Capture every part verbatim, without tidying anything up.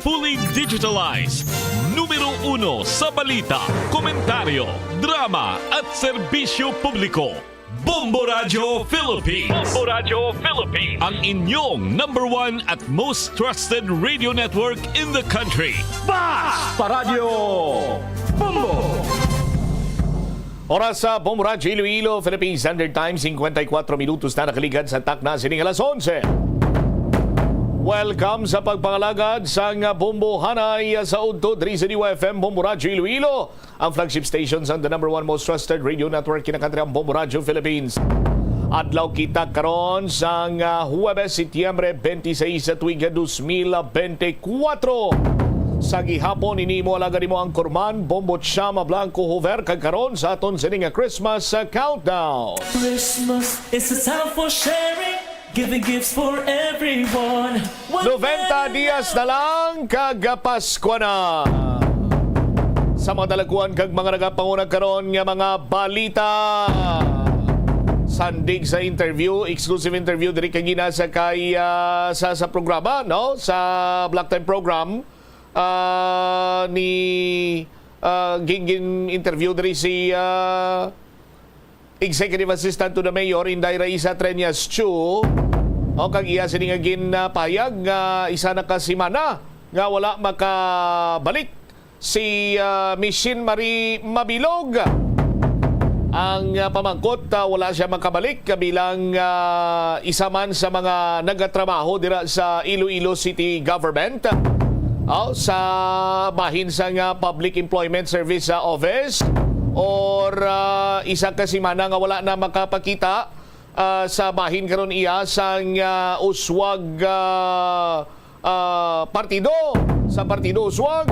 Fully digitalized. Numero uno sa balita, komentaryo, drama at serbisyo publiko. Bombo Radyo Philippines. Bombo Radyo Philippines. Ang inyong number one at most trusted radio network in the country. Bas! Paradyo Bombo! Oras sa Bombo Radyo Iloilo, Philippine Standard Time, singkwenta y kuwatro minutos na nakaligad sa takna sining alas onse. Welcome sa pagpangalagad sang Bombo Hanay sa Udto diri sa D Y F M Bombo Radyo Iloilo, ang flagship station sang the number one most trusted radio network kinakantri ang Bombo Radyo Philippines. Adlaw kita karon sang, ah, Huwebes, Setyembre twenty-six sa tuig dos mil bente kuwatro. Sa gihapon, ini mo alagad mo ang kurman, Bombo Chama Blanco Hover, kag karon sa aton sini nga Christmas, ah, countdown. Christmas is a time for sharing, giving gifts for everyone. One Noventa dias na lang, kag Pasko na. Sa mga dalagkuan kag mga nagapanguna karon nga mga balita, sandig sa interview, exclusive interview diri kagina sa kay, ah, sa, sa programa, no? Sa Block Time program, ah, ni, ah, gin, gin-interview diri si, ah, Executive Assistant to the Mayor, Inday Raisa Treñas Chu, o kag iya sini nga ginpahayag nga isa na ka semana nga wala makabalik si, ah, Michine Marie Mabilog. Ang, ah, pamangkot, ah, wala siya makabalik bilang, ah, isa man sa mga nagatrabaho dira sa Iloilo City Government, ah, sa bahin sang, ah, Public Employment Service, ah, Office, or, ah, isa ka semana nga wala na makapakita, ah, sa bahin karon iya sang, ah, uswag, ah, ah, partido, sa Partido Uswag.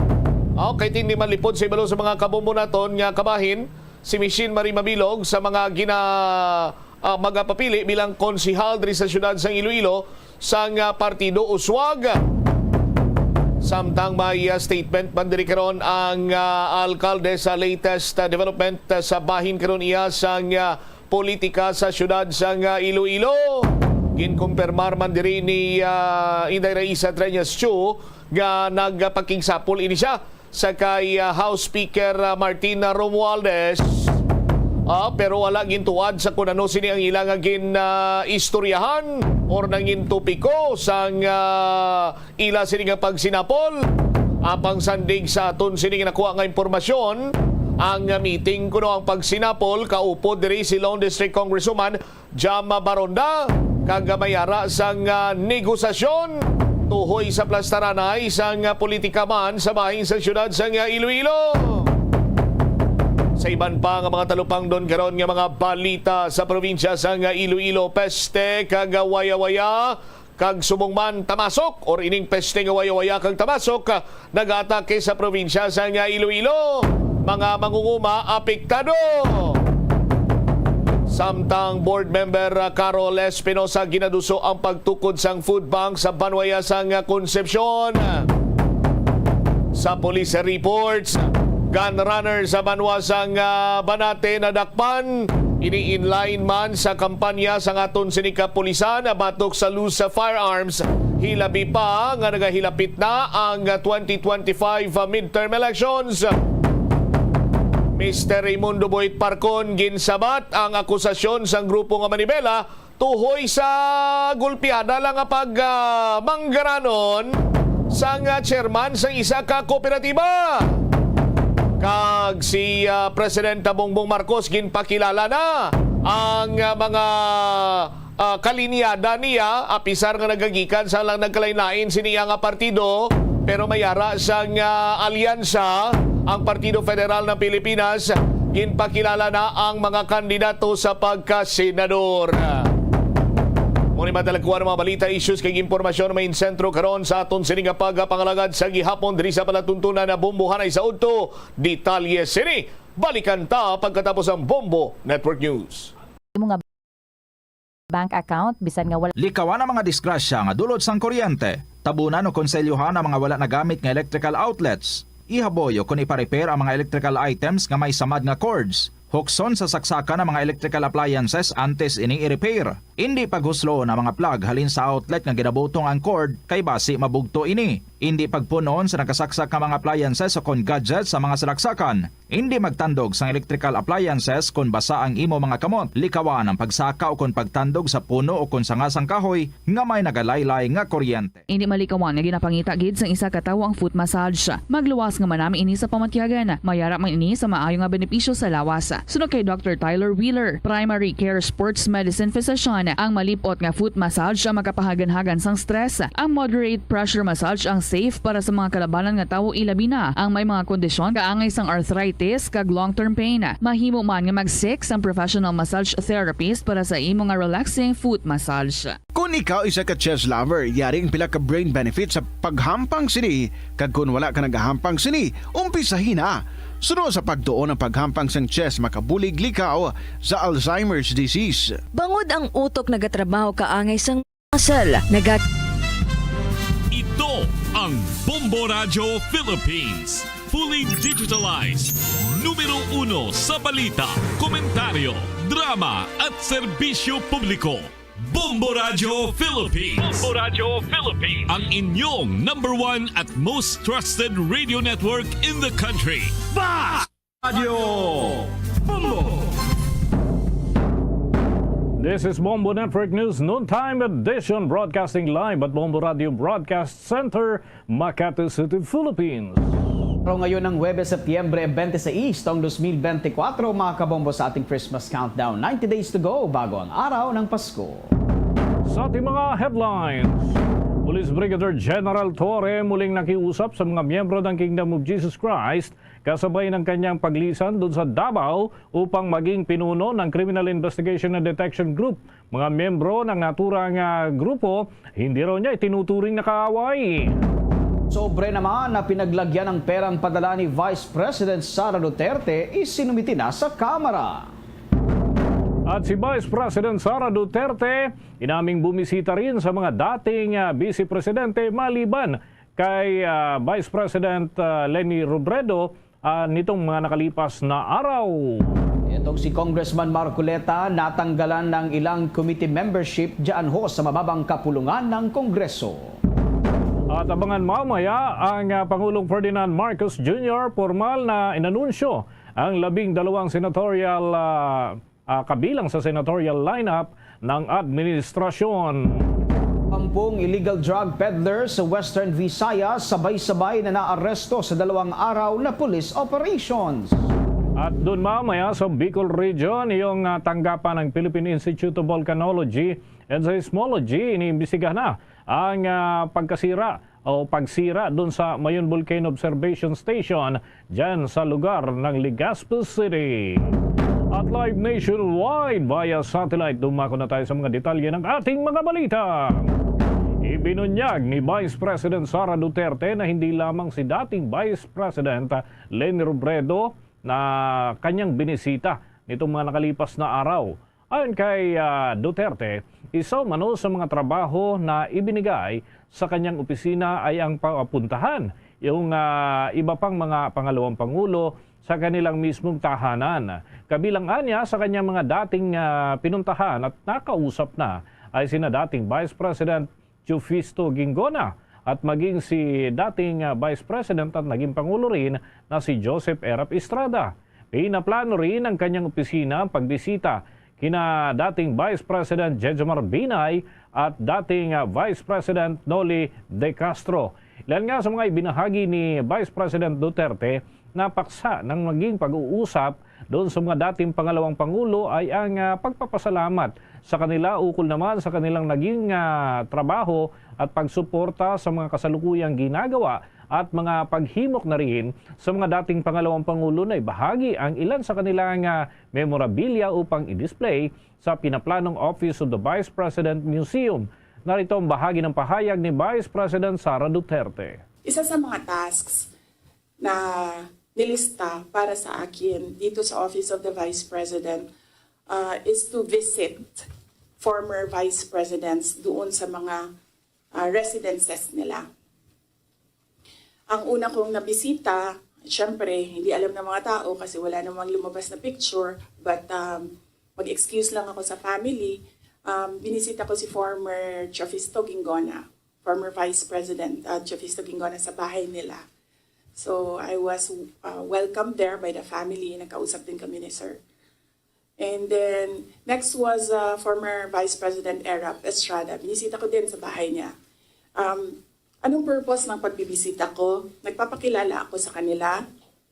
Ah, kay hindi man lipod sa ibalo sa mga kabombo naton nga kabahin, si Michine Marie Mabilog sa mga gina-, ah, magapapili bilang konsehal diri sa siyudad sang Iloilo sang, ah, Partido Uswag. Samtang may, ah, statement man diri karon ang, ah, alkalde sa latest, ah, development, ah, sa bahin karon iya sang, ah, politika sa siyudad sang, ah, Iloilo. Ginkumpirmar man diri ni, ah, Inday Raisa Treñas Chu nga nagpakigsapol ini siya sa kay, ah, House Speaker, ah, Martin Romualdez. Ah, pero wala gintuad sa kun ano sini ang ila nga gin, ah, istoryahan or nangin topiko sang, ah, ila sini nga pagsinapol. Apang sandig sa aton sini nga nakuha nga impormasyon, ang meeting kuno ang pagsinapol kaupod diri si Lone District Congresswoman Jam Baronda, kag may ara sang, ah, negosasyon tuhoy sa plastaranay sang, ah, politika man sa bahin sa siyudad sang, ah, Iloilo. Sa iban pa nga mga talupangdon karon nga mga balita sa probinsya sang, ah, Iloilo, peste kag, ah, wayawaya kag subong man tamasok, or ining peste nga wayawaya kag tamasok, ah, nag-atake sa probinsya sang, ah, Iloilo. Mga mangunguma apektado. Samtang Board Member, ah, Carol Espinosa ginaduso ang pagtukod sang food bank sa banwa sang, ah, Concepcion. Sa police reports, gun runner sa banwa sang, ah, Banate nadakpan. Ini in line man sa kampanya sang aton sini kapulisan batok sa loose firearms, hilabi pa nga nagahilapit na ang twenty twenty-five midterm elections. Mister Raimundo Boit Parcon, ginsabat ang akusasyon sang grupo nga manibela tuhoy sa gulpiada lang nga pag, ah, manggaranon sang, ah, chairman sang isa ka kooperatiba. Kag si, ah, Presidenta Bongbong Marcos ginpakilala na ang, ah, mga, ah, kalinyada niya, apisar nga nagagikan sa lang nagkalain-lain sini nga partido, pero may ara sang, ah, alyansa ang Partido Federal ng Pilipinas. Ginpakilala na ang mga kandidato sa pagkasenador. Mao ni madalagkuan ang mga balita, issues kag impormasyon nga may sentro karon sa aton sini nga pagpangalagad sa gihapon diri sa palatuntunan na Bombo Hanay sa Udto. Detalye sini balikan ta pagkatapos ang Bombo Network News. Imo nga bank account, bisan nga wala. Likawan ang mga disgrasya nga dulot sang kuryente. Tabunan o konselyohan ang mga wala nagamit nga electrical outlets. Ihaboy o kon ipa-repair ang mga electrical items nga may samad nga cords. Hukson sa saksakan ang mga electrical appliances antes ini i-repair. Indi paghusloon ang mga plug halin sa outlet nga ginabutong ang cord, kay basi mabugto ini. Indi pagpun-on sa nakasaksak nga mga appliances o kon gadgets sa mga salaksakan. Indi magtandog sang electrical appliances kon basa ang imo mga kamot. Likawan ang pagsaka o kon pagtandog sa puno o kon sanga sang kahoy nga may nagalaylay nga kuryente. Indi malikawan nga ginapangita gid sang isa ka tawo ang foot massage. Magluwas nga manami ini sa pamatyagan. Mayara man ini sa maayo nga benepisyo sa lawas. Suno kay Doctor Tyler Wheeler, primary care sports medicine physician, ang malip-ot nga foot massage ang makapahaganhagan sang stress. Ang moderate pressure massage ang safe para sa mga kalabanan nga tawo, ilabi na ang may mga kondisyon kaangay sang arthritis kag long-term pain. Mahimo man nga mag-seek sang professional massage therapist para sa imo nga relaxing foot massage. Kon ikaw isa ka chess lover, yari ang pila ka brain benefits sa paghampang sini, kag kon wala ka nagahampang sini, umpisahi na. Suno sa pagtuon ang paghampang sang chess makabulig likaw sa Alzheimer's disease. Bangod ang utok nagatrabaho kaangay sang muscle, nagat- Ito ang Bombo Radyo Philippines. Fully digitalized. Numero uno sa balita, komentaryo, drama at serbisyo publiko. Bombo Radyo Philippines. Bombo Radyo Philippines. Ang inyong number one at most trusted radio network in the country. Ba! Radyo Bombo. This is Bombo Network News Noontime Edition, broadcasting live at Bombo Radio Broadcast Center, Makati City, Philippines. Araw ngayon ng Huwebes, Setyembre twenty-six, taong dos mil benti kwatro, mga kabombo, sa ating Christmas countdown. Ninety days to go bago ang araw ng Pasko. Sa ating mga headlines, Police Brigadier General Torre muling nakiusap sa mga miyembro ng Kingdom of Jesus Christ kasabay ng kanyang paglisan dun sa Davao upang maging pinuno ng Criminal Investigation and Detection Group. Mga miyembro ng naturang, ah, grupo, hindi raw niya itinuturing na kaaway. Sobre naman na pinaglagyan ng perang padala ni Vice President Sara Duterte, isinumiti na sa Kamara. At si Vice President Sara Duterte, inaming bumisita rin sa mga dating, ah, Vice Presidente maliban kay, ah, Vice President, ah, Leni Robredo, ah, nitong mga nakalipas na araw. Itong si Congressman Marcoleta natanggalan ng ilang committee membership diyan ho sa mababang kapulungan ng Kongreso. At abangan mamaya ang, ah, Pangulong Ferdinand Marcos Junior, formal na inanunsyo ang labing dalawang senatorial, ah, ah, kabilang sa senatorial lineup ng administrasyon. Ampung illegal drug peddler sa Western Visayas, sabay-sabay na naaresto sa dalawang araw na police operations. At dun mamaya sa Bicol Region, yung, ah, tanggapan ng Philippine Institute of Volcanology and Seismology, iniimbestigahan na ang, ah, pagkasira o pagsira dun sa Mayon Volcano Observation Station dyan sa lugar ng Legazpi City. At live nationwide via satellite, dumako na tayo sa mga detalye ng ating mga balita. Ibinunyag ni Vice President Sara Duterte na hindi lamang si dating Vice President Leni Robredo na kanyang binisita nitong mga nakalipas na araw. Ayon kay, ah, Duterte, isa umano sa mga trabaho na ibinigay sa kanyang opisina ay ang pag-apuntahan yung, ah, iba pang mga pangalawang pangulo sa kanilang mismong tahanan. Kabilang anya sa kanyang mga dating, ah, pinuntahan at nakausap na ay sina dating Vice President Teofisto Guingona at maging si dating, ah, Vice President at naging Pangulo rin na si Joseph Erap Estrada. Pinaplano rin ng kanyang opisina ang pagbisita kina dating Vice President Jejomar Binay at dating, ah, Vice President Noli De Castro. Ilan nga sa mga ibinahagi ni Vice President Duterte na paksa ng maging pag-uusap doon sa mga dating pangalawang pangulo ay ang, ah, pagpapasalamat sa kanila ukol naman sa kanilang naging, ah, trabaho at pagsuporta sa mga kasalukuyang ginagawa at mga paghimok na rin sa mga dating pangalawang pangulo na ibahagi ang ilan sa kanilang, ah, memorabilia upang i-display sa pinaplanong Office of the Vice President Museum. Narito ang bahagi ng pahayag ni Vice President Sara Duterte. Isa sa mga tasks na nilista para sa akin dito sa Office of the Vice President, ah, is to visit former vice presidents doon sa mga, ah, residences nila. Ang una kong nabisita, syempre, hindi alam ng mga tao kasi wala namang lumabas na picture, but, um, mag-excuse lang ako sa family. Um, binisita ko si former Jovisto Guingona, former Vice President, uh, Jovisto Guingona sa bahay nila. So I was, uh, welcomed there by the family. Nagkausap din kami ni Sir. And then, next was, uh, former Vice President Erap Estrada. Binisita ko din sa bahay niya. Um, anong purpose ng pagbibisita ko? Nagpapakilala ako sa kanila.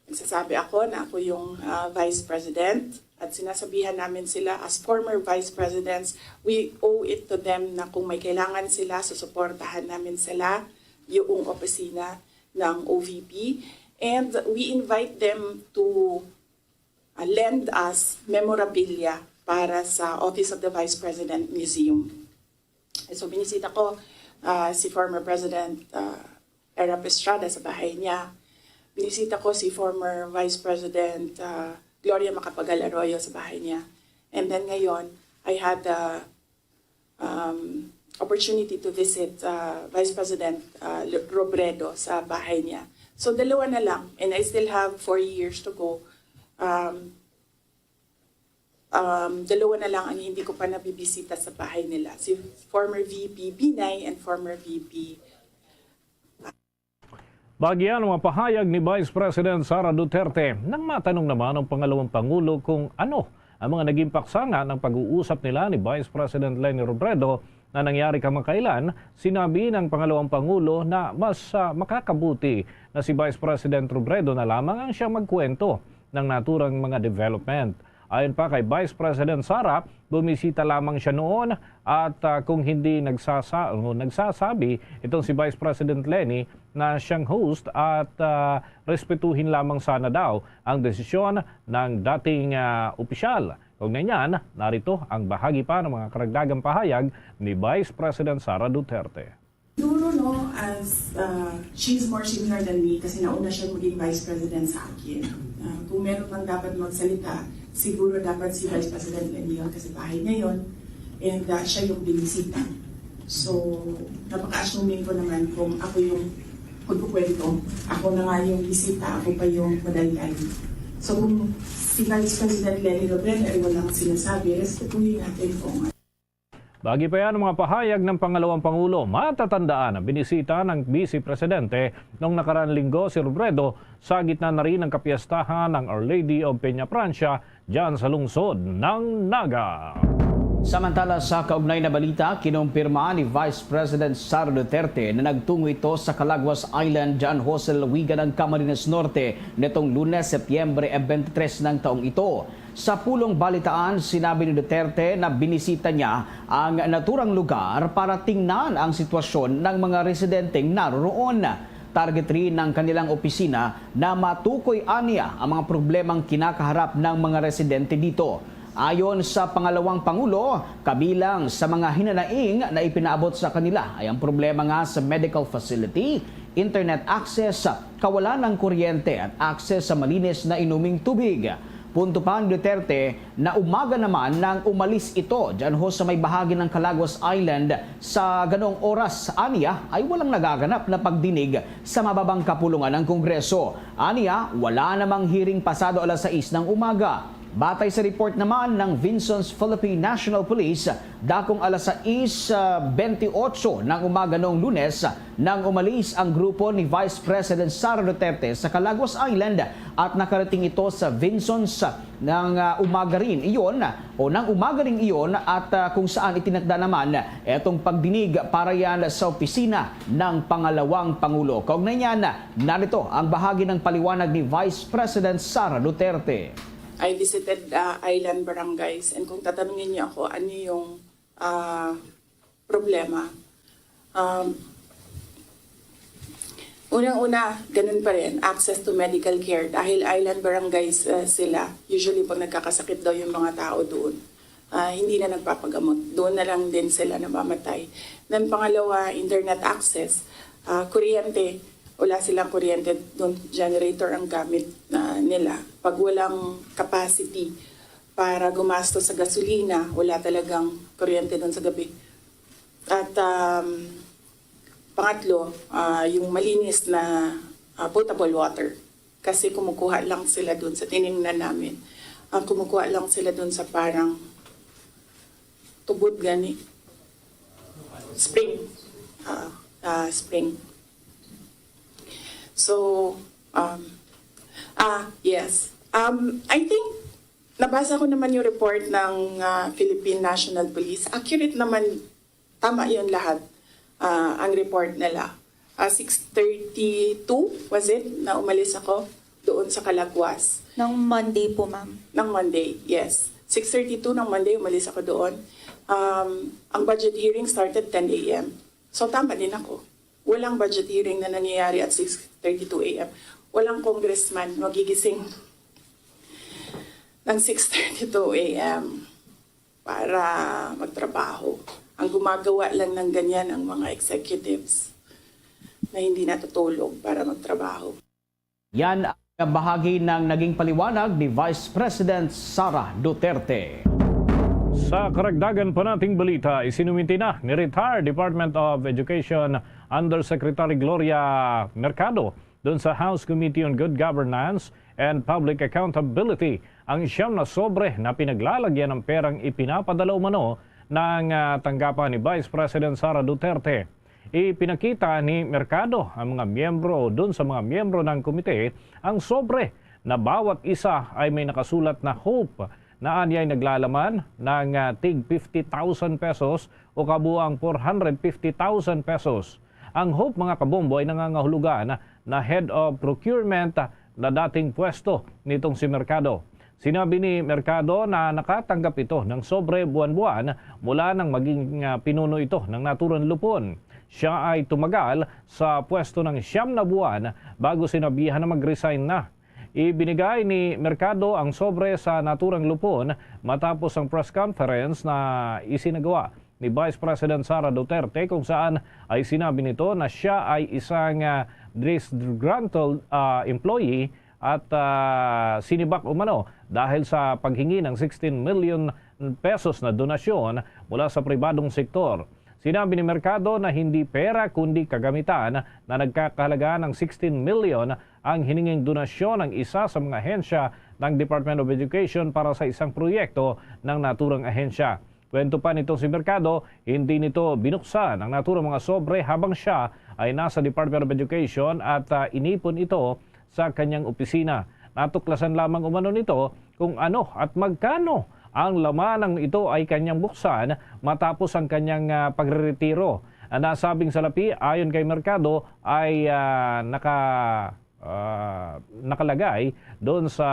Nagsasabi ako na ako yung, uh, Vice President. At sinasabihan namin sila as former Vice Presidents, we owe it to them na kung may kailangan sila, susuportahan namin sila, yung opisina ng O V P. And we invite them to, uh, lend us memorabilia para sa Office of the Vice President Museum. So, binisita ko, uh, si former President, uh, Erap Estrada sa bahay niya. Binisita ko si former Vice President, uh, Gloria Macapagal Arroyo sa bahay niya. And then ngayon, I had the, um, opportunity to visit, uh, Vice President, uh, L-, Robredo sa bahay niya. So, dalawa na lang, and I still have four years to go. Um, um, dalawa na lang ang hindi ko pa nabibisita sa bahay nila. Si former V P Binay and former V P. Bahagi yan ang mga pahayag ni Vice President Sara Duterte nang matanong naman ang pangalawang pangulo kung ano ang mga naging paksa nga ng pag-uusap nila ni Vice President Leni Robredo na nangyari kamakailan. Sinabi ng pangalawang pangulo na mas, ah, makakabuti na si Vice President Robredo na lamang ang siyang magkwento ng naturang mga development. Ayon pa kay Vice President Sara, bumisita lamang siya noon at, ah, kung hindi nagsasa-, o nagsasabi itong si Vice President Leni na siyang host at, ah, respetuhin lamang sana daw ang desisyon ng dating, ah, opisyal. Kaugnay niyan, narito ang bahagi pa ng mga karagdagang pahayag ni Vice President Sara Duterte. Siguro, no, as, uh, she's more senior than me kasi nauna siya maging vice president sa akin. Uh, kung meron mang dapat magsalita, siguro dapat si Vice President Leni yun kasi bahay niya yun. And, uh, siya yung binisita. So, napaka-assuming ko naman kung ako yung magkukwento. Ako na nga yung bisita, ako pa yung madaldal. So, kung si Vice President Leni Robredo ay walang sinasabi, respetuhin natin kung Bahagi pa yan ang mga pahayag ng pangalawang pangulo. Matatandaan ang binisita ng Vice Presidente noong nakaraang linggo si Robredo sa gitna na rin ng kapiyastahan ng Our Lady of Peñafrancia dyan sa lungsod ng Naga. Samantala, sa kaugnay na balita, kinumpirma ni Vice President Sara Duterte na nagtungo ito sa Calaguas Island, San Jose, Lalawigan ng Camarines Norte, nitong Lunes, Setyembre twenty-three ng taong ito. Sa pulong balitaan, sinabi ni Duterte na binisita niya ang naturang lugar para tingnan ang sitwasyon ng mga residenteng naroroon. Target rin ng kanilang opisina na matukoy aniya ang mga problemang kinakaharap ng mga residente dito. Ayon sa pangalawang pangulo, kabilang sa mga hinanaing na ipinaabot sa kanila ay ang problema nga sa medical facility, internet access, kawalan ng kuryente at access sa malinis na inuming tubig. Punto pa ni Duterte na umaga naman nang umalis ito dyan ho sa may bahagi ng Calaguas Island. Sa ganoong oras, aniya, ay walang nagaganap na pagdinig sa mababang kapulungan ng Kongreso. Aniya, wala namang hearing pasado alas sais ng umaga. Batay sa report naman ng Vinzons Philippine National Police, dakong alas sais, ah, bentiocho ng umaga noong Lunes nang umalis ang grupo ni Vice President Sara Duterte sa Calaguas Island at nakarating ito sa Vinzons ng, ah, umaga rin iyon o ng umaga rin iyon at, ah, kung saan itinakda naman itong pagdinig para yan sa opisina ng pangalawang pangulo. Kaugnay niyan, narito ang bahagi ng paliwanag ni Vice President Sara Duterte. I visited, uh, island barangays, and kung tatanungin niyo ako ano yung, uh, problema, um, unang-una, ganun pa rin, access to medical care. Dahil island barangays, uh, sila, usually pag nagkakasakit daw yung mga tao doon, uh, hindi na nagpapagamot. Doon na lang din sila namamatay. Then pangalawa, internet access. Uh, kuryente, wala silang kuryente doon, generator ang gamit, uh, nila. Pag walang capacity para gumastos sa gasolina, wala talagang kuryente doon sa gabi. At, um, pangatlo, ah, yung malinis na, ah, potable water. Kasi kumukuha lang sila doon sa tiningnan namin. Ang kumukuha lang sila doon sa parang Ubod gani. Spring. Ah, ah, spring. So, um, ah, yes. Um, I think, nabasa ko naman yung report ng, ah, Philippine National Police. Accurate naman, tama yun lahat, ah, ang report nila. Ah, six thirty-two, was it, na umalis ako doon sa Calaguas? Ng Monday po, ma'am. Ng Monday, yes. Six thirty-two ng Monday, umalis ako doon. Um, ang budget hearing started ten a m. So, tama din ako. Walang budget hearing na nangyayari at six thirty-two a m. Walang congressman magigising ng six thirty-two a m para magtrabaho. Ang gumagawa lang ng ganyan ang mga executives na hindi natutulog para magtrabaho. Yan ang bahagi ng naging paliwanag ni Vice President Sara Duterte. Sa karagdagan pa nating balita, isinuminti na ni retired Department of Education Undersecretary Gloria Mercado doon sa House Committee on Good Governance and Public Accountability ang siyam na sobre na pinaglalagyan ng perang ipinapadala umano ng ah, tanggapan ni Vice President Sara Duterte. Ipinakita ni Mercado ang mga miyembro o dun sa mga miyembro ng komite ang sobre na bawat isa ay may nakasulat na hope na anyay naglalaman ng ah, tig fifty thousand pesos o kabuang four hundred fifty thousand pesos. Ang hope, mga kabombo, ay nangangahulugan na head of procurement na dating pwesto nitong si Mercado. Sinabi ni Mercado na nakatanggap ito ng sobre buwan-buwan mula nang maging ah, pinuno ito ng naturang Lupon. Siya ay tumagal sa pwesto ng siyam na buwan bago sinabihan na mag-resign na. Ibinigay ni Mercado ang sobre sa naturang Lupon matapos ang press conference na isinagawa ni Vice President Sara Duterte, kung saan ay sinabi nito na siya ay isang ah, disgruntled ah, employee at ah, sinibak umano dahil sa paghingi ng sixteen million pesos na donasyon mula sa pribadong sektor. Sinabi ni Mercado na hindi pera kundi kagamitan na nagkakahalaga ng sixteen million ang hininging donasyon ng isa sa mga ahensya ng Department of Education para sa isang proyekto ng naturang ahensya. Kwento pa nitong si Mercado, hindi nito binuksan ang naturang mga sobre habang siya ay nasa Department of Education at ah, inipon ito sa kanyang opisina. Natuklasan lamang umano nito kung ano at magkano ang laman ng ito ay kanyang buksan matapos ang kanyang ah, pagreretiro. Ang nasabing salapi, ayon kay Mercado, ay ah, naka, ah, nakalagay doon sa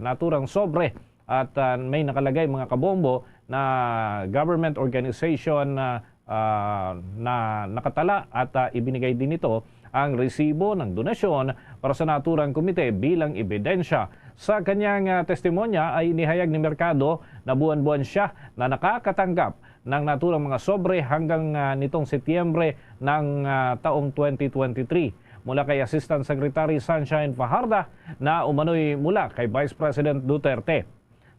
naturang sobre at ah, may nakalagay, mga kabombo, na government organization na, ah, na nakatala at ah, ibinigay din nito ang resibo ng donasyon para sa naturang komite bilang ebidensya. Sa kanyang ah, testimonya ay inihayag ni Mercado na buwan-buwan siya na nakakatanggap ng naturang mga sobre hanggang ah, nitong Setyembre ng ah, taong twenty twenty-three mula kay Assistant Secretary Sunshine Fajarda na umano'y mula kay Vice President Duterte.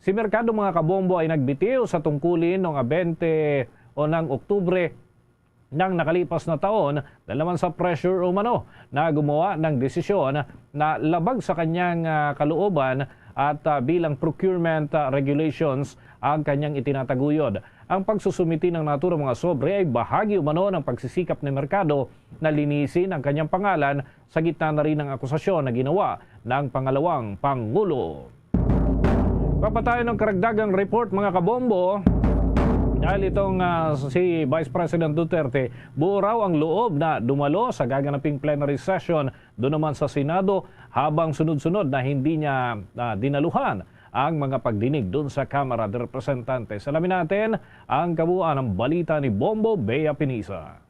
Si Mercado, mga kabombo, ay nagbitiw sa tungkulin noong bente o ng Oktubre ng nakalipas na taon dahil naman sa pressure umano na gumawa ng desisyon na labag sa kanyang ah, kalooban at ah, bilang procurement ah, regulations ang kanyang itinataguyod. Ang pagsusumiti ng naturang mga sobre ay bahagi umano ng pagsisikap ni Mercado na linisin ang kanyang pangalan sa gitna na rin ng akusasyon na ginawa ng pangalawang pangulo. Papatayon ng karagdagang report, mga kabombo, dahil itong ah, si Vice President Duterte, buo raw ang loob na dumalo sa gaganaping plenary session doon naman sa Senado habang sunod-sunod na hindi niya ah, dinaluhan ang mga pagdinig doon sa Kamara de Representantes. Alamin natin ang kabuuan ng balita ni Bombo Bea Pinisa.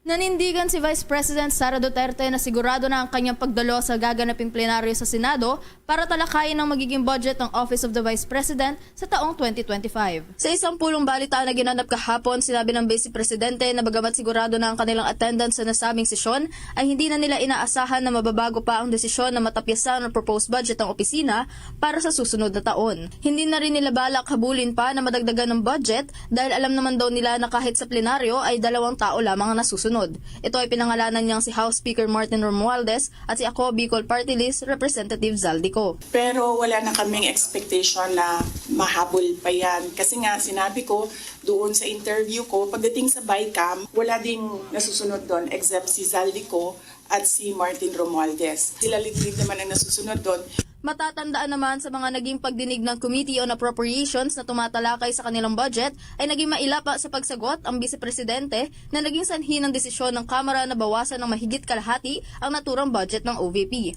Nanindigan si Vice President Sara Duterte na sigurado na ang kanyang pagdalo sa gaganaping plenaryo sa Senado para talakayin ang magiging budget ng Office of the Vice President sa taong twenty twenty-five. Sa isang pulong balita na ginanap kahapon, sinabi ng Vice Presidente na bagamat sigurado na ang kanilang attendance sa nasabing sesyon, ay hindi na nila inaasahan na mababago pa ang desisyon na matapyasan ang proposed budget ng opisina para sa susunod na taon. Hindi na rin nila balak habulin pa na madagdagan ng budget dahil alam naman daw nila na kahit sa plenaryo ay dalawang tao lamang ang nasusunod. Ito ay pinangalanan niyang si House Speaker Martin Romualdez at si Ako Bicol Party List Representative Zaldy Co. Pero wala na kaming expectation na mahabol pa yan. Kasi nga, sinabi ko doon sa interview ko, pagdating sa BICAM, wala ding nasusunod doon except si Zaldy Co at si Martin Romualdez. Sila Litrid naman ang nasusunod doon. Matatandaan naman sa mga naging pagdinig ng Committee on Appropriations na tumatalakay sa kanilang budget ay naging mailapa sa pagsagot ang Vice Presidente na naging sanhi ng desisyon ng Kamara na bawasan ng mahigit kalahati ang naturang budget ng O V P.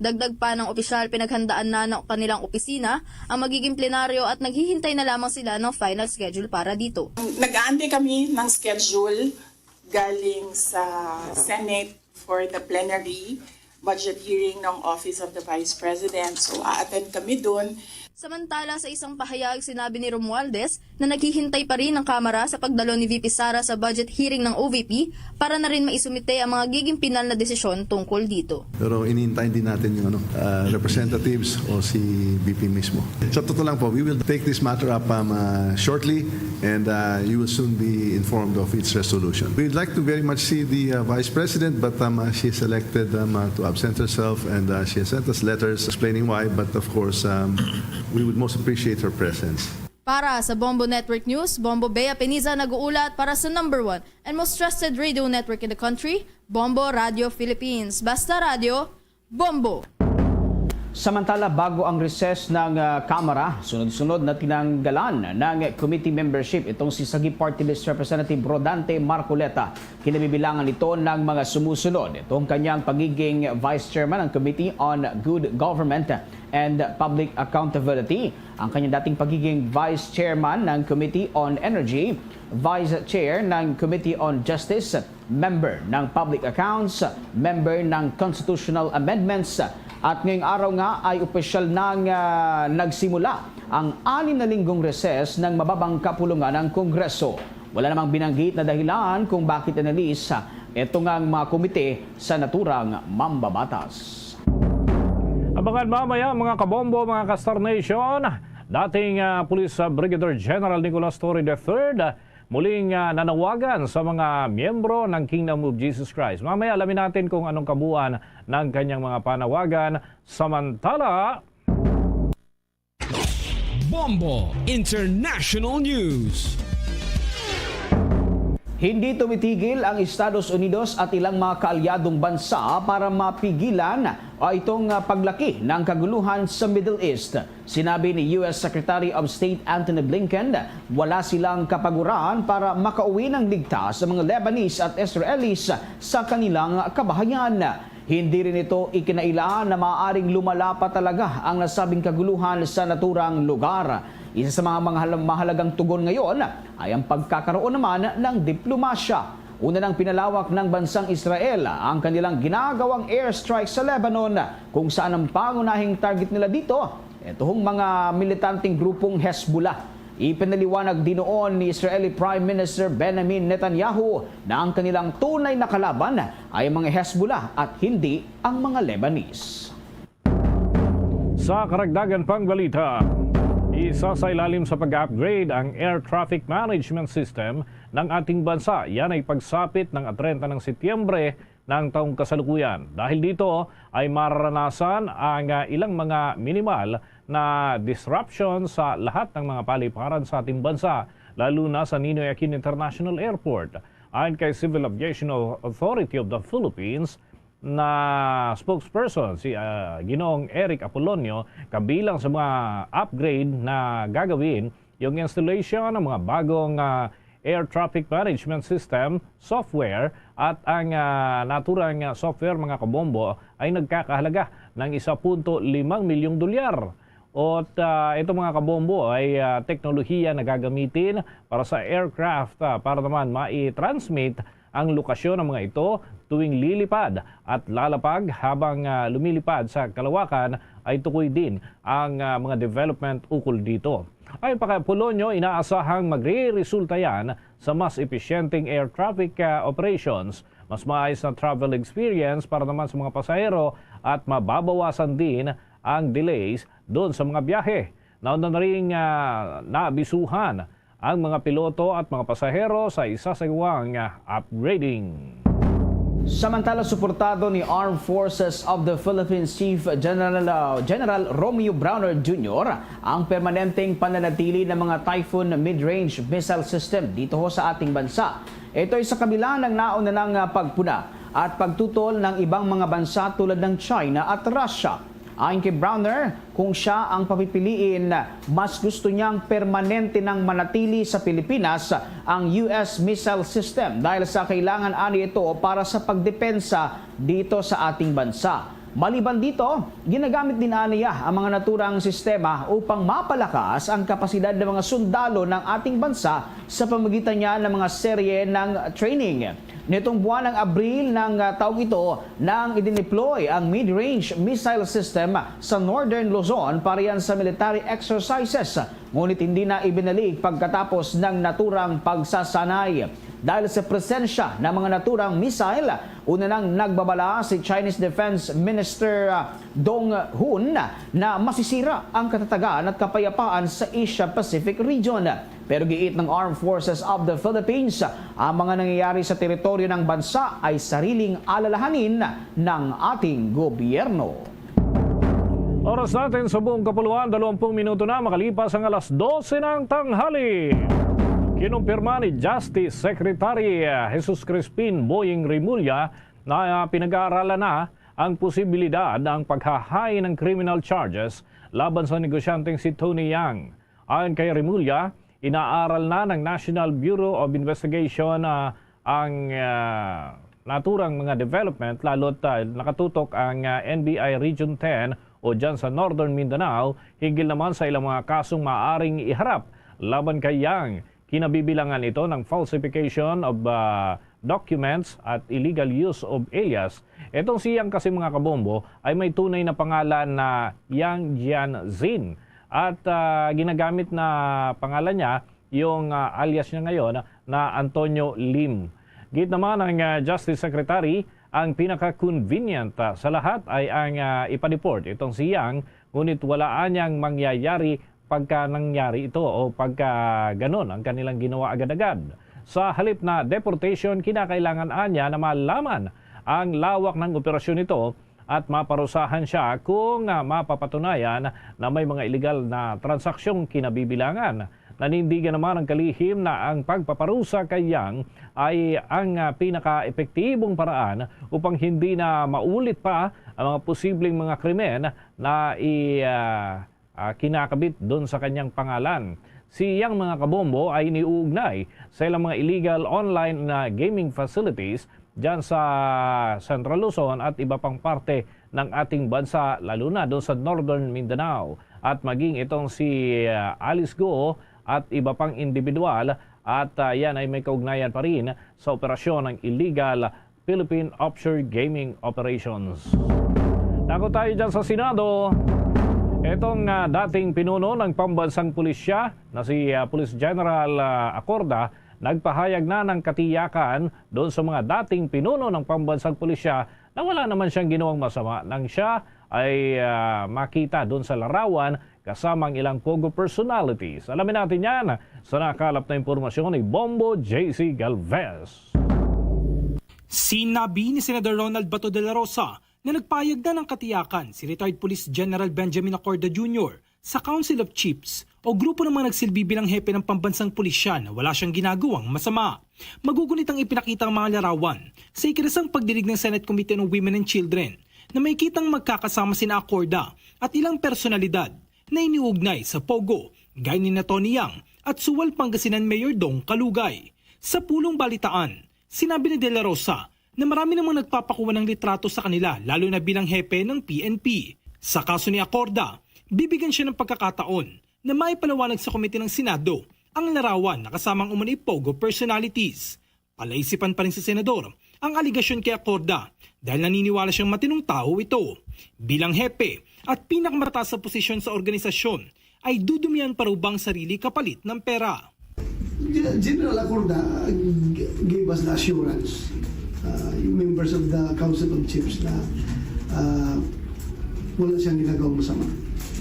Dagdag pa ng opisyal, pinaghandaan na ng kanilang opisina ang magiging plenaryo at naghihintay na lamang sila ng final schedule para dito. Nag-aantay kami ng schedule galing sa Senate for the plenary budget hearing ng Office of the Vice President. So, a-attend kami doon. Samantala, sa isang pahayag, sinabi ni Romualdez na naghihintay pa rin ang Kamara sa pagdalo ni V P Sara sa budget hearing ng O V P para na rin maisumite ang mga giging pinal na desisyon tungkol dito. Pero iniintay din natin yung ano, uh, representatives o si V P mismo. Sa totoo lang po, we will take this matter up um, uh, shortly and uh, you will soon be informed of its resolution. We'd like to very much see the uh, Vice President, but um, uh, she has elected um, uh, to absent herself and uh, she has sent us letters explaining why. But of course, um, we would most appreciate her presence. Para sa Bombo Network News, Bombo Bea Peniza nag-uulat para sa number one and most trusted radio network in the country, Bombo Radio Philippines. Basta Radio, Bombo! Samantala, bago ang recess ng uh, Kamara, sunod-sunod na tinanggalan ng committee membership itong si Sagip Party List Representative Rodante Marcoleta. Kinabibilangan ito ng mga sumusunod. Itong kanyang pagiging Vice Chairman ng Committee on Good Government and Public Accountability, ang kanyang dating pagiging Vice Chairman ng Committee on Energy, Vice Chair ng Committee on Justice, member ng Public Accounts, member ng Constitutional Amendments, at ngayong araw nga ay opisyal nang uh, nagsimula ang anim na linggong recess ng mababang kapulungan ng Kongreso. Wala namang binanggit na dahilan kung bakit inalis ito ngang mga komite sa naturang mambabatas. Abangan mamaya, mga kabombo, mga ka-Star Nation, dating uh, Police uh, Brigadier General Nicolas Torre the third, muling uh, nanawagan sa mga miyembro ng Kingdom of Jesus Christ. Mamaya alamin natin kung anong kabuuan ng kanyang mga panawagan. Samantala, Bombo International News. Hindi tumitigil ang Estados Unidos at ilang mga kaalyadong bansa para mapigilan itong paglaki ng kaguluhan sa Middle East. Sinabi ni U S Secretary of State Antony Blinken, wala silang kapaguran para makauwi ng ligtas sa mga Lebanese at Israelis sa kanilang kabahayan. Hindi rin ito ikinailaan na maaaring lumala pa talaga ang nasabing kaguluhan sa naturang lugar. Isa sa mga mahalagang tugon ngayon ay ang pagkakaroon naman ng diplomasya. Una nang pinalawak ng bansang Israel ang kanilang ginagawang airstrike sa Lebanon, kung saan ang pangunahing target nila dito, ito hong mga militanteng grupong Hezbollah. Ipinaliwanag din noon ni Israeli Prime Minister Benjamin Netanyahu na ang kanilang tunay na kalaban ay ang mga Hezbollah at hindi ang mga Lebanese. Sa karagdagan pang balita, isa sa ilalim sa pag-upgrade ang air traffic management system ng ating bansa. Yan ay pagsapit ng trenta ng Setyembre ng taong kasalukuyan. Dahil dito ay mararanasan ang ah, ilang mga minimal na disruption sa lahat ng mga paliparan sa ating bansa, lalo na sa Ninoy Aquino International Airport. Ayon kay Civil Aviation Authority of the Philippines na spokesperson, si ah, Ginoong Eric Apolonio, kabilang sa mga upgrade na gagawin yung installation ng mga bagong ah, air traffic management system software at ang ah, naturang ah, software, mga kabombo, ay nagkakahalaga ng isa punto limang milyong dolyar. At ah, ito, mga kabombo, ay ah, teknolohiya na gagamitin para sa aircraft ah, para naman mai-transmit ang lokasyon ng mga ito tuwing lilipad at lalapag. Habang ah, lumilipad sa kalawakan ay tukoy din ang ah, mga development ukol dito. Ayon pa kay Polonio, inaasahang magre-resulta yan sa mas episyenteng air traffic ah, operations, mas maayos na travel experience para naman sa mga pasahero at mababawasan din ang delays doon sa mga biyahe. Nauna na rin ah, naabisuhan ang mga piloto at mga pasahero sa isa sa iwang upgrading. Samantala, suportado ni Armed Forces of the Philippines Chief General, uh, General Romeo Brawner Junior ang permanenteng pananatili ng mga Typhoon mid-range missile system dito ho sa ating bansa. Ito'y sa kabila ng nauna nang, uh, pagpuna at pagtutol ng ibang mga bansa tulad ng China at Russia. Ayon kay Brawner, kung siya ang papipiliin, mas gusto niyang permanente nang manatili sa Pilipinas ang U S missile system dahil sa kailangan ani ito para sa pagdepensa dito sa ating bansa. Maliban dito, ginagamit din aniya ang mga naturang sistema upang mapalakas ang kapasidad ng mga sundalo ng ating bansa sa pamagitan niya ng mga serye ng training. Nitong buwan ng Abril ng, ah, taong ito, nang idineploy ang mid-range missile system sa Northern Luzon para yan sa military exercises. Ngunit hindi na ibinalik pagkatapos ng naturang pagsasanay. Dahil sa presensya ng mga naturang missile, una nang nagbabala si Chinese Defense Minister, ah, Dong Hun na masisira ang katatagan at kapayapaan sa Asia-Pacific region. Pero giit ng Armed Forces of the Philippines, ang mga nangyayari sa teritoryo ng bansa ay sariling alalahanin ng ating gobyerno. Oras natin sa buong kapuluan, dalawampung minuto na makalipas ang alas dose ng tanghali. Kinumpirma ni Justice Secretary Jesus Crispin Boying Remulla na pinag-aaralan na ang posibilidad ng paghahain ng criminal charges laban sa negosyanteng si Tony Yang. Ayon kay Remulla, inaaral na ng National Bureau of Investigation, ah, ang, ah, naturang mga development, lalo't, ah, nakatutok ang, ah, N B I Region ten o dyan sa Northern Mindanao hinggil naman sa ilang mga kasong maaaring iharap laban kay Yang. Kinabibilangan ito ng falsification of, ah, documents at illegal use of alias. Itong si Yang kasi, mga kabombo, ay may tunay na pangalan na Yang Jianzin. At, ah, ginagamit na pangalan niya yung, ah, alias niya ngayon na Antonio Lim. Giit naman ng, ah, Justice Secretary, ang pinaka-convenient, ah, sa lahat ay ang, ah, ipa-deport itong si Yang, ngunit wala anyang mangyayari pagka nangyari ito o pagka ganon ang kanilang ginawa agad-agad. Sa halip na deportation, kinakailangan anya na malaman ang lawak ng operasyon nito at maparusahan siya kung, ah, mapapatunayan na may mga iligal na transaksyong kinabibilangan. Nanindigan naman ang kalihim na ang pagpaparusa kay Yang ay ang, ah, pinaka-epektibong paraan upang hindi na maulit pa ang mga posibleng mga krimen na i-, ah, ah, kinakabit doon sa kanyang pangalan. Si Yang, mga kabombo, ay iniuugnay sa ilang mga illegal online na gaming facilities dyan sa Central Luzon at iba pang parte ng ating bansa, lalo na doon sa Northern Mindanao. At maging itong si, ah, Alice Go at iba pang individual, at, ah, yan ay may kaugnayan pa rin sa operasyon ng illegal Philippine offshore gaming operations. Dako tayo dyan sa Senado. Itong, ah, dating pinuno ng pambansang pulisya na si, ah, Police General, ah, Acorda, nagpahayag na ng katiyakan doon sa mga dating pinuno ng pambansang pulisya na wala naman siyang ginawang masama nang siya ay, ah, makita doon sa larawan kasama ang ilang POGO personalities. Alamin natin yan sa nakalap na impormasyon ni Bombo J C Galvez. Sinabi ni Senador Ronald Bato de la Rosa na nagpahayag na ng katiyakan si Retired Police General Benjamin Acorda Junior sa Council of Chiefs o grupo ng mga nagsilbi bilang hepe ng pambansang pulisya na wala siyang ginagawang masama. Magugunit ang ipinakita ang mga larawan sa ikinasang pagdinig ng Senate Committee on Women and Children na may kitang magkakasama sina Acorda at ilang personalidad na iniugnay sa POGO, gaya ni Tony Yang at Sual, Pangasinan Mayor Dong Kalugay. Sa pulong balitaan, sinabi ni De La Rosa na marami namang nagpapakuha ng litrato sa kanila, lalo na bilang hepe ng P N P. Sa kaso ni Acorda, bibigyan siya ng pagkakataon na maipaliwanag sa komite ng Senado ang larawan na kasama ang umano'y POGO personalities. Palaisipan pa rin sa senador ang aligasyon kay Acorda dahil naniniwala siyang matinong tao ito. Bilang hepe at pinakamataas sa posisyon sa organisasyon, ay dudumihan pa raw ba ang sarili kapalit ng pera? Gen-, General Acorda, uh, g-, gave us the assurance, uh, yung members of the Council of Chiefs na, uh, wala siyang ginagawang masama.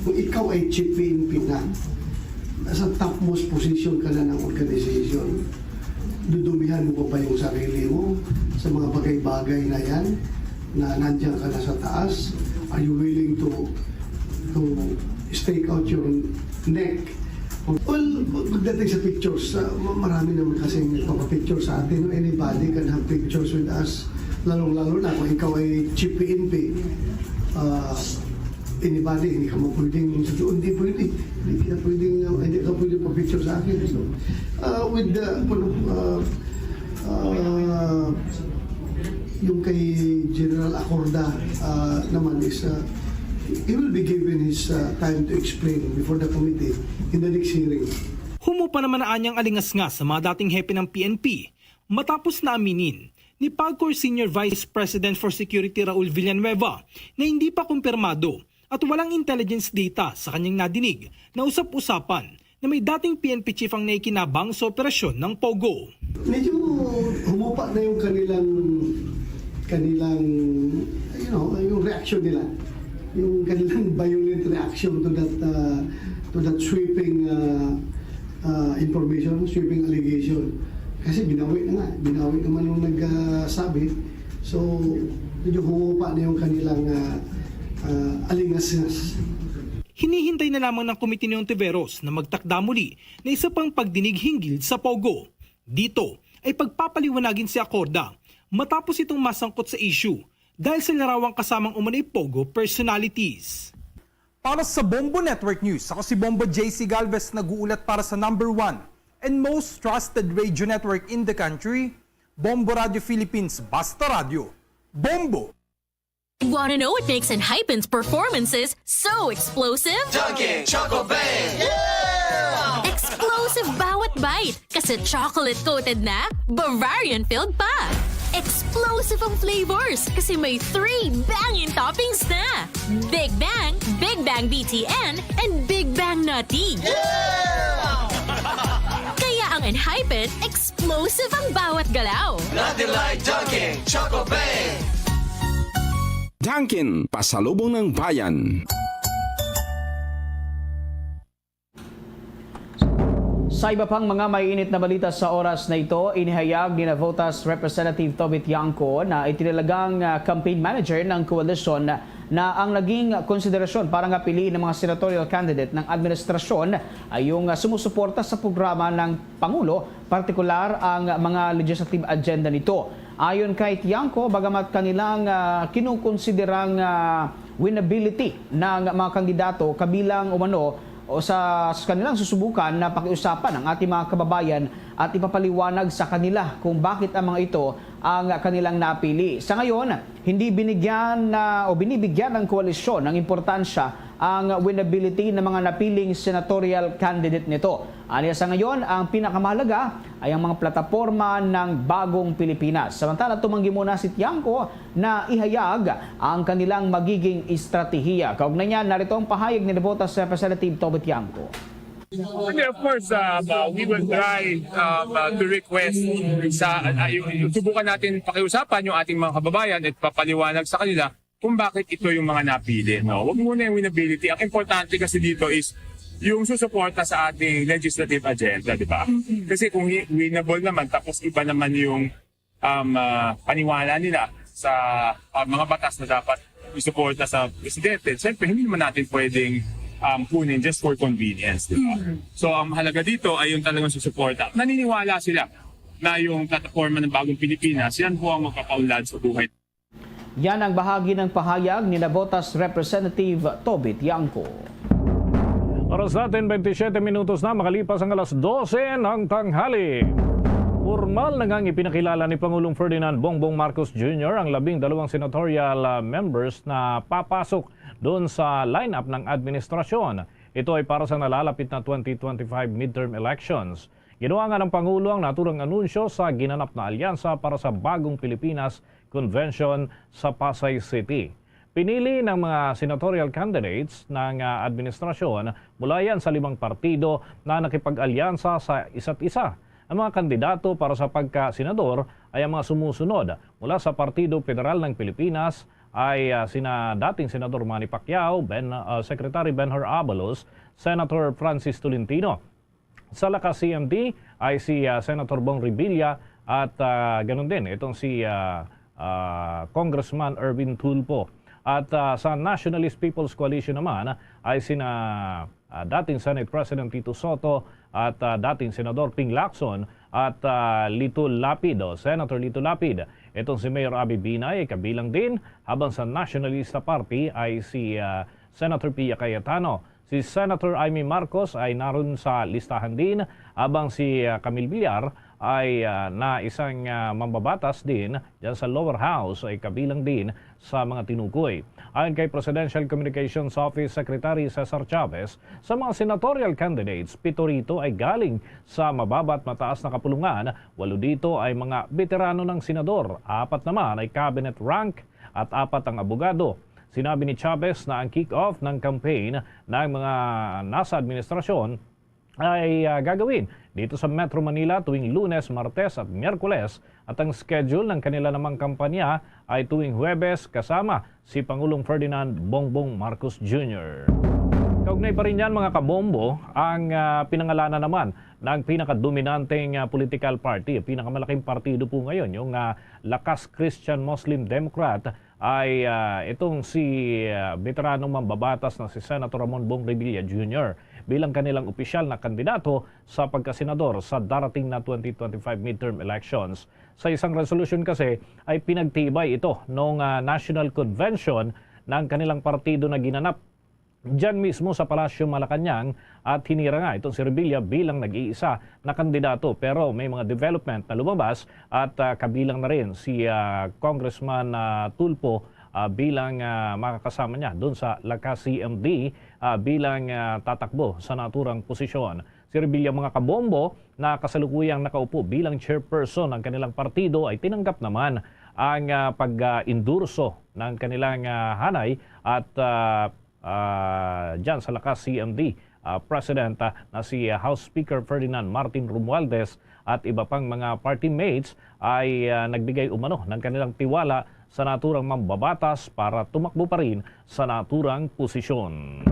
Kung ikaw ay chief P N P na, Nasa topmost position ka na ng organization. Dudumihan mo pa ba yung sarili mo sa mga bagay-bagay na yan na nandiyan ka na sa taas? Are you willing to to stake out your neck? Well, pagdating sa pictures, ah, ma- marami naman kasing nagpapapicture sa atin. No? Anybody can have pictures with us. Lalong-lalo na kung ikaw ay chief P N P. Ah, anybody, hindi ka mo pwedeng, hindi pwede. Hindi ka pwedeng, uh, hindi ka pwedeng pa-picture sa akin. So, uh, with the, uh, uh, yung kay General Acorda, uh, naman is, uh, he will be given his, uh, time to explain before the committee in the next hearing. Humupa naman na anyang alingasngas sa mga dating hepe ng P N P matapos na aminin ni PAGCOR Senior Vice President for Security Raul Villanueva na hindi pa kumpirmado at walang intelligence data sa kanyang nadinig na usap-usapan na may dating P N P chief ang naikinabang sa operasyon ng POGO. Medyo humupa na yung kanilang, kanilang, you know, yung reaction nila. Yung kanilang violent reaction to that, uh, to that sweeping, uh, uh, information, sweeping allegation. Kasi binawi na nga, binawi naman nung nagsabi. So, medyo humupa na yung kanilang, uh, uh, alingas-ngas. Hinihintay na lamang ng Komite ni Ontiveros na magtakda muli na isa pang pagdinig hinggil sa POGO. Dito ay pagpapaliwanagin si Acorda matapos itong masangkot sa issue dahil sa larawang kasamang umano'y POGO personalities. Para sa Bombo Network News, ako si Bombo J C Galvez, nag-uulat para sa number one and most trusted radio network in the country, Bombo Radio Philippines. Basta radyo, Bombo! Want to know what makes Enhypen's performances so explosive? Dunkin' Choco Bang! Explosive bawat bite kasi chocolate-coated na, Bavarian-filled pa. Explosive ang flavors kasi may three banging toppings na. Big Bang, Big Bang B T N, and Big Bang Nutty. Kaya ang Enhypen, explosive ang bawat galaw. Nothing like Dunkin' Choco Bang! Dunkin', pasalubong ng bayan. Sa iba pang mga maiinit na balita sa oras na ito, inihayag ni Navotas Representative Toby Tiangco na itinalagang, ah, campaign manager ng koalisyon na ang naging konsiderasyon para nga piliin ang mga senatorial candidate ng administrasyon ay yung, ah, sumusuporta sa programa ng Pangulo, partikular ang mga legislative agenda nito. Ayon kay Tiangco, bagamat kanilang, ah, kinukonsiderang, ah, winnability ng mga kandidato kabilang umano o sa, sa kanilang susubukan na pakiusapan ang ating mga kababayan at ipapaliwanag sa kanila kung bakit ang mga ito ang kanilang napili. Sa ngayon, hindi binigyan na o binibigyan ng koalisyon ng importansya ang winnability ng mga napiling senatorial candidate nito. Aniya sa ngayon, ang pinakamahalaga ay ang mga plataporma ng Bagong Pilipinas. Samantala, tumanggi muna si Tiangco na ihayag ang kanilang magiging estratehiya. Kaugnay niyan, narito ang pahayag ni Navotas Representative Toby Tiangco. Hindi, of course, um, uh, we will try, um, uh, to request sa, uh, yung, yung subukan natin pakiusapan yung ating mga kababayan at papaliwanag sa kanila kung bakit ito yung mga napili, no? Huwag muna yung winnability. Ang importante kasi dito is yung susuporta sa ating legislative agenda, di ba? Kasi kung hi- winnable naman, tapos iba naman yung, um, ah, paniwala nila sa, ah, mga batas na dapat isuporta sa presidente, siyempre, hindi naman natin pwedeng, um, kunin just for convenience, di ba? So, ang mahalaga dito ay yung talagang susuporta. Naniniwala sila na yung plataforma ng Bagong Pilipinas, yan po ang magpapaunlad sa buhay. Yan ang bahagi ng pahayag ni Navotas Representative Toby Tiangco. Oras natin, twenty-seven minutos na makalipas ang alas dose ng tanghali. Formal na ngang ipinakilala ni Pangulong Ferdinand Bongbong Marcos Junior ang labing dalawang senatorial, ah, members na papasok doon sa lineup ng administrasyon. Ito ay para sa nalalapit na twenty twenty-five midterm elections. Ginawa nga ng Pangulo ang naturang anunsyo sa ginanap na alyansa para sa Bagong Pilipinas Convention sa Pasay City. Pinili ng mga senatorial candidates ng, ah, administrasyon mula yan sa limang partido na nakipag-alyansa sa isa't isa. Ang mga kandidato para sa pagka-senador ay ang mga sumusunod. Mula sa Partido Federal ng Pilipinas ay, ah, sina dating Senador Manny Pacquiao, Ben, ah, Secretary Ben-Hur Abalos, Senator Francis Tolentino. Sa Lakas C M D ay si, ah, Senator Bong Revilla at, ah, ganun din itong si, ah, ah, Congressman Erwin Tulfo. At, ah, sa Nationalist People's Coalition naman ay sina, ah, dating Senate President Tito Sotto at, ah, dating Senador Ping Lacson at, ah, Lito Lapid o Senator Lito Lapid. Itong si Mayor Abby Binay ay kabilang din, habang sa Nationalista Party ay si, ah, Senator Pia Cayetano. Si Senator Imee Marcos ay naroon sa listahan din, habang si, ah, Camille Villar ay, ah, na isang, ah, mambabatas din dyan sa lower house ay kabilang din sa mga tinukoy. Ayon kay Presidential Communications Office Secretary Cesar Chavez, sa mga senatorial candidates, pito rito ay galing sa mababa at mataas na kapulungan, walo dito ay mga beterano ng senador, apat naman ay cabinet rank at apat ang abogado. Sinabi ni Chavez na ang kick-off ng campaign ng mga nasa administrasyon ay, ah, gagawin dito sa Metro Manila tuwing Lunes, Martes at Miyerkules, at ang schedule ng kanila namang kampanya ay tuwing Huwebes kasama si Pangulong Ferdinand Bongbong Marcos Junior. Kaugnay pa rin yan, mga kabombo, ang, ah, pinangalanan naman ng pinakadominanteng, ah, political party, pinakamalaking partido po ngayon, yung, ah, Lakas Christian Muslim Democrat, ay, ah, itong si, ah, veteranong mambabatas na si Senator Ramon Bong Revilla Junior bilang kanilang opisyal na kandidato sa pagkasenador sa darating na twenty twenty-five midterm elections. Sa isang resolusyon kasi ay pinagtibay ito nung, ah, National Convention ng kanilang partido na ginanap diyan mismo sa Palasyo Malacañang, at hinira nga itong si Revilla bilang nag-iisa na kandidato. Pero may mga development na lumabas at, ah, kabilang na rin si, ah, Congressman, ah, Tulfo, ah, bilang, ah, makakasama niya doon sa Lakas C M D, ah, bilang, ah, tatakbo sa naturang posisyon. Si Revilla, mga kabombo, na kasalukuyang nakaupo bilang chairperson ng kanilang partido, ay tinanggap naman ang, ah, pag-endorso ng kanilang, ah, hanay at, ah, ah, dyan sa Lakas C M D, ah, President, ah, na si, ah, House Speaker Ferdinand Martin Romualdez at iba pang mga party mates ay, ah, nagbigay umano ng kanilang tiwala sa naturang mambabatas para tumakbo pa rin sa naturang posisyon.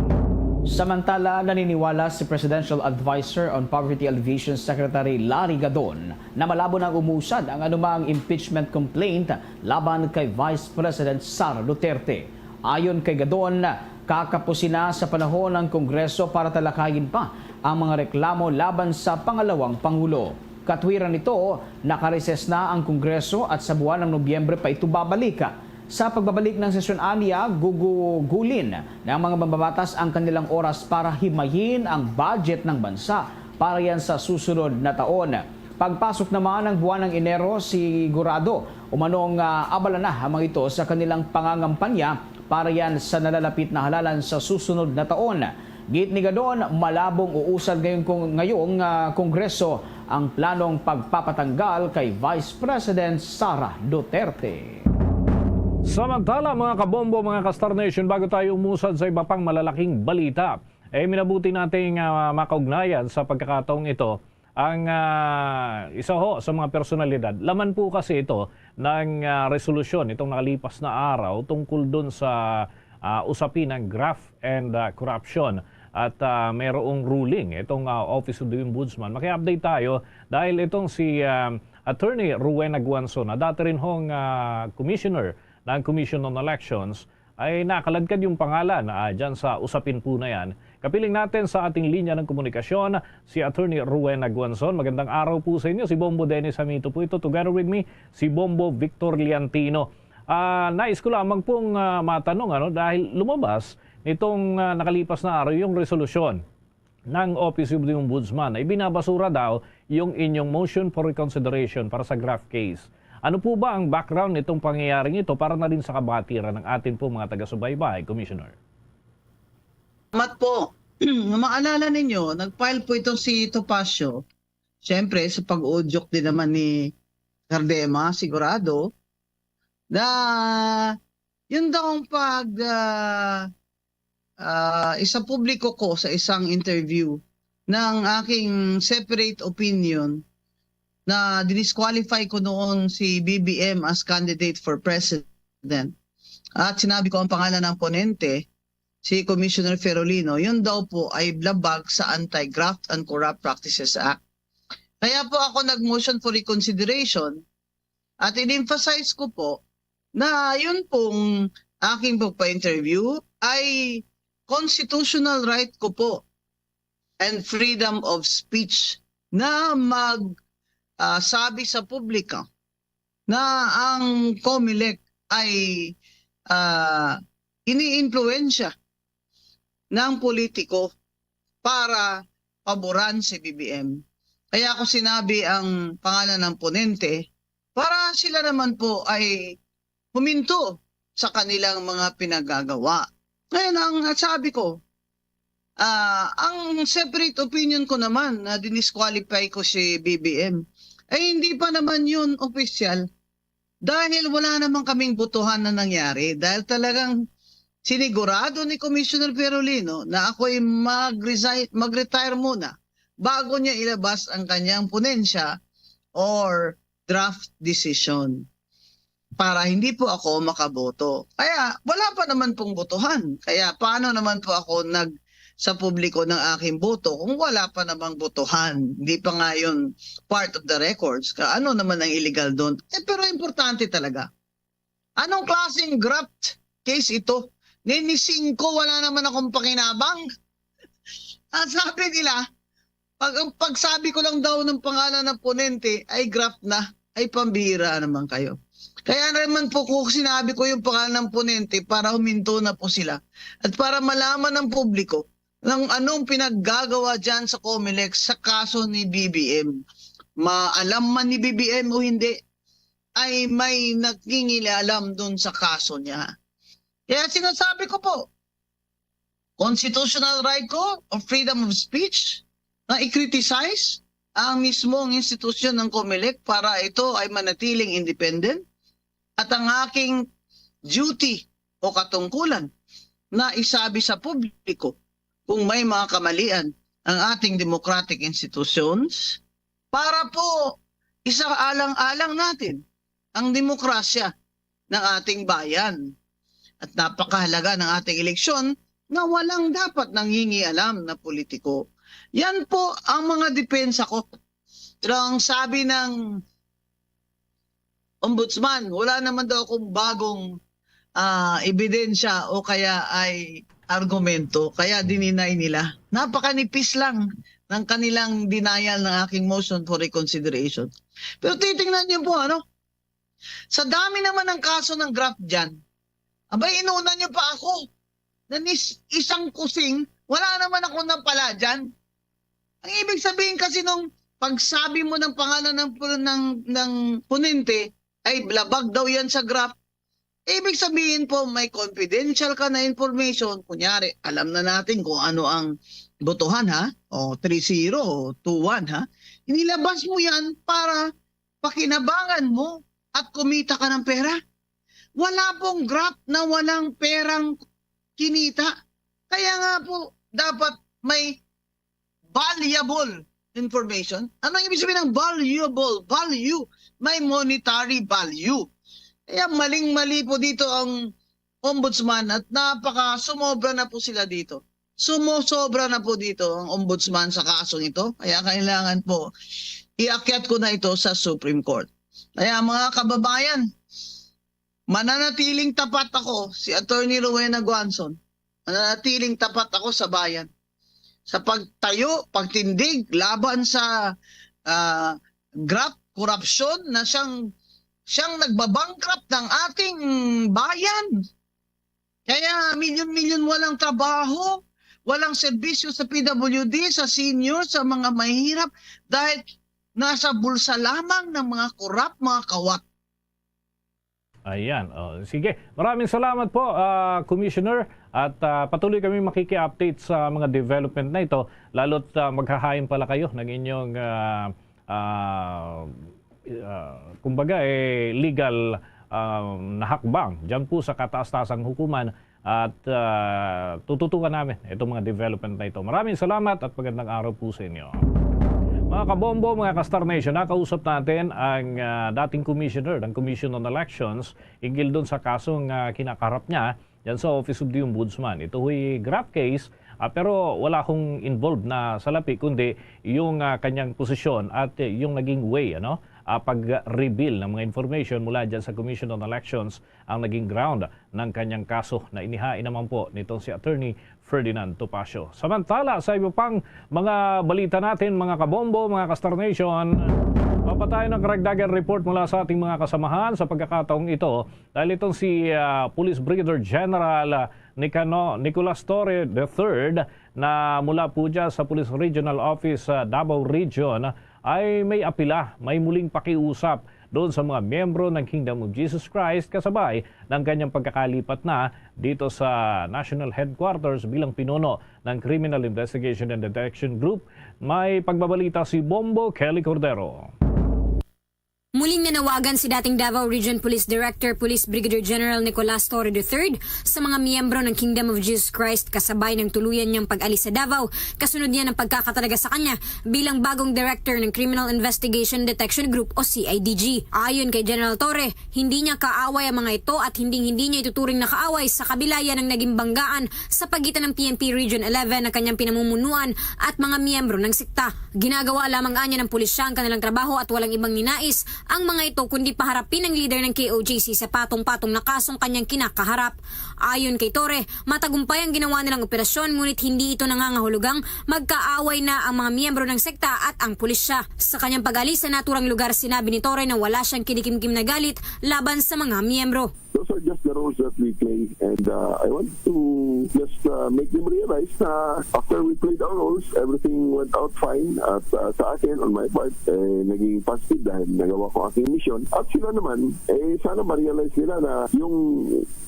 Samantala, naniniwala si Presidential Advisor on Poverty Alleviation Secretary Larry Gadon na malabo nang umusad ang anumang impeachment complaint laban kay Vice President Sara Duterte. Ayon kay Gadon, kakapusin na sa panahon ang Kongreso para talakayin pa ang mga reklamo laban sa pangalawang pangulo. Katwiran nito, nakareses na ang Kongreso at sa buwan ng Nobyembre pa ito babalik. Sa pagbabalik ng sesyon ania, gugugulin ng mga mambabatas ang kanilang oras para himayin ang budget ng bansa para yan sa susunod na taon. Pagpasok naman ng buwan ng Enero, sigurado umanong, ah, abala na ang mga ito sa kanilang pangangampanya para yan sa nalalapit na halalan sa susunod na taon. Giit ni Gadon, malabong uusad ngayon kong, ngayong, ah, Kongreso ang planong pagpapatanggal kay Vice President Sara Duterte. Samantala, mga kabombo, mga ka-Star Nation, bago tayo umusad sa iba pang malalaking balita, eh, minabuti nating, ah, makaugnayan sa pagkakataong ito ang, ah, isa ho sa mga personalidad. Laman po kasi ito ng, ah, resolusyon itong nakalipas na araw tungkol dun sa, ah, usapin ng graft and, ah, corruption. At, ah, mayroong ruling itong, ah, Office of the Ombudsman. Maki-update tayo dahil itong si, ah, Attorney Rowena Guanzon, na dati rin hong, ah, commissioner ng Commission on Elections, ay nakaladkad yung pangalan, ah, dyan sa usapin po na yan. Kapiling natin sa ating linya ng komunikasyon si Attorney Rowena Guanzon. Magandang araw po sa inyo. Si Bombo Dennis Hamito po ito. Together with me, si Bombo Victor Liantino. Ah, nais ko lamang pong, ah, matanong, ano, dahil lumabas nitong, ah, nakalipas na araw yung resolusyon ng Office of the Ombudsman na ibinabasura daw yung inyong motion for reconsideration para sa graft case. Ano po ba ang background nitong pangyayaring ito para na rin sa kabatiran ng atin po mga taga-subaybay, Commissioner? Salamat po. Kung maalala ninyo, nag-file po itong si Topacio. Siyempre, sa pag-udyok din naman ni Cardema, sigurado, na yun daw ang pag, ah, ah, isapubliko ko sa isang interview ng aking separate opinion na dinisqualify ko noon si B B M as candidate for president. At sinabi ko ang pangalan ng ponente si Commissioner Ferolino, yun daw po ay blabag sa Anti-Graft and Corrupt Practices Act. Kaya po ako nag-motion for reconsideration at in-emphasize ko po na yun pong aking pagpa-interview ay constitutional right ko po and freedom of speech na mag, ah, sabi sa publiko na ang Comelec ay, ah, iniimpluwensya ng politiko para paboran si B B M. Kaya ko sinabi ang pangalan ng ponente para sila naman po ay huminto sa kanilang mga pinagagawa. Ngayon, ang sabi ko, ah, ang separate opinion ko naman na dinisqualify ko si B B M, ay hindi pa naman yun opisyal dahil wala naman kaming botohan na nangyari. Dahil talagang sinigurado ni Commissioner Perolino na ako'y mag-resign, mag-retire muna bago niya ilabas ang kanyang ponensya or draft decision para hindi po ako makaboto. Kaya wala pa naman pong botohan. Kaya paano naman po ako nag sa publiko ng aking boto kung wala pa namang botohan? Hindi pa nga yun part of the records. Ka ano naman ang illegal doon? Eh, pero importante talaga. Anong klaseng graft case ito? Nini singko, wala naman akong pakinabang. Ang sabi nila, pag, ang pagsabi ko lang daw ng pangalan ng ponente ay graft na, ay pambira naman kayo. Kaya naman po ko sinabi ko yung pangalan ng ponente para huminto na po sila at para malaman ng publiko ng anong pinaggagawa dyan sa Comelec sa kaso ni B B M. Maalam man ni B B M o hindi, ay may nagkingilialam dun sa kaso niya. Kaya sinasabi ko po, constitutional right ko o freedom of speech na i-criticize ang mismong institusyon ng Comelec para ito ay manatiling independent, at ang aking duty o katungkulan na isabi sa publiko kung may mga kamalian ang ating democratic institutions para po isaalang-alang natin ang demokrasya ng ating bayan. At napakahalaga ng ating eleksyon na walang dapat nangingialam na politiko. Yan po ang mga depensa ko. Pero ang sabi ng Ombudsman, wala naman daw akong bagong, ah, ebidensya o kaya ay argumento, kaya dininay nila. Napakanipis lang ng kanilang denial ng aking motion for reconsideration. Pero titingnan niyo po, ano? Sa dami naman ng kaso ng graft dyan, abay, inuna niyo pa ako. Na nis-, isang kusing, wala naman ako napala dyan. Ang ibig sabihin kasi nung pagsabi mo ng pangalan ng pu-, ng, ng punente, ay blabag daw yan sa graft. Ibig sabihin po, may confidential ka na information. Kunyari, alam na natin kung ano ang botohan, ha? O three zero o two one, ha? Inilabas mo yan para pakinabangan mo at kumita ka ng pera. Wala pong graft na walang perang kinita. Kaya nga po, dapat may valuable information. Ano ang ibig sabihin ng valuable? Value. May monetary value. Kaya maling-mali po dito ang ombudsman at napaka sumobra na po sila dito. Sumosobra na po dito ang ombudsman sa kasong ito. Kaya kailangan po iakyat ko na ito sa Supreme Court. Kaya mga kababayan, mananatiling tapat ako, si Attorney Rowena Guanzon. Mananatiling tapat ako sa bayan. Sa pagtayo, pagtindig laban sa, ah, graft, korupsyon na siyang, siyang nagbabankrupt ng ating bayan. Kaya milyon-milyon walang trabaho, walang serbisyo sa P W D, sa senior, sa mga mahihirap, dahil nasa bulsa lamang ng mga korap, mga kawat. Ayan. Oh, sige. Maraming salamat po, ah, Commissioner. At, ah, patuloy kami makiki-update sa mga development na ito. Lalo't, ah, maghahain pala kayo ng inyong, ah, ah, ah, kumbaga, eh, legal, ah, na hakbang dyan po sa kataas-taasang hukuman. At, ah, tututukan namin itong mga development na ito. Maraming salamat at magandang araw po sa inyo. Mga kabombo, mga ka-Star Nation, nakausap natin ang, ah, dating commissioner ng Commission on Elections hinggil dun sa kasong, ah, kinakaharap niya diyan sa Office of the Ombudsman. Ito ho'y graft case, ah, pero wala akong involved na salapi, kundi yung, ah, kanyang posisyon at, eh, yung naging way, ano, ah, pag-reveal ng mga information mula diyan sa Commission on Elections ang naging ground ng kanyang kaso na inihain naman po nitong si Attorney Ferdinand Topacio. Samantala, sa iba pang mga balita natin, mga kabombo, mga ka-Star Nation, papatayon ang karagdagan report mula sa ating mga kasamahan sa pagkakataong ito, dahil itong si, ah, Police Brigadier General, ah, Nicano-, Nicolas Torre the third, na mula po dyan sa Police Regional Office sa Davao Region, ay may apila, may muling pakiusap doon sa mga miyembro ng Kingdom of Jesus Christ kasabay ng kanyang pagkakalipat na dito sa National Headquarters bilang pinuno ng Criminal Investigation and Detection Group. May pagbabalita si Bombo Kelly Cordero. Muling nanawagan si dating Davao Region Police Director Police Brigadier General Nicolas Torre the third sa mga miyembro ng Kingdom of Jesus Christ kasabay ng tuluyan niyang pag-alis sa Davao kasunod niya ng pagkakatalaga sa kanya bilang bagong director ng Criminal Investigation Detection Group o C I D G. Ayon kay General Torre, hindi niya kaaway ang mga ito at hinding-hindi niya ituturing na kaaway sa kabila yan ng naging banggaan sa pagitan ng P N P Region eleven na kanyang pinamumunuan at mga miyembro ng sekta. Ginagawa lamang anya ng pulisya ang kanilang trabaho at walang ibang ninais ang mga ito kundi paharapin ang leader ng K O J C sa patong-patong na kasong kanyang kinakaharap. Ayon kay Torre, matagumpay ang ginawa nilang operasyon ngunit hindi ito nangangahulugang magkaaway na ang mga miyembro ng sekta at ang pulisya. Sa kanyang pag-alis sa naturang lugar, sinabi ni Torre na wala siyang kinikimkim na galit laban sa mga miyembro. Those are just the roles that we play, and, uh, I want to just, uh, make them realize na after we played our roles, everything went out fine. At, uh, sa akin, on my part, eh, naging positive dahil nagawa ko aking mission. At sila naman, eh, sana ma-realize nila na yung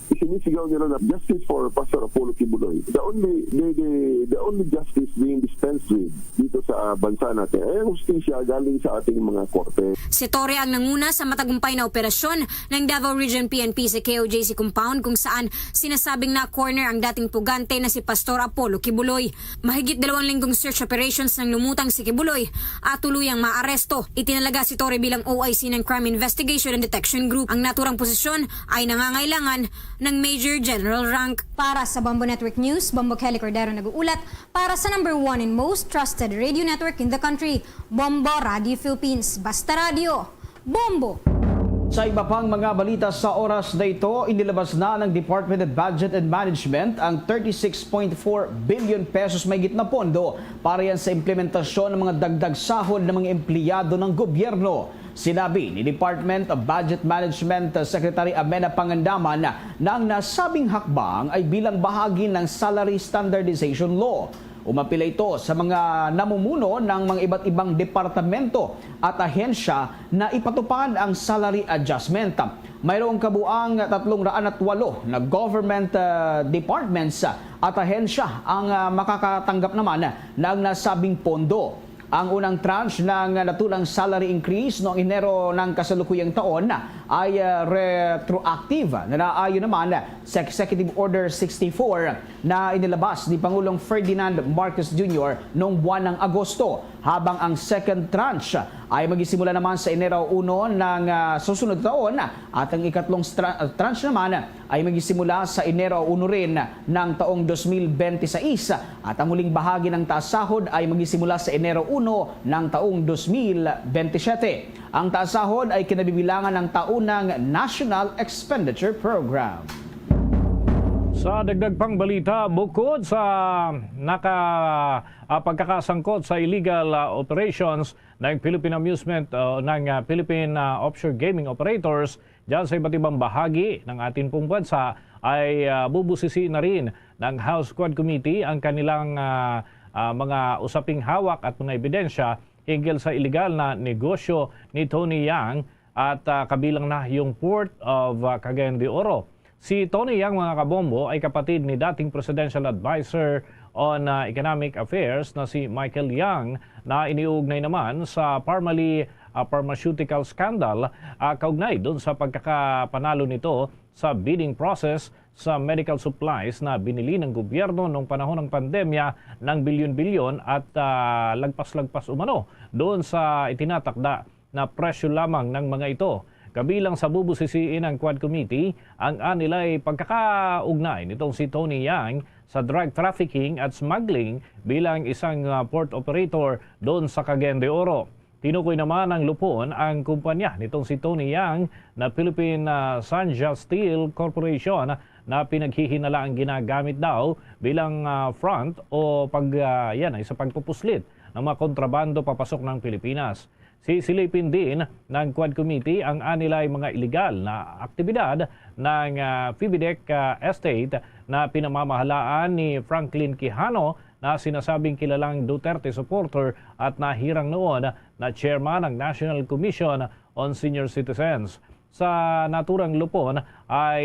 isinisigaw nila na justice for Pastor Apollo Quiboloy, the only, the, the, the only justice being dispensed with dito sa bansa natin ay ang hustisya galing sa ating mga korte. Si Torre ang nanguna sa matagumpay na operasyon ng Davao Region P N P sa K O J C compound, kung saan sinasabing na-corner ang dating pugante na si Pastor Apollo Quiboloy. Mahigit dalawang linggong search operations nang lumutang si Quiboloy at tuluyang maaresto. Itinalaga si Torre bilang O I C ng Crime Investigation and Detection Group. Ang naturang posisyon ay nangangailangan ng Major General rank. Para sa Bombo Network News, Bombo Kelly Cordero nag-uulat para sa number one and most trusted radio network in the country, Bombo Radio Philippines. Basta radyo, bombo! Sa iba pang mga balita sa oras na ito, inilabas na ng Department of Budget and Management ang thirty-six point four billion pesos mahigit na pondo para yan sa implementasyon ng mga dagdag sahod ng mga empleyado ng gobyerno. Sinabi ni Department of Budget Management Secretary Amena Pangandaman na ang nasabing hakbang ay bilang bahagi ng Salary Standardization Law. Umapila ito sa mga namumuno ng mga iba't ibang departamento at ahensya na ipatupad ang salary adjustment. Mayroong kabuang tatlong raan at walo na government, ah, departments at ahensya ang, ah, makakatanggap naman ng nasabing pondo. Ang unang tranche ng natulang salary increase noong Enero ng kasalukuyang taon ay, ah, retroactive na naayon naman sa Executive Order sixty-four na inilabas ni Pangulong Ferdinand Marcos Junior noong buwan ng Agosto, habang ang second tranche ay magsisimula naman sa Enero uno ng, ah, susunod taon, at ang ikatlong stra-, tranche naman ay magsisimula sa Enero uno rin ng taong dos mil bente seis, at ang huling bahagi ng taas sahod ay magsisimula sa Enero uno ng taong dos mil bente siyete. Ang taas sahod ay kinabibilangan ng taunang National Expenditure Program. Sa dagdag pang balita, bukod sa naka, ah, pagkakasangkot sa illegal, ah, operations ng Philippine Amusement, ah, ng, ah, Philippine, ah, Offshore Gaming Operators, diyan sa iba't ibang bahagi ng atin pong bansa ay, ah, bubusisi na rin ng House Quad Committee ang kanilang, ah, ah, mga usaping hawak at mga ebidensya hinggil sa iligal na negosyo ni Tony Yang at, ah, kabilang na yung Port of, ah, Cagayan de Oro. Si Tony Yang, mga kabombo, ay kapatid ni dating Presidential Advisor on, ah, Economic Affairs na si Michael Yang na iniuugnay naman sa Parmalee, ah, pharmaceutical scandal, ah, kaugnay dun sa pagkakapanalo nito sa bidding process sa medical supplies na binili ng gobyerno noong panahon ng pandemya ng bilyon-bilyon at, ah, lagpas-lagpas umano doon sa itinatakda na presyo lamang ng mga ito. Kabilang sa bubusisiin ang Quad Committee, ang anilay pagkakaugnay nitong si Tony Yang sa drug trafficking at smuggling bilang isang, ah, port operator doon sa Cagayan de Oro. Tinukoy naman ng Lupon ang kumpanya nitong si Tony Yang na Philippine, ah, Sanja Steel Corporation na pinaghihinalaang ginagamit daw bilang, ah, front o pag, ah, yan ay sa pagpupuslit ng mga kontrabando papasok ng Pilipinas. Sisilipin din ng Quad Committee ang anilay mga iligal na aktibidad ng, ah, Fibidec, ah, Estate na pinamamahalaan ni Franklin Quijano na sinasabing kilalang Duterte supporter at nahirang noon na chairman ng National Commission on Senior Citizens. Sa naturang Lupon ay,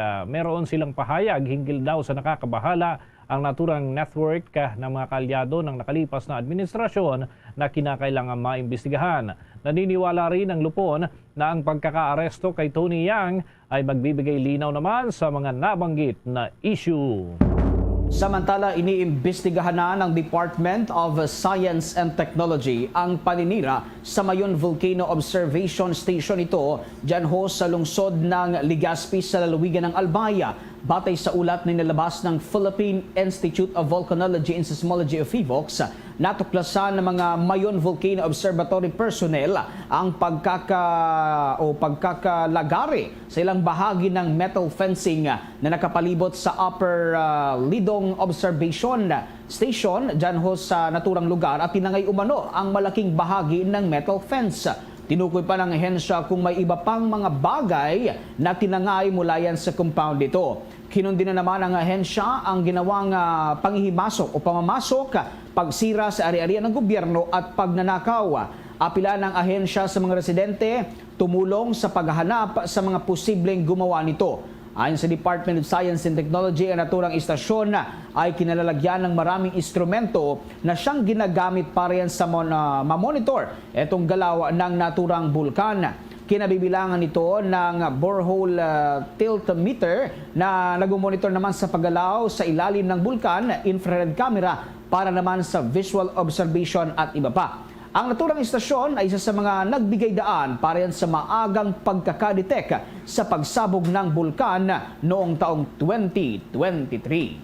ah, meron silang pahayag hinggil daw sa nakakabahala ang naturang network, ah, ng mga kaalyado ng nakalipas na administrasyon na kinakailangan maimbestigahan. Naniniwala rin ang Lupon na ang pagkakaaresto kay Tony Yang ay magbibigay linaw naman sa mga nabanggit na issue. Samantala, iniimbestigahan na ng Department of Science and Technology ang paninira sa Mayon Volcano Observation Station ito dyan ho sa lungsod ng Legazpi sa lalawigan ng Albay. Batay sa ulat na inilabas ng Philippine Institute of Volcanology and Seismology o PHIVOLCS, natuklasan ng mga Mayon Volcano Observatory personnel ang pagkaka o pagkakalagari sa ilang bahagi ng metal fencing na nakapalibot sa Upper, ah, Lidong Observation Station dyan ho sa naturang lugar at tinangay umano ang malaking bahagi ng metal fence. Tinukoy pa ng ahensya kung may iba pang mga bagay na tinangay mula yan sa compound nito. Kinundi na naman ang ahensya ang ginawang, ah, panghihimasok o pamamasok, pagsira sa ari-arian ng gobyerno at pagnanakaw. Apila ng ahensya sa mga residente tumulong sa paghahanap sa mga posibleng gumawa nito. Ayon sa Department of Science and Technology, ang naturang istasyon ay kinalalagyan ng maraming instrumento na siyang ginagamit para yan sa mon-, ah, mamonitor itong galaw ng naturang bulkan. Kinabibilangan nito ng borehole, ah, tilt meter na nagmomonitor naman sa paggalaw sa ilalim ng bulkan, infrared camera para naman sa visual observation at iba pa. Ang naturang istasyon ay isa sa mga nagbigay daan para yan sa maagang pagkakadetect sa pagsabog ng bulkan noong taong twenty twenty-three.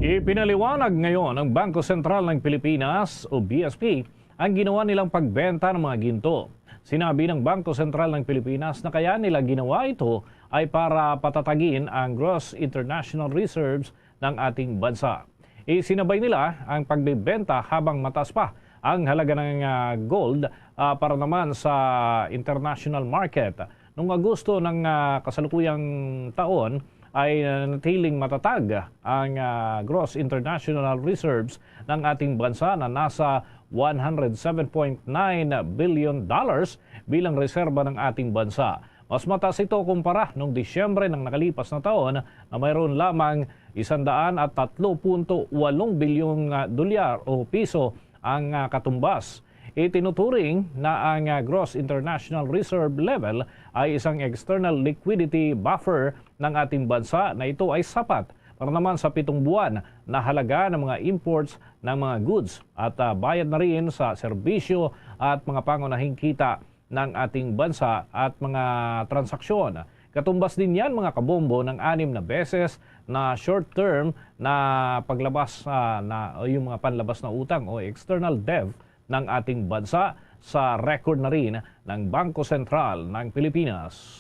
Ipinaliwanag ngayon ng Bangko Sentral ng Pilipinas o B S P ang ginawa nilang pagbenta ng mga ginto. Sinabi ng Bangko Sentral ng Pilipinas na kaya nila ginawa ito ay para patatagin ang gross international reserves ng ating bansa. Isinabay nila ang pagbebenta habang mataas pa ang halaga ng, ah, gold, ah, para naman sa international market. Noong Agosto ng, ah, kasalukuyang taon ay nanatiling matatag ang, ah, gross international reserves ng ating bansa na nasa one hundred seven point nine billion dollars bilang reserba ng ating bansa. Mas mataas ito kumpara noong Disyembre ng nakalipas na taon na mayroon lamang isang daan at tatlo punto walong bilyong, ah, dolyar o piso ang, ah, katumbas. Itinuturing na ang, ah, gross international reserve level ay isang external liquidity buffer ng ating bansa na ito ay sapat para naman sa pitong buwan na halaga ng mga imports ng mga goods at, ah, bayad na rin sa serbisyo at mga pangunahing kita ng ating bansa at mga transaksyon. Katumbas din yan, mga kabombo, ng anim na beses na short-term na paglabas, ah, na, o yung mga panlabas na utang o external debt ng ating bansa sa record na rin ng Bangko Sentral ng Pilipinas.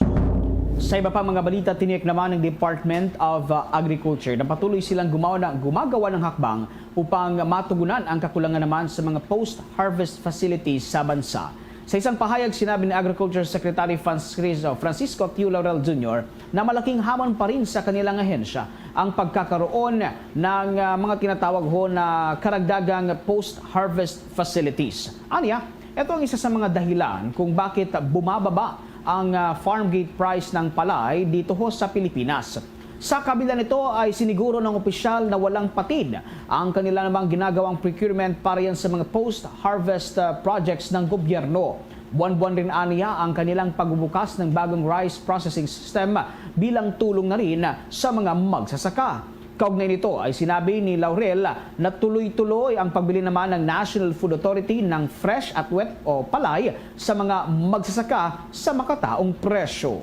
Sa iba pang mga balita, tiniyak naman ng Department of, uh, Agriculture na patuloy silang gumawa na, gumagawa ng hakbang upang matugunan ang kakulangan naman sa mga post-harvest facilities sa bansa. Sa isang pahayag, sinabi ni Agriculture Secretary Francis-, Francisco Tiu Laurel Junior na malaking hamon pa rin sa kanilang ahensya ang pagkakaroon ng, ah, mga tinatawag ho na karagdagang post-harvest facilities. Anya, ito ang isa sa mga dahilan kung bakit bumababa ang, ah, farm gate price ng palay dito ho sa Pilipinas. Sa kabila nito ay siniguro ng opisyal na walang patid ang kanila namang ginagawang procurement para yan sa mga post-harvest, ah, projects ng gobyerno. Buwan-buwan rin aniya ang kanilang pagbubukas ng bagong rice processing system bilang tulong na rin sa mga magsasaka. Kaugnay nito ay sinabi ni Laurel na tuloy-tuloy ang pagbili naman ng National Food Authority ng fresh at wet o palay sa mga magsasaka sa makataong presyo.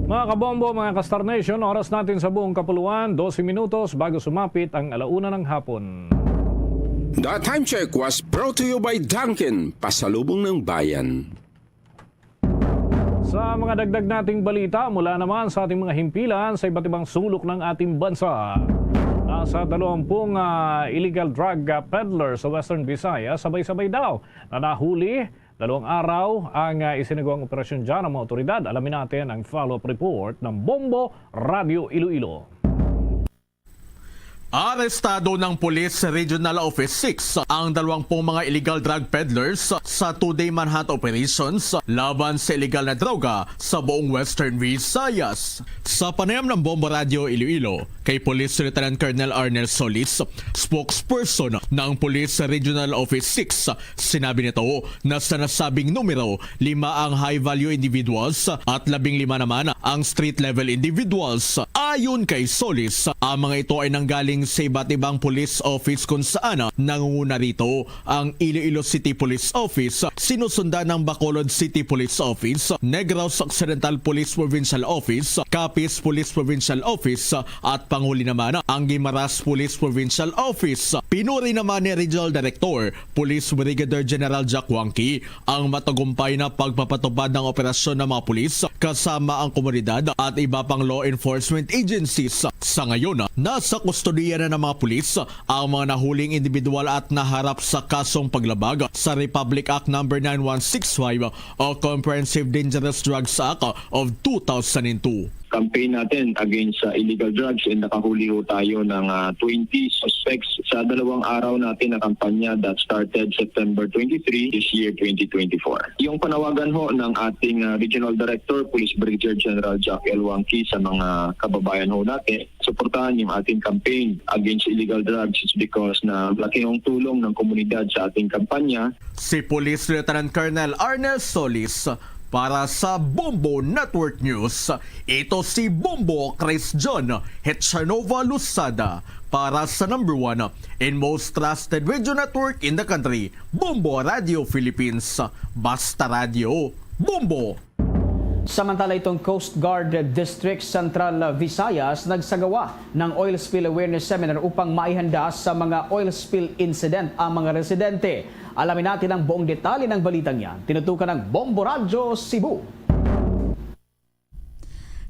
Mga kabombo, mga ka-Star Nation, oras natin sa buong kapuluan, dose minutos bago sumapit ang alauna ng hapon. The Time Check was brought to you by Dunkin, Pasalubong ng Bayan. Sa mga dagdag nating balita, mula naman sa ating mga himpilan sa iba't ibang sulok ng ating bansa. Nasa dalawampung, ah, illegal drug, ah, peddler sa Western Visayas, sabay-sabay daw na nahuli. Dalawang araw ang, ah, isinagawang operasyon dyan ng mga otoridad. Alamin natin ang follow-up report ng Bombo Radyo Iloilo. Arestado ng Police Regional Office six ang dalawang pong mga illegal drug peddlers sa two-day manhunt operations laban sa illegal na droga sa buong Western Visayas. Sa panayam ng Bombo Radyo Iloilo kay Police Lieutenant Colonel Arnel Solis, spokesperson ng Police Regional Office six, sinabi nito na sa nasabing numero, lima ang high-value individuals at labing lima naman ang street-level individuals. Ayon kay Solis, ang mga ito ay nanggaling sa iba't ibang police office kung saan nangunguna rito ang Iloilo City Police Office, sinusundan ng Bacolod City Police Office, Negros Occidental Police Provincial Office, Capiz Police Provincial Office, at panghuli naman ang Guimaras Police Provincial Office. Pinuri naman ni Regional Director Police Brigadier General Jack Wangki ang matagumpay na pagpapatupad ng operasyon ng mga pulis kasama ang komunidad at iba pang law enforcement agencies. Sa ngayon, nasa kustodiya na ng mga pulis ang mga nahuling individual at naharap sa kasong paglabag sa Republic Act Number nine one six five o Comprehensive Dangerous Drugs Act of two thousand two. Campaign natin against sa illegal drugs, and nakahuli ho tayo ng ah, twenty suspects sa dalawang araw natin na kampanya that started September twenty-three this year, twenty twenty-four. Yung panawagan ho ng ating ah, Regional Director, Police Brigadier General Jack L. Wangki, sa mga kababayan ho natin, suportahan yung ating campaign against illegal drugs is because na malaking tulong ng komunidad sa ating kampanya. Si Police Lieutenant Colonel Arnel Solis para sa Bombo Network News. Ito si Bombo Chris John Hetchanova Losada para sa number one and most trusted radio network in the country, Bombo Radio Philippines. Basta Radio, Bombo! Samantala, itong Coast Guard District Central Visayas nagsagawa ng oil spill awareness seminar upang maihanda sa mga oil spill incident ang mga residente. Alamin natin ang buong detalye ng balitang yan. Tinutukan ng Bombo Radyo Cebu.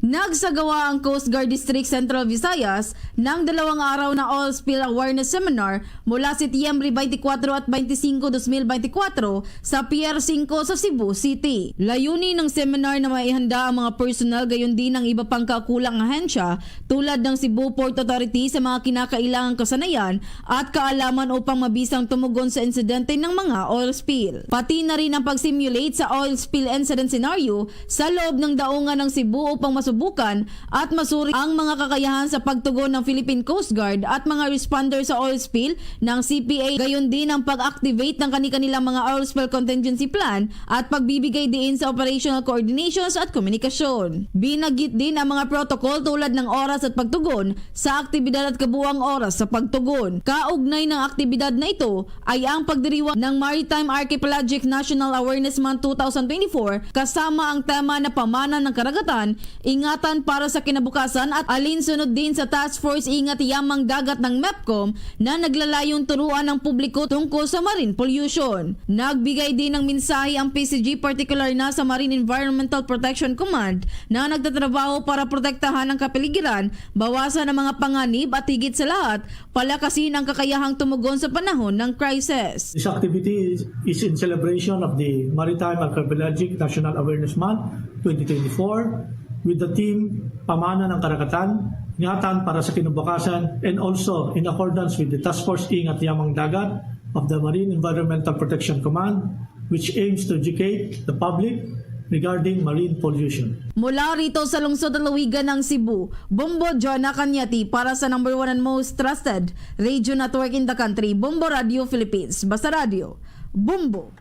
Nagsagawa ang Coast Guard District Central Visayas ng dalawang araw na Oil Spill Awareness Seminar mula Setyembre twenty-four at twenty-five, twenty twenty-four sa Pier five sa Cebu City. Layunin ng seminar na maihanda ang mga personnel gayon din ang iba pang kakulang ahensya tulad ng Cebu Port Authority sa mga kinakailangang kasanayan at kaalaman upang mabisang tumugon sa insidente ng mga oil spill. Pati na rin ang pag-simulate sa oil spill incident scenario sa loob ng daungan ng Cebu upang masubukan at masuri ang mga kakayahan sa pagtugon ng Philippine Coast Guard at mga responder sa oil spill ng C P A, gayon din ang pag-activate ng kani-kanilang mga oil spill contingency plan at pagbibigay diin sa operational coordinations at komunikasyon. Binagit din ang mga protocol tulad ng oras at pagtugon sa aktibidad at kabuang oras sa pagtugon. Kaugnay ng aktibidad na ito ay ang pagdiriwang ng Maritime Archipelagic National Awareness Month two thousand twenty-four kasama ang tema na Pamana ng Karagatan, Ingatan para sa Kinabukasan at alinsunod din sa Task Force Ingat Yamang Dagat ng MEPCOM na naglalayong turuan ang publiko tungkol sa marine pollution. Nagbigay din ng mensahe ang P C G, partikular na sa Marine Environmental Protection Command na nagtatrabaho para protektahan ang kapaligiran, bawasan ang mga panganib at higit sa lahat, palakasin ang kakayahang tumugon sa panahon ng crisis. This activity is, is in celebration of the Maritime Archipelagic National Awareness Month twenty twenty-four with the theme Pamana ng Karagatan, Ingatan para sa Kinabukasan, and also in accordance with the Task Force Ingat Yamang Dagat of the Marine Environmental Protection Command, which aims to educate the public regarding marine pollution. Mula rito sa lungsod Lalawigan ng Cebu, Bombo Joanna Cañete para sa number one and most trusted radio network in the country, Bombo Radio Philippines. Basta Radio, Bombo!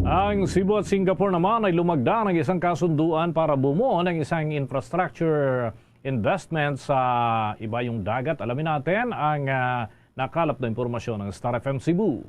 Ang Cebu at Singapore naman ay lumagda ng isang kasunduan para bumuo ng isang infrastructure investment sa Ibayong Dagat. Alamin natin ang, ah, nakalap na impormasyon ng Star F M Cebu.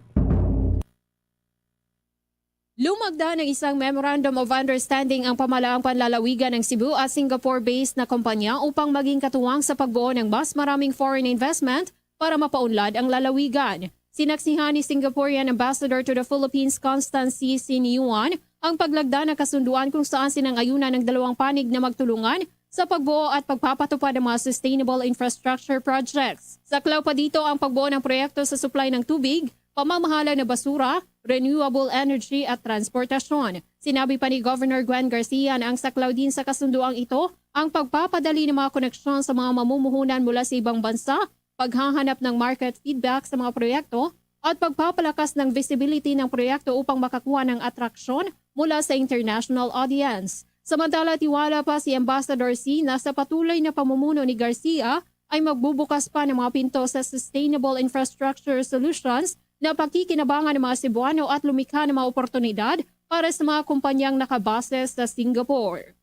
Lumagda ng isang Memorandum of Understanding ang pamahalaang panlalawigan ng Cebu at Singapore-based na kumpanya upang maging katuwang sa pagbuo ng mas maraming foreign investment para mapaunlad ang lalawigan. Sinaksihan ni Singaporean Ambassador to the Philippines, Constance C. Sinyuan, ang paglagda ng kasunduan kung saan sinang-ayunan ng dalawang panig na magtulungan sa pagbuo at pagpapatupad ng mga sustainable infrastructure projects. Saklaw pa dito ang pagbuo ng proyekto sa supply ng tubig, pamamahala ng basura, renewable energy at transportasyon. Sinabi pa ni Governor Gwen Garcia na ang saklaw din sa kasunduang ito ang pagpapadali ng mga koneksyon sa mga mamumuhunan mula sa ibang bansa, paghahanap ng market feedback sa mga proyekto, at pagpapalakas ng visibility ng proyekto upang makakuha ng atraksyon mula sa international audience. Samantala, tiwala pa si Ambassador C na sa patuloy na pamumuno ni Garcia ay magbubukas pa ng mga pinto sa sustainable infrastructure solutions na pakikinabangan ng mga Cebuano at lumikha ng mga oportunidad para sa mga kumpanyang nakabase sa Singapore.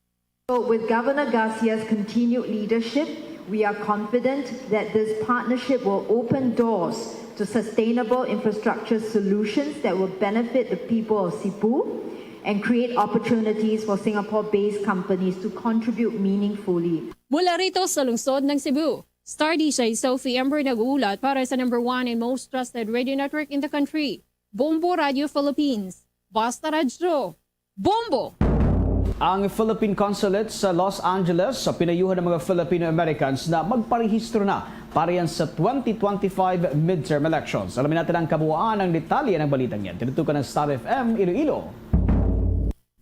So, with Governor Garcia's continued leadership, we are confident that this partnership will open doors to sustainable infrastructure solutions that will benefit the people of Cebu and create opportunities for Singapore-based companies to contribute meaningfully. Mula rito sa lungsod ng Cebu, Star D J Sophie Ember nag-uulat para sa number one and most trusted radio network in the country, Bombo Radio Philippines. Basta Radyo, Bombo! Ang Philippine Consulate sa Los Angeles sa pinayuhan ng mga Filipino-Americans na magparehistro na para yan sa twenty twenty-five midterm elections. Alamin natin ang kabuuan ng detalye ng balitang yan. Tinutukan ng Star F M Iloilo.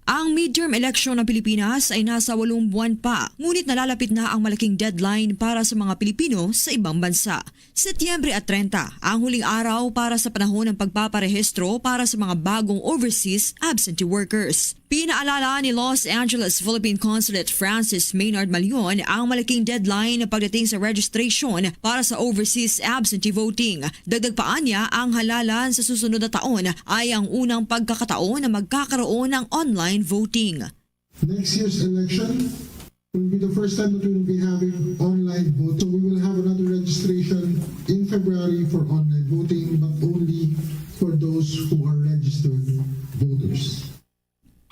Ang midterm election ng Pilipinas ay nasa walong buwan pa, ngunit nalalapit na ang malaking deadline para sa mga Pilipino sa ibang bansa. Setyembre at trenta, ang huling araw para sa panahon ng pagpaparehistro para sa mga bagong overseas absentee workers. Pinaalala ni Los Angeles Philippine Consulate Francis Maynard Malion ang malaking deadline pagdating sa registration para sa overseas absentee voting. Dagdag pa niya, ang halalan sa susunod na taon ay ang unang pagkakataon na magkakaroon ng online voting. Next year's election will be the first time that we will be having online vote. So we will have another registration in February for online voting, but only for those who are registered voters.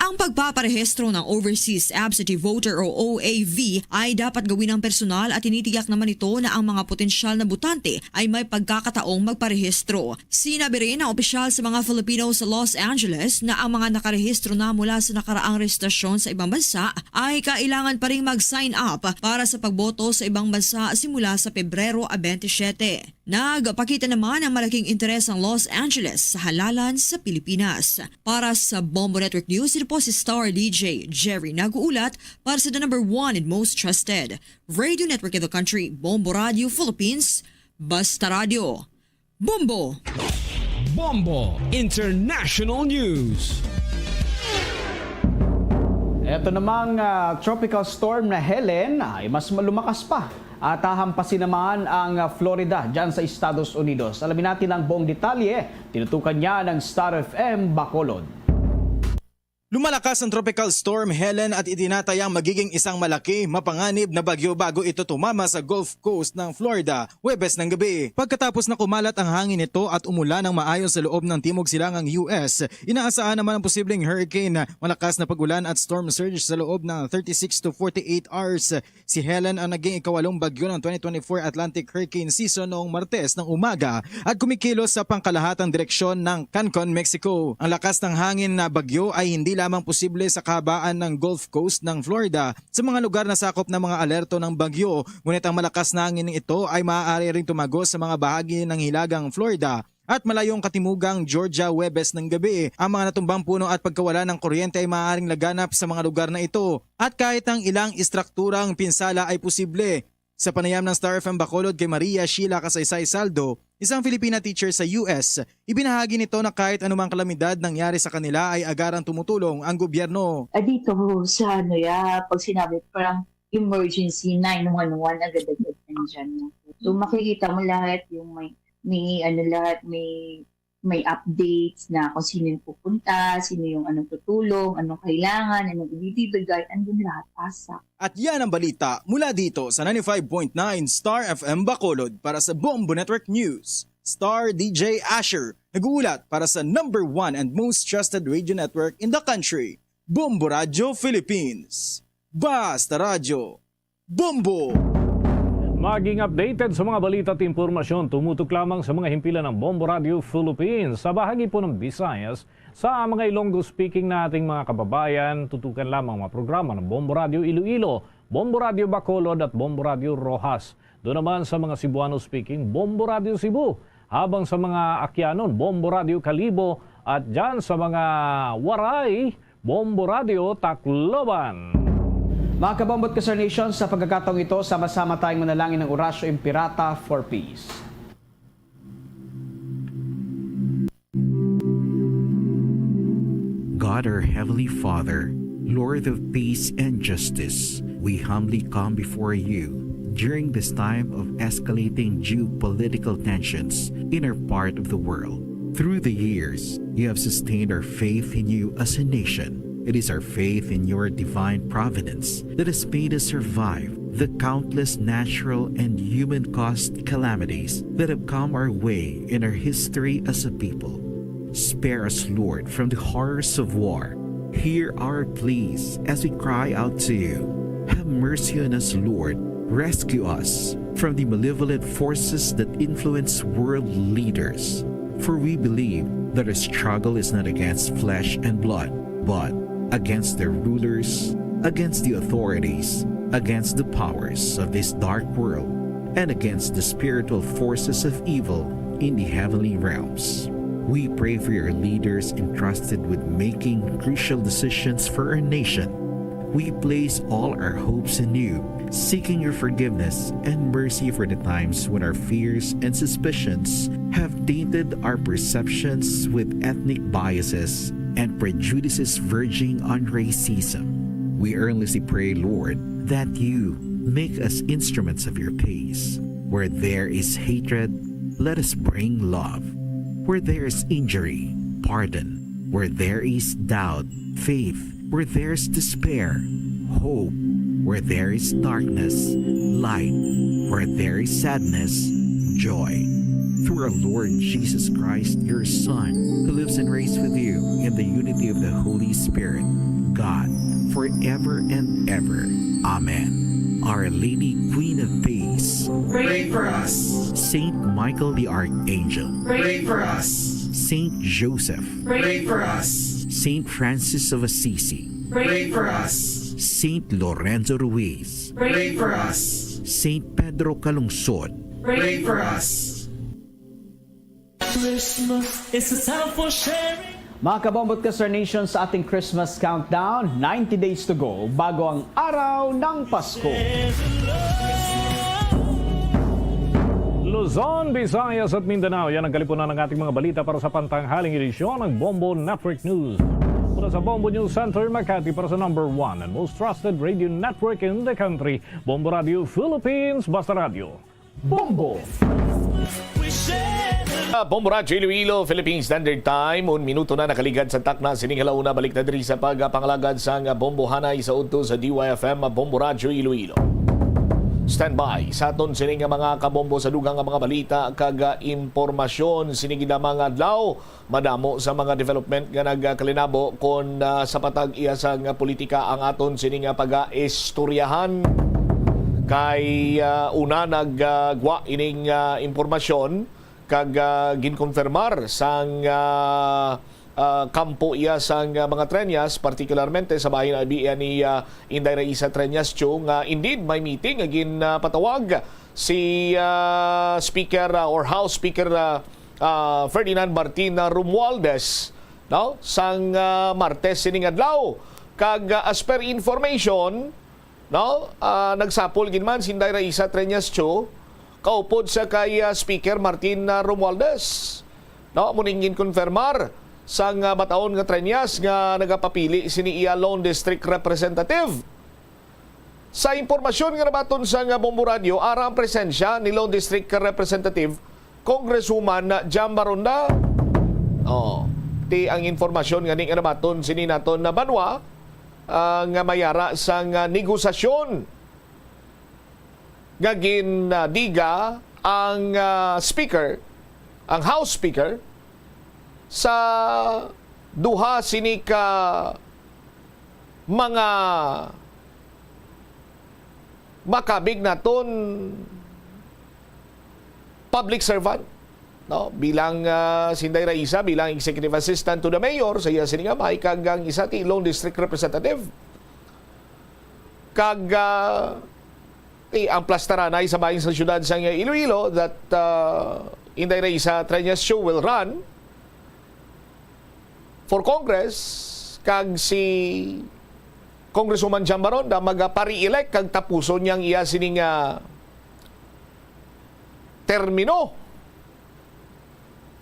Ang pagpaparehistro ng Overseas Absentee Voter o O A V ay dapat gawin ng personal at tinitiyak naman ito na ang mga potensyal na botante ay may pagkakataong magparehistro. Sinabi rin ng opisyal sa mga Filipino sa Los Angeles na ang mga nakarehistro na mula sa nakaraang rehistrasyon sa ibang bansa ay kailangan pa ring mag-sign up para sa pagboto sa ibang bansa simula sa Pebrero twenty-seven. Nagpakita naman ang malaking interes ang Los Angeles sa halalan sa Pilipinas. Para sa Bombo Network News, ito po si Star D J Jerry nag-uulat para sa the number one and most trusted radio network in the country, Bombo Radio Philippines. Basta Radio. Bombo! Bombo International News. Eto namang, ah, tropical storm na Helen ay mas lumakas pa at hahampasin naman ang, ah, Florida dyan sa Estados Unidos. Alamin natin ang buong detalye. Tinutukan niya ng Star F M Bacolod. Lumalakas ang Tropical Storm Helen at itinatayang magiging isang malaki, mapanganib na bagyo bago ito tumama sa Gulf Coast ng Florida Huwebes ng gabi. Pagkatapos na kumalat ang hangin nito at umulan ng maayos sa loob ng Timog Silangang U S, inaasahan naman ang posibleng hurricane, malakas na pag-ulan at storm surge sa loob ng thirty-six to forty-eight hours. Si Helen ang naging ikawalong bagyo ng twenty twenty-four Atlantic Hurricane Season noong Martes ng umaga at kumikilos sa pangkalahatang direksyon ng Cancun, Mexico. Ang lakas ng hangin na bagyo ay hindi lamang posible sa kahabaan ng Gulf Coast ng Florida sa mga lugar na sakop ng mga alerto ng bagyo, ngunit ang malakas na hangin ito ay maaari ring tumagos sa mga bahagi ng hilagang Florida at malayong katimugang Georgia Huwebes ng gabi. Ang mga natumbang puno at pagkawala ng kuryente ay maaaring laganap sa mga lugar na ito. At kahit ang ilang istrukturang pinsala ay posible. Sa panayam ng Star F M Bacolod kay Maria Sheila Kasaysay Saldo, isang Filipina teacher sa U S, ibinahagi nito na kahit anumang kalamidad nangyari sa kanila ay agarang tumutulong ang gobyerno. Ah, dito sa ano ya, pag sinabi parang emergency nine one one, agad-agad nandyan na. So makikita mo lahat yung may, may ano lahat, may may updates na kung sino yung pupunta, sino yung anong tutulong, anong kailangan, anong ibibigay, andun lahat, ASAP. At yan ang balita mula dito sa ninety-five point nine Star F M Bacolod. Para sa Bombo Network News, Star D J Asher, nag-uulat para sa number one and most trusted radio network in the country, Bombo Radio Philippines. Basta Radyo, Bombo! Maging updated sa mga balita at impormasyon, tumutok lamang sa mga himpilan ng Bombo Radio Philippines. Sa bahagi po ng Visayas, sa mga Ilonggo-speaking na ating mga kababayan, tutukan lamang mga programa ng Bombo Radio Iloilo, Bombo Radio Bacolod at Bombo Radio Roxas. Doon naman sa mga Cebuano-speaking, Bombo Radio Cebu. Habang sa mga Aquianon, Bombo Radio Kalibo. At dyan sa mga Waray, Bombo Radio Tacloban. Mga kabombo at ka-Star Nation, sa pagkakataong ito, sama-sama tayong manalangin ng Orasyo Imperata for Peace. God, our Heavenly Father, Lord of peace and justice, we humbly come before you during this time of escalating geopolitical tensions in our part of the world. Through the years, you have sustained our faith in you as a nation. It is our faith in your divine providence that has made us survive the countless natural and human-caused calamities that have come our way in our history as a people. Spare us, Lord, from the horrors of war. Hear our pleas as we cry out to you. Have mercy on us, Lord. Rescue us from the malevolent forces that influence world leaders. For we believe that our struggle is not against flesh and blood, but against their rulers, against the authorities, against the powers of this dark world, and against the spiritual forces of evil in the heavenly realms. We pray for your leaders entrusted with making crucial decisions for our nation. We place all our hopes in you, seeking your forgiveness and mercy for the times when our fears and suspicions have tainted our perceptions with ethnic biases and prejudices verging on racism. We earnestly pray, Lord, that you make us instruments of your peace. Where there is hatred, let us bring love. Where there is injury, pardon. Where there is doubt, faith. Where there is despair, hope. Where there is darkness, light. Where there is sadness, joy. Through our Lord Jesus Christ, your Son, who lives and reigns with you in the unity of the Holy Spirit, God, forever and ever. Amen. Our Lady, Queen of Peace, pray for us. Saint Michael the Archangel, pray for us. Saint Joseph, pray for us. Saint Francis of Assisi, pray for us. Saint Lorenzo Ruiz, pray for us. Saint Pedro Calungsod, pray for us. Christmas is a time for sharing. Mga kabombo at ka-Star Nation, sa ating Christmas countdown, ninety days to go bago ang araw ng Pasko. Luzon, Visayas at Mindanao, yan ang kalipunan ng ating mga balita para sa pantanghaling edisyon ng Bombo Network News. Mula sa Bombo News Center, Makati, para sa number one and most trusted radio network in the country, Bombo Radio Philippines, Basta Radio. Bombo. Ah, Bombo Radyo Iloilo, Philippine Standard Time. Un minuto na nakaligad sa takna sining halauna. Balik na diri sa pagpangalagad sang Bombo Hanay sa udto sa D Y F M, Bombo Radyo Iloilo. Standby sa aton sini nga mga kabombo sa dugang nga mga balita kag, ah, impormasyon sini gid nga adlaw. Madamo sa mga development nga nagkalinabo kon, ah, sa patag iya sang politika ang aton sini nga pagaistoryahan. Kay, ah, una nagagwa ining, ah, impormasyon kag, ah, ginkonfirmar sang, ah, ah, kampo iya sang, ah, mga Treñas, partikularmente sa bahin, ah, ni, ah, Inday Raisa Treñas Cho nga indeed may meeting nga ginpatawag si, ah, Speaker, ah, or House Speaker, ah, ah, Ferdinand Martin Romualdez, no, sang, ah, Martes sining adlaw. Kag, ah, as per information, no, ah, nagsapol gid man si Inday Raisa Treñas Cho kaupod sa kay, ah, Speaker Martin, ah, Romualdez. No, amo ning ginkonfirmar sang, ah, bataon nga Treñas nga nagapapili sini iya lone district representative. Sa impormasyon nga nabaton sang Bombo Radyo, ara ang presensya ni Lone District Representative Congresswoman Jam Baronda. Oh, ti ang impormasyon nga ni nga nabaton sini naton na banwa, ah, nga mayara sang, ah, negosasyon nga gindiga ang, ah, speaker, ang House Speaker, sa duha sini ka mga makabig naton public servant, no? Bilang, ah, si Inday Raisa, bilang executive assistant to the mayor sa iya sining amay, kag ang isa ti lone district representative. Kag, ah, ti ang plastaranay sa bahin sa siyudad sa Iloilo that, ah, Inday Raisa Treñas Chu will run for Congress, kag si Congresswoman Jam Baronda magapa-re-elect kag tapuson niya ang iya sini nga termino.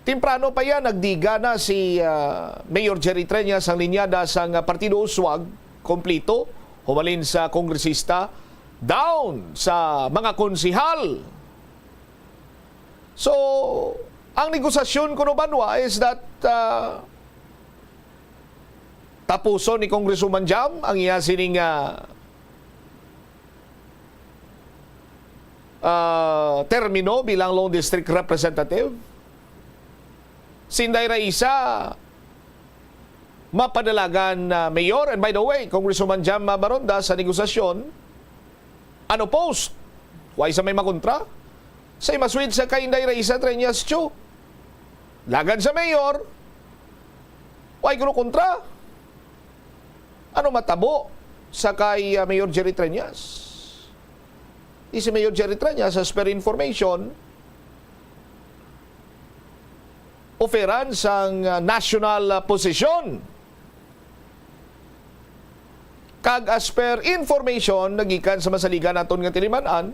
Temprano pa iya, nagdiga na si, ah, Mayor Jerry Treñas sang linyada sang Partido Uswag, kompleto, humalin sa kongresista, down sa mga konsehal. So, ang negosasyon kuno banwa is that, ah, tapuson ni Congresswoman Jam ang iya sining, ah, ah, termino bilang lone district representative. Si Inday Raisa mapadalagan na mayor. And by the way, Congresswoman Jam Baronda, sa negosasyon, unopposed. Wa isa may makontra. Say masuwid sa kay Inday Raisa Treñas Chu. Lagan sa mayor, wa kuno kontra. Ano matabo sa kay, ah, Mayor Jerry Treñas? Di si Mayor Jerry Treñas, as per information, oferan sang, ah, national, ah, posisyon. Kag as per information nagikan sa masaligan naton nga tiniman-an,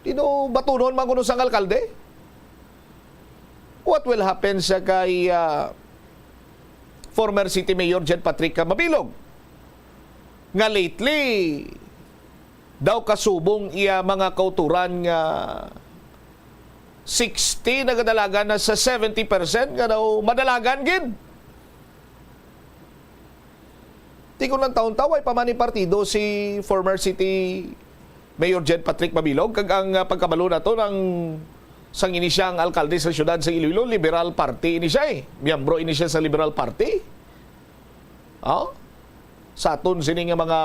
di daw batunon man kuno sang alkalde. What will happen sa kay, ah, former City Mayor Jed Patrick Mabilog, nga lately daw kasubong iya mga kauturan nga sixty, nagadalagan na sa seventy percent nga daw madalagan gid. Di ko lang taon-tawa, pa man ni partido si former City Mayor Jed Patrick Mabilog, kag ang, ah, pagkabalo nato nang sang ini siya ang alkalde sa siyudad sa Iloilo, Liberal Party ini siya eh. Miyembro ini siya sa Liberal Party. Oh? Sa aton sini nga mga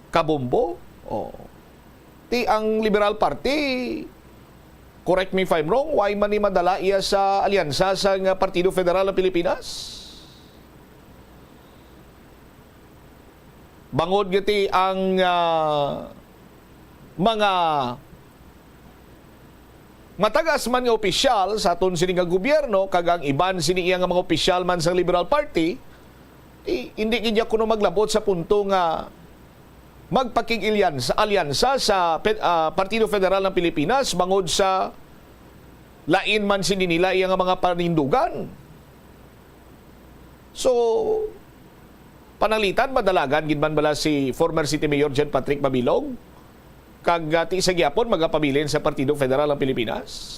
kabombo. Oh. Ti ang Liberal Party, correct me if I'm wrong, why man ni madala iya sa alyansa sa nga Partido Federal ng Pilipinas? Bangod giti ang, ah, mga matagas man nga opisyal sa aton sini nga gobyerno kag ang iban sini iya nga mga opisyal man sang Liberal Party, i-, hindi gid niya kuno maglabot sa punto nga magpakig-alyansa, alyansa sa pe-, ah, Partido Federal ng Pilipinas bangod sa lain man sini nila iya nga mga panindugan. So, pananglitan, madalagan gid man bala si former City Mayor Jed Patrick Mabilog? Kag, ah, ti sa gihapon magapabilin sa Partido Federal ang Pilipinas?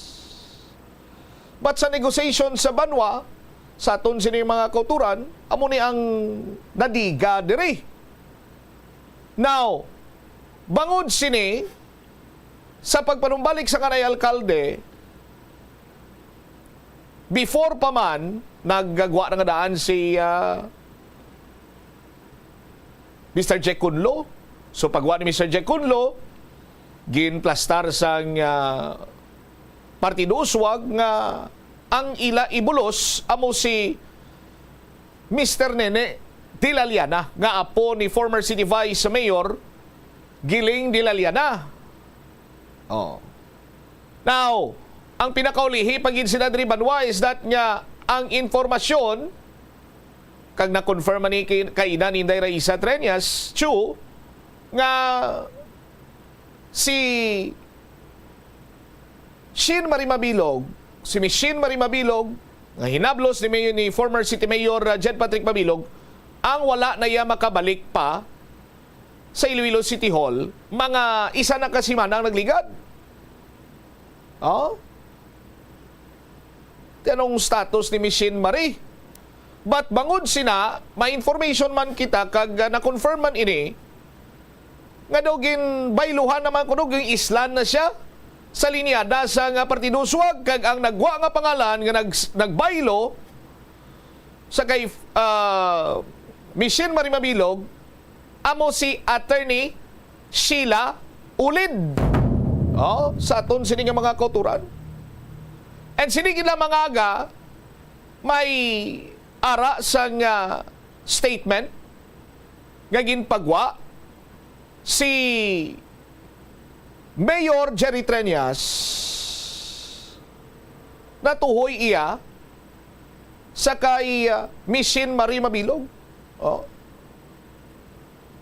But sa negosasyon sa banwa, sa aton sini mga kauturan, amo ni ang nadiga diri. Now, bangod sini, sa pagpanumbalik sa kanay alkalde, before pa man, naggagwa na nga daan si, ah, Mister Jack Kunlo. So, pagwa ni Mister Jack Kunlo, ginplastar sang, ah, Partido Uswag nga ang ila ibulos amo si Mister Nene Dela Liana, nga apo ni former City Vice Mayor Giling Dela Liana. Oh. Now, ang pinakaulihi pa gid sila diri banwa is that nga ang informasyon, kag na-confirm man ni kay, kaina ni Inday Raisa Treñas Chu, nga si Shin Marie Mabilog, si Miss Shin Marie Mabilog, nga hinablos ni Mayor, ni former City Mayor, uh, Jed Patrick Mabilog, ang wala na iya makabalik pa sa Iloilo City Hall, mga isa na ka semana ang nagligad. Oh? Anong status ni Miss Shin Marie? But bangod sina, may information man kita kag, ah, na-confirm man ini, nga daw ginbayluhan naman kuno, gingislan na siya sa linyada sa nga Partido Uswag, kag ang nagwa nga pangalan nga nag-, nagbaylo sa kay, ah, Miss Shin Marie Mabilog, amo si Attorney Sheila Ulid. Oh, sa aton sini nga mga kauturan. And sini gid lang, mga aga, may ara sang, ah, statement nga ginpagwa si Mayor Jerry Treñas, natuhoy iya sa kay, ah, Miss Shin Marie Mabilog. Oh.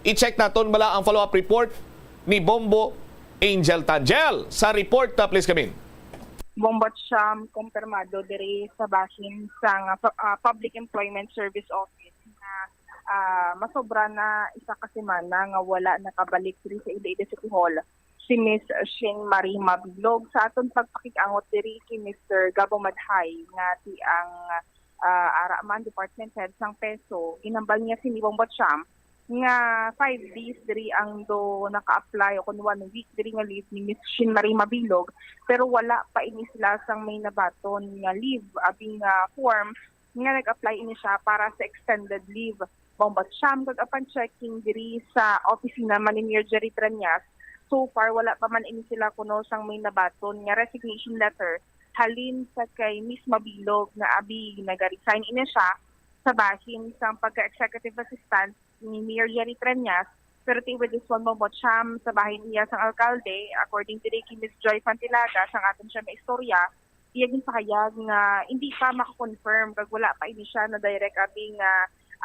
I-check naton bala ang follow-up report ni Bombo Angel Tangel. Sa report, ah, please, Kamin. Bombo Cham, kumpirmado diri sa bahin sang, ah, pu-, ah, Public Employment Service Office nga, ah, masobra na isa ka semana nga wala nakabalik diri sa Iloilo City Hall si Miss Shin Marie Mabilog. Sa aton pagpakig-angot diri kay Mister Gabo Madhay, nga ti ang, ah, ara man, department head sang PESO, ginhambal niya sini, Bombo Cham, nga five days diri ang do naka-apply o kon one week diri nga leave ni Miss Shin Marie Mabilog, pero wala pa ini sila sang may nabaton nga leave, abi nga form nga nag-apply ini siya para sa extended leave. Bombo Cham, kag apan checking diri sa opisina man ni Mayor Jerry Treñas, so far wala pa man ini sila kuno sang may nabaton nga resignation letter halin sa kay Miss Mabilog nga abi nag-resign ini siya sa bahin sang pagka-executive assistant ni Mayor Jerry Treñas, pero ti with this one, Bombo Cham, sa bahin iya sang alkalde, according diri kay Miss Joy Fantilaga, sang aton siya maistorya, iya ginpahayag nga hindi pa maka-confirm kag wala pa ini siya na direct abi nga,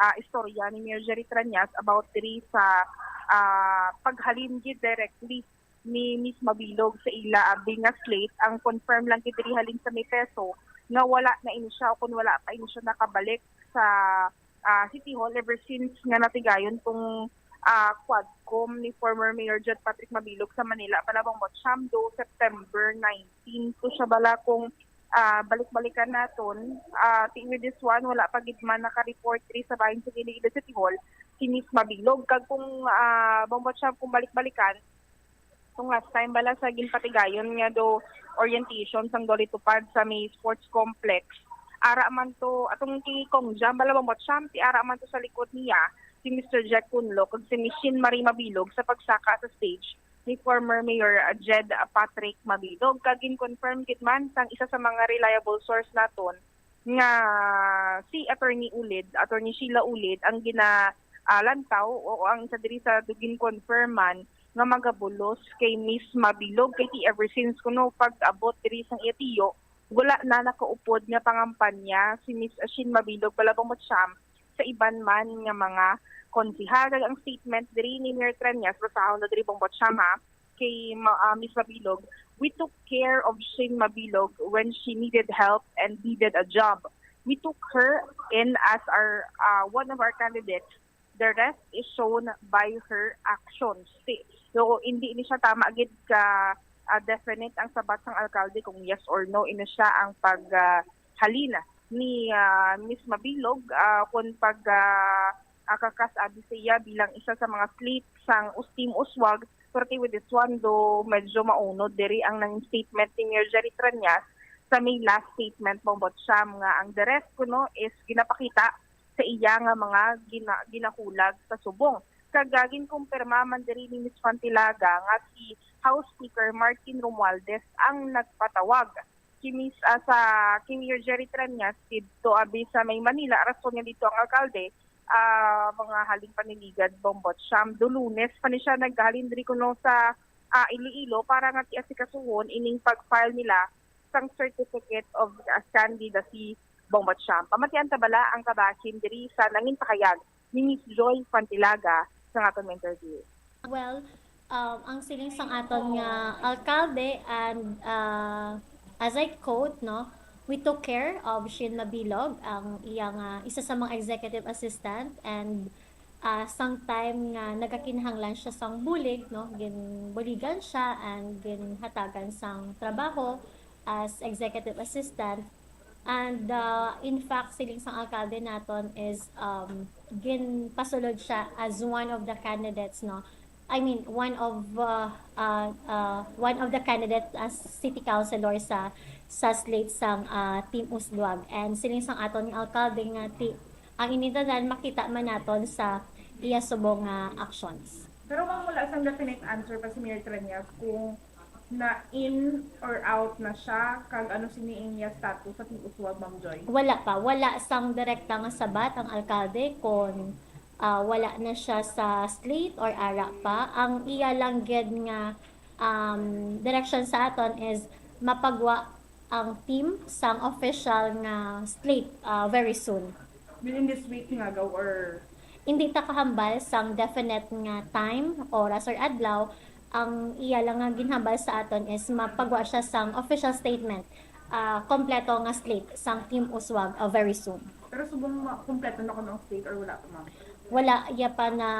ah, istorya ni Mayor Jerry Treñas about diri sa, ah, paghalin gid directly ni Miss Mabilog sa ila abi nga slate. Ang confirm lang gid diri halin sa may PESO nga wala na ini siya o kung wala pa ini siya nakabalik sa, ah, City Hall ever since nga natigayon tong, ah, Quadcom ni former Mayor Jed Patrick Mabilog sa Manila, bala, Bombo Cham, do September nineteen to siya, bala, kung, ah, balik-balikan naton, ah, ti with this one, wala pa gid man naka-report diri sa bahin sa Iloilo City Hall si Miss Mabilog. Kag kung, ah, Bombo Cham, kung balik-balikan, tong last time bala sa ginpatigayon nga do orientation sang Dolly Tupad sa may sports complex, ara man to, atong kay Kong Jam bala, Bombo Cham, ti ara man to sa likod niya si Mister Jack Cunlo kag si Miss Shin Marie Mabilog sa pagsaka sa stage ni former Mayor, ah, Jed, ah, Patrick Mabilog. Kag gin-confirm gid man sang isa sa mga reliable source naton nga si Attorney Ulid, Attorney Sheila Ulid, ang gina-, ah, lantaw o ang isa diri sa gin-confirm man nga magabulos kay Miss Mabilog, kay ti ever since kuno pag-abot diri sang iya tiyo, wala na nakaupod nga pangampanya si Miss Shin Mabilog, bala, Bombo Cham, sa iban man nga mga konsehal. Kag ang statement diri ni Mayor Treñas, basahon na diri, Bombo Cham, ha, kay Ma-, ah, Miss Mabilog, "We took care of Shin Mabilog when she needed help and needed a job. We took her in as our, ah, one of our candidates. The rest is shown by her actions." Ti, so, hindi ni siya tama gid ka, ah, definite ang sabat sang alkalde kung yes or no ini siya ang pag, ah, halin ni, ah, Miss Mabilog, ah, kung pag, ah, ah, kakas abi sa iya bilang isa sa mga slate sang us-, Team Uswag. Pero ti with this one, do medyo maunod diri ang nang statement ni Mayor Jerry Treñas sa may last statement, Bombo Cham, nga ang the rest kuno is ginapakita sa iya nga mga gina-, ginahulag sa subong. Kag, ah, ginkumpirma man diri ni Miss Fantilaga nga si House Speaker Martin Romualdez ang nagpatawag kini sa, sa kay Mayor Jerry Treñas didto abi sa may Manila, rason nga didto ang alkalde, ah, mga halin paniligad, Bombo Cham. Do Lunes pa ni siya naghalin diri kuno sa, ah, Iloilo para nga ti-asikasuhon ining pag-file nila sang Certificate of, ah, Candidacy, Bombo Cham. Pamatian ta bala ang kabahin diri sa nangin pahayag ni Miss Joy Fantilaga sa aton interview. Well, um, ang siling sang aton nga alkalde, and, uh, as I quote, no, "We took care of Shin Mabilog," ang iya nga isa sa mga executive assistant, and, uh, sang time nga nagakinahanglan siya sang bulig, no, ginbuligan siya and ginhatagan sang trabaho as executive assistant. And, uh, in fact, siling sang alkalde naton is, um, ginpasulod siya as one of the candidates, no? I mean, one of, uh, uh, uh, one of the candidates as city councilor sa, sa slate sang, uh, Team Uswag. And siling sang aton nga alkalde nga ti-, ang ini tanan makita man naton sa iya subong nga actions. Pero ma'am, wala sang definite answer pa si Mayor Treñas kung na in or out na siya, kag ano sini ang iya status sa Team Uswag, Ma'am Joy? Wala pa. Wala sang direkta nga sabat ang alkalde kon, ah, wala na siya sa slate or ara pa. Ang iya lang gid nga, um, direction sa aton is mapagwa ang team sang official nga slate, ah, very soon. Within this week, nga gaw, or? Hindi ta kahambal sang definite nga time, oras, or adlaw. Ang iya lang nga ginhambal sa aton is mapagwa siya sang official statement, ah, kompleto nga slate sang Team Uswag, ah, very soon. Pero subong ma-, kompleto na kuno ang slate or wala pa, ma'am? Wala iya pa na,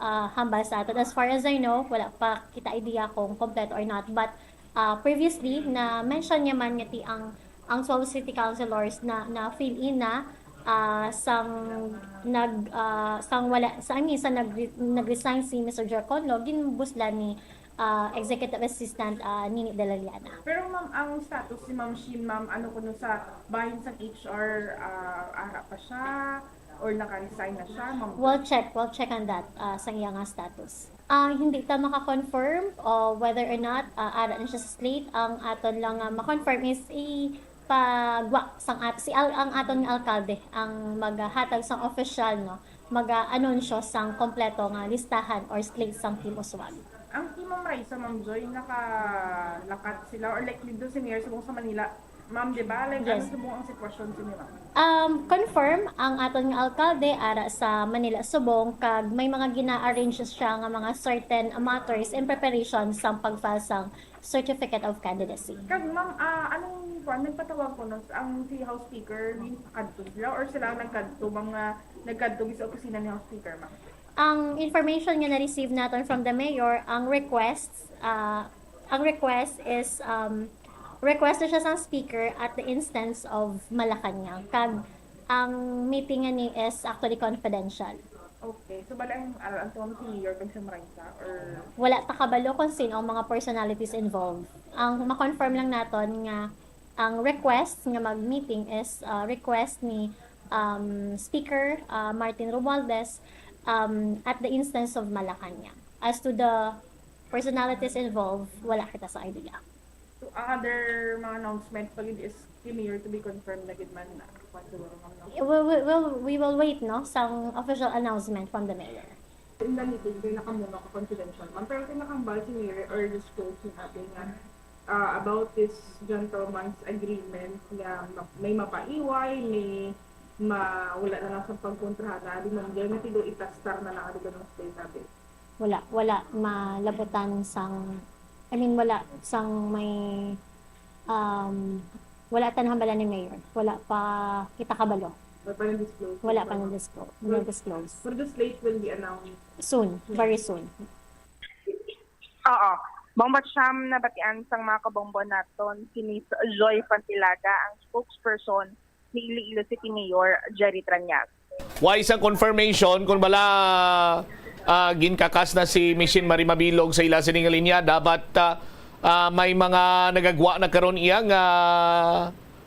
ah, hambal sa aton. As far as I know, wala pa kita idea kung kompleto or not. But, ah, previously, na-mention niya man nga ti ang, ang twelve city councilors na, na fill in na, ah, sang nag, ah, sang wala, sa, I mean, sa nag, nag-resign si Mister Jer Conlo, ginbuslan ni, ah, Executive Assistant, ah, Nini de la Llana. Pero ma'am, ang status ni Ma'am Shin, ma'am, ano kuno sa bahin sang H R, ah, ara pa siya or naka-resign na siya, ma'am? We'll check, we'll check on that, ah, sa iya nga status. Ah, hindi ta maka-confirm o whether or not, ah, ara na siya sa slate. Ang aton lang nga ma-confirm is ipagwa sang at-, si al-, ang aton nga alkalde ang maghatag sang official, no, mag-anunsyo sang kompleto nga listahan or slate sang Team Uswag. Ang Team Ma'am Raisa, Ma'am Joy, nakalakat sila or like dito si Mayor subong sa Manila, ma'am, di ba? Like, ano Yes. subong ang sitwasyon sa nila? Um, confirm ang aton nga alkalde ara sa Manila subong, kag may mga gina-arrange siya nga mga certain matters in preparation sang pag-file sang Certificate of Candidacy. Kag, ma'am, ah, anong kuwan, nagpatawag kuno ang si House Speaker, kadto sila or sila ang nagkadto, mga nagkadto sa opisina ni House Speaker, ma'am? Ang information nga na-receive naton from the mayor, ang request, ah, ang request is, um, request na siya sang speaker at the instance of Malacañang. Kag ang meeting nga ni is actually confidential. Okay. So, bali ang, ah, ang tawag si Mayor kag si Ma'am Raisa, or? Wala ta kabalo kung sino ang mga personalities involved. Ang ma-confirm lang naton nga ang request nga mag-meeting is, ah, request ni, um, Speaker, ah, Martin Romualdez, um, at the instance of Malacañang. As to the personalities involved, wala kita sa idea. So, ang other mga announcement pa gid is si Mayor to be confirmed na gid man na, kuwan siguro, ma'am, no? We, we, we'll, we will wait, no, sang official announcement from the mayor. In the meeting, kay nakamuna ka confidential, ma'am, pero kay nakahambal si Mayor or disclose ni ate nga, ah, about this gentleman's agreement nga ma-, may mapaiway, may ma-, wala na lang sa pagkontrahan na, di, ma'am, dyan nga tigo itastar na lang, di ba, ng state natin? Wala, wala malabutan sang, I mean, wala sang may, um, wala ta nahambalan ni Mayor. Wala pa kita kabalo. Wala pa na-disclose. Wala pa na-disclose, Well, na-disclose. But the slate will be announced. Soon, very soon. Oo. Bangbat siyam nabatian sang mga kabombo naton, si Miss Joy Pantilaga, ang spokesperson ni Iloilo City Mayor Jerry Trañas. Way sang confirmation kung bala, ah, ginkakas na si Miss Shin Marie Mabilog sa ila sini nga linyada, but, ah, ah, may mga nagagwa na karon iya nga,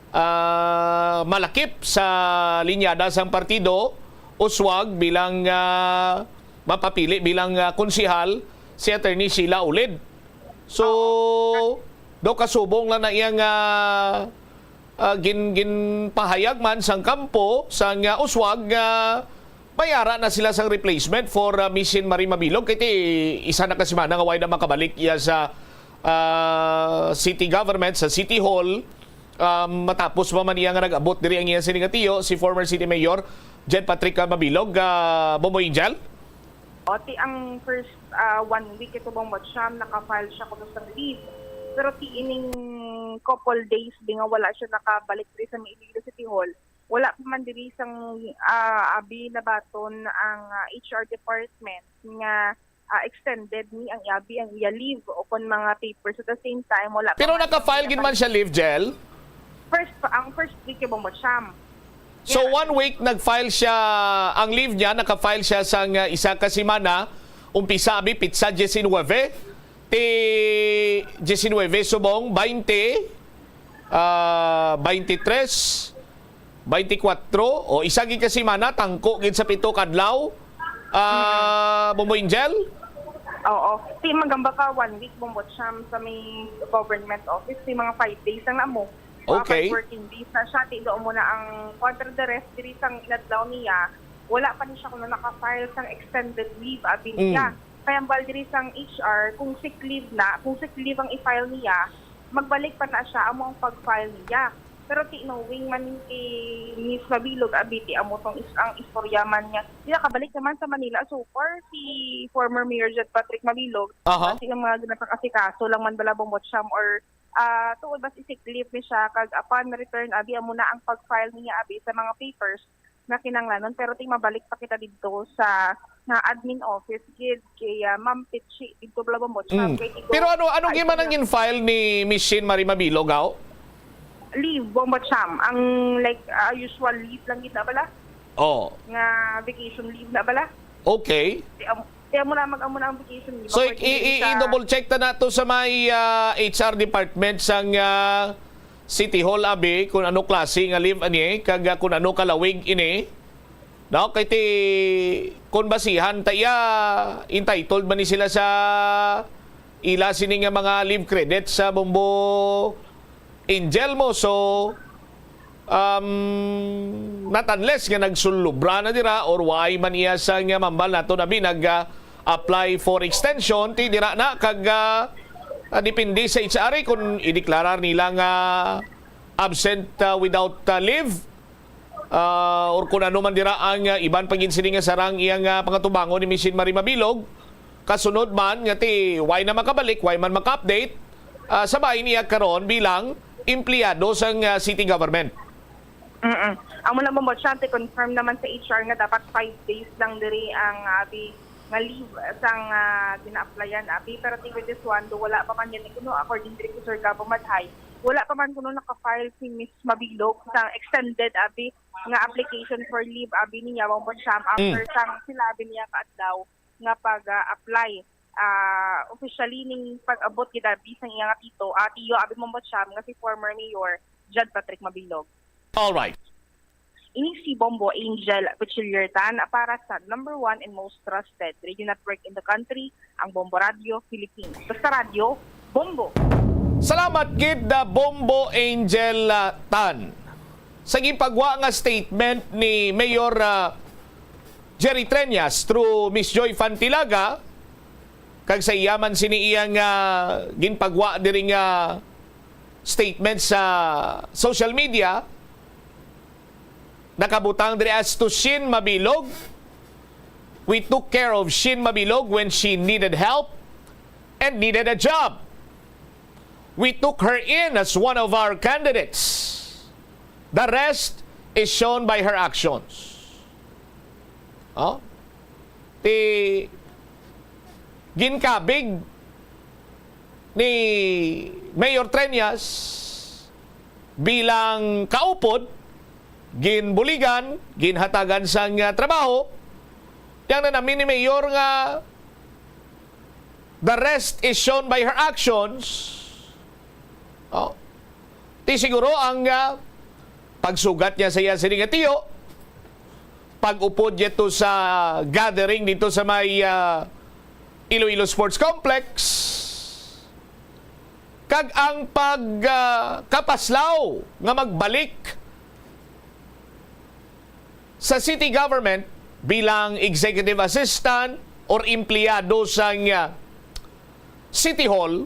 ah, malakip sa linyada sang partido, Uswag bilang, ah, mapapili bilang, ah, konsehal si Attorney Sheila Ulid. So, do kasubong lang na iya nga ah, gin-, ginpahayag man sang kampo sang, ah, Uswag nga may ara na sila sang replacement for, ah, Miss Shin Marie Mabilog. Kay ti isa na ka semana nga way na makabalik iya sa, ah, city government, sa City Hall. Um, matapos pa man iya nga nag-abot diri ang iya sini nga tiyo, si former City Mayor Jen Patrick, ah, Mabilog, ah, Bomboy Angel. O, ti ang first, ah, one week ito bang March, siyam, naka-file siya kuno sa leave. Pero ti ining couple days di nga wala siya nakabalik diri sa Iloilo City Hall, wala pa man diri sang, ah, abi nabaton ang, ah, H R department nga, ah, extended ni ang abi ang iya leave o kon mga papers. At the same time, wala pa Pero man naka-file gid man siya leave, Jel? First, ang first week yung Bombo Siyam. So, Yeah. One week nag-file siya, ang leave niya, naka-file siya sang uh, isa ka semana, umpisa abi pitsa diecinueve, ti diecinueve subong bainte, ah, baintitres, baintikwatro, o isa gid ka semana, tangko gid sa pito ka adlaw, ah, Bombo Angel? Oo. Ti magamba ka one week, Bombo Siyam, sa may government office, ti mga five days lang na mo. Mga Okay. Five working days na siya, ti doon mo na ang quarter the rest diri sang inadlaw niya, wala pa ni siya kuno naka-file sang extended leave, abi niya. Mm. Kaya ang bal diri sang H R, kung sick leave na, kung sick leave ang i-file niya, magbalik pa na siya, amo ang pag-file niya. Pero ti knowing man kay Miss Mabilog, abi, ti amo tong is ang istorya man niya. Ti nakabalik naman sa Manila so far si former Mayor Jed Patrick Mabilog. Aha. Kasi ang mga ginapang-asikaso lang man bala, Bombo Siyam, or ah, tuod ba si sick leave ni siya, kag upon return, abi, amo na ang pag-file niya, abi, sa mga papers na kinanglanon. Pero ti mabalik pa kita didto sa nga admin office gid kay ah, Ma'am Pichi didto bala, Bombo Siyam, Mm. kay tigo- Pero ano, ano ay, gid man ang tigo- in-file ni Miss Shin Marie Mabilog, aw? Leave, Bombo Siyam. Ang, like, ah, usual leave lang gid na bala. Oh. Nga vacation leave na bala. Okay. Ti am- ti amo na, mag-amo na ang vacation leave. So, i- According i- sa i-double check ta nato sa may ah, H R department sang ah, City Hall, abi, kung ano klase nga leave ani, kag ah, kung ano kalawig ini. No, kay ti kung basihan ta iya, entitled man ni sila sa ila sini nga mga leave credit sa Bombo Angel mo. So, um, not unless nga nagsulubra na dira or why man iya sa nga mambal nato, abi, nag ah, apply for extension, ti dira na kag ah, ah, depende sa H R kung ideklarar nila nga absent ah, without ah, leave, ah, or kung ano man dira ang ah, iban pa gid sini nga sarang iyang ah, pangatubangon ni Miss Shin Marie Mabilog. Kasunod man nga ti why na makabalik, why man maka-update ah, sa bahin niya karon bilang empleyado sang ah, city government. Mm-mm. Amo lang, Bombo Siyam, ti confirm naman sa H R nga dapat five days lang diri ang, abi, nga leave sang ah, gina-applyan, abi. Pero ti with this one, do wala pa man yan kuno, according diri kay Sir Gabo Madhay, wala pa man kuno naka-file si Miss Mabilog sang extended, abi, nga application for leave, abi, niya, Bombo Siyam, after Mm. sang sila, abi, niya kaadlaw nga pag-apply ah, officially ning pag-abot gid, abi, sang iya nga tito, ah, tiyo, abi, Bombo Siyam, nga si former Mayor Jed Patrick Mabilog. All right. Ini si Bombo Angel Pichillier Tan para sa number one and most trusted radio network in the country, ang Bombo Radio Philippines. Basta radyo, Bombo! Salamat gid, ah, Bombo Angel ah, Tan. Sa ginpagwa nga statement ni Mayor ah, Jerry Treñas through Miss Joy Fantilaga, kag sa iya man sini iya nga ginpagwa diri nga statement sa social media, nakabutang diri as to Shin Mabilog. We took care of Shin Mabilog when she needed help and needed a job. We took her in as one of our candidates. The rest is shown by her actions. Oh? Ti ginkabig ni Mayor Treñas bilang kaupod, ginbuligan, ginhatagan sang ah, trabaho. Yang na namin ni Mayor nga the rest is shown by her actions. Oh. Ti siguro ang ah, pagsugat niya sa iya sini nga tiyo, pag-upod niya to sa gathering dito sa may ah, Iloilo Sports Complex, kag ang pag ah, kapaslaw nga magbalik sa city government bilang executive assistant or empleyado sa ah, City Hall,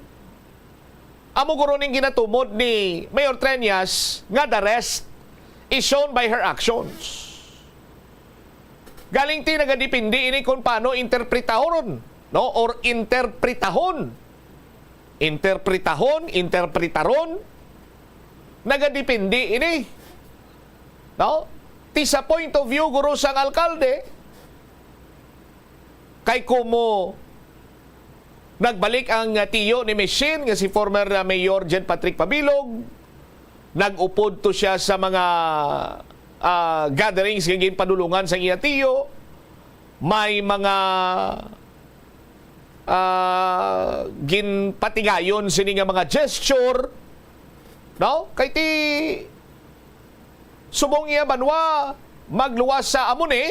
amo guro ning ginatumod ni Mayor Treñas nga the rest is shown by her actions. Galing ti nagadepende ini kung paano interpretahon, no? Or interpretahon. Interpretahon, interpretaron. Nagadepende ini. No? Ti sa point of view guro sang alkalde, kay kumo nagbalik ang ah, tiyo ni Miss Shin nga si former ah, Mayor Jed Patrick Mabilog, Nag-upod to siya sa mga, ah, gatherings nga ginpadulungan sa iya tiyo. May mga, ah, ginpatigayon sini nga mga gesture, no? Kay ti subong iya banwa magluwas sa amo ni,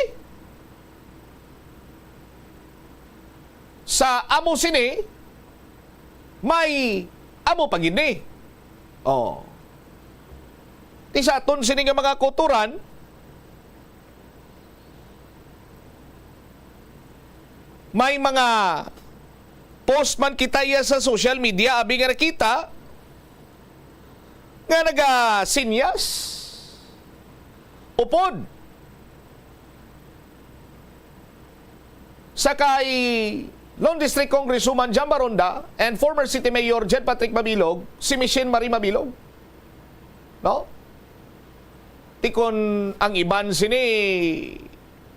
sa amo sini, may amo pa gid ni. Oh. Ti sa aton sini nga mga kauturan, may mga post man kita iya sa social media, abi nga nakita nga nagasinyas upod sa kay Lone District Congresswoman Jam Baronda and former City Mayor Jed Patrick Mabilog, si Michine Marie Mabilog. No? Ti kon ang iban sini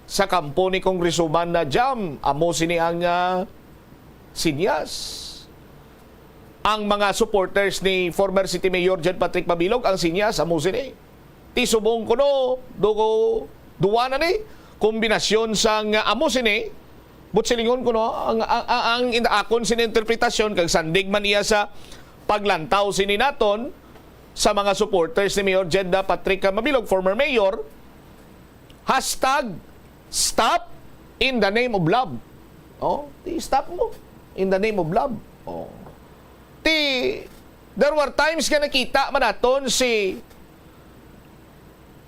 sa kampo ni Congresswoman na Jam, amo sini ang, ah, sinyas. Ang mga supporters ni former City Mayor Jed Patrick Mabilog, ang sinyas, amo sini. Ti subong kuno, dugo, duwa na ni, kombinasyon sang amo sini, but silingon kuno, ang, ang, ang, ang in-, akon sini interpretasyon, kag sandig man iya sa paglantaw sini naton, sa mga supporters ni Mayor Jed Patrick Mabilog, former mayor, hashtag stop in the name of love. Oh, ti stop mo in the name of love. Oh. Ti, there were times nga nakita man naton si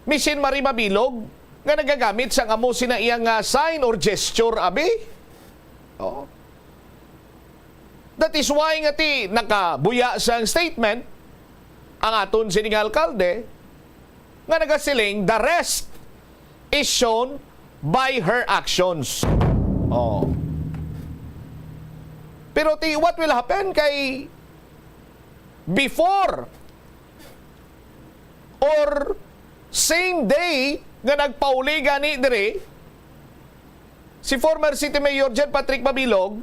Michine Marie Mabilog nga nagagamit sang amo sina iya nga sign or gesture, abi. Oh. That is why nga ti nakabuya sang statement ang aton sini nga alkalde nga nagasiling, "The rest is shown by her actions." Oh. Pero ti, what will happen kay before or same day nga nagpauli gani diri si former City Mayor Jed Patrick Mabilog,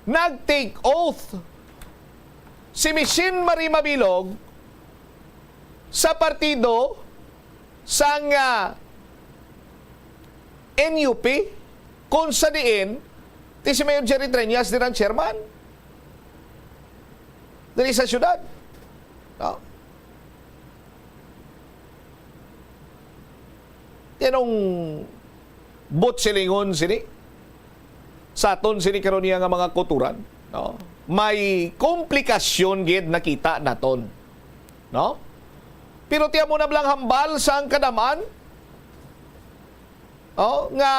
nag-take oath si Michine Marie Mabilog sa partido sang, ah, N U P, kung sa diin ti si Mayor Jerry Treñas dira ang chairman diri sa syudad. No? Ti anong buot silingon sini? Sa aton sini karon niya nga mga kauturan, no? May komplikasyon gid nakita naton, no? Pero ti amo na bala ang hambal sang kadam-an, oh, nga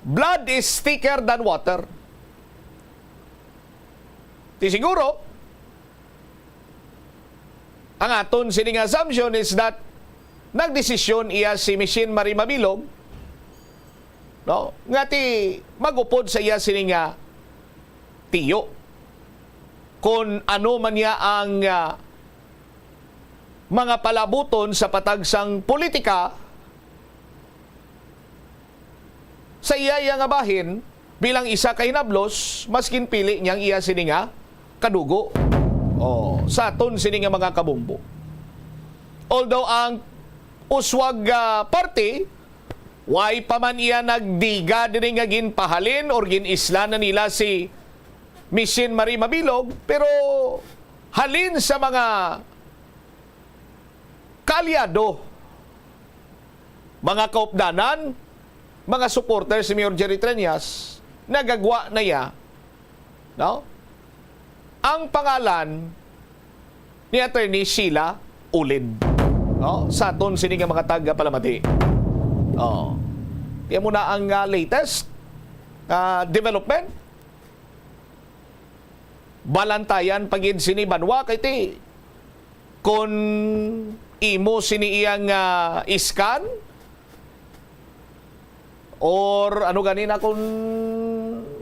blood is thicker than water. Ti siguro, ang aton sini nga assumption is that nagdesisyon iya si Michine Marie Mabilog, no, nga ti mag-upod sa iya sini nga tiyo. Kon ano man niya ang, ah, mga palabuton sa patag sang politika, sa iya, iya nga bahin, bilang isa ka hinablos, mas ginpili niya ang iya sini nga kadugo. Oh, sa aton sini nga mga kabombo. Although ang uswag, ah, party, way pa man iya nagdiga diri nga ginpahalin or gin-isla na nila si Michine Marie Mabilog, pero halin sa mga kaalyado, mga kaupdanan, mga supporters ni Mayor Jerry Treñas, nagagwa na iya, no? Ang pangalan ni Attorney Sheila Ulid, no? Sa aton sini nga mga taga-Palamati. Oh. Ti amo na ang, ah, latest, ah, development. Balantayan pa gid sini banwa kay ti kon imo sini iyang, ah, iskan, or ano gani na, kung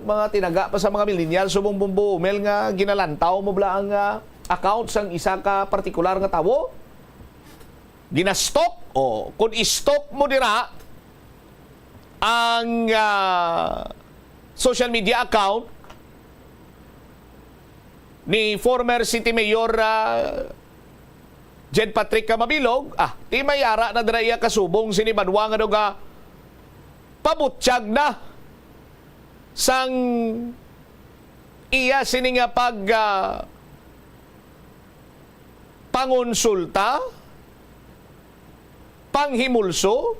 mga tinaga pa sa mga millennial, subong Bombo Umel, nga ginalantaw mo bala ang, ah, account sang isa ka partikular nga tawo, ginastalk, o kung i-stalk mo dira ang, ah, social media account ni former City Mayor, ah, Jed Patrick ka mabilog, ah, ti may ara na dira iya kasubong sini banwa nga daw ga pabutyag na sang iya sini nga pag, ah, pangonsulta, panghimulso,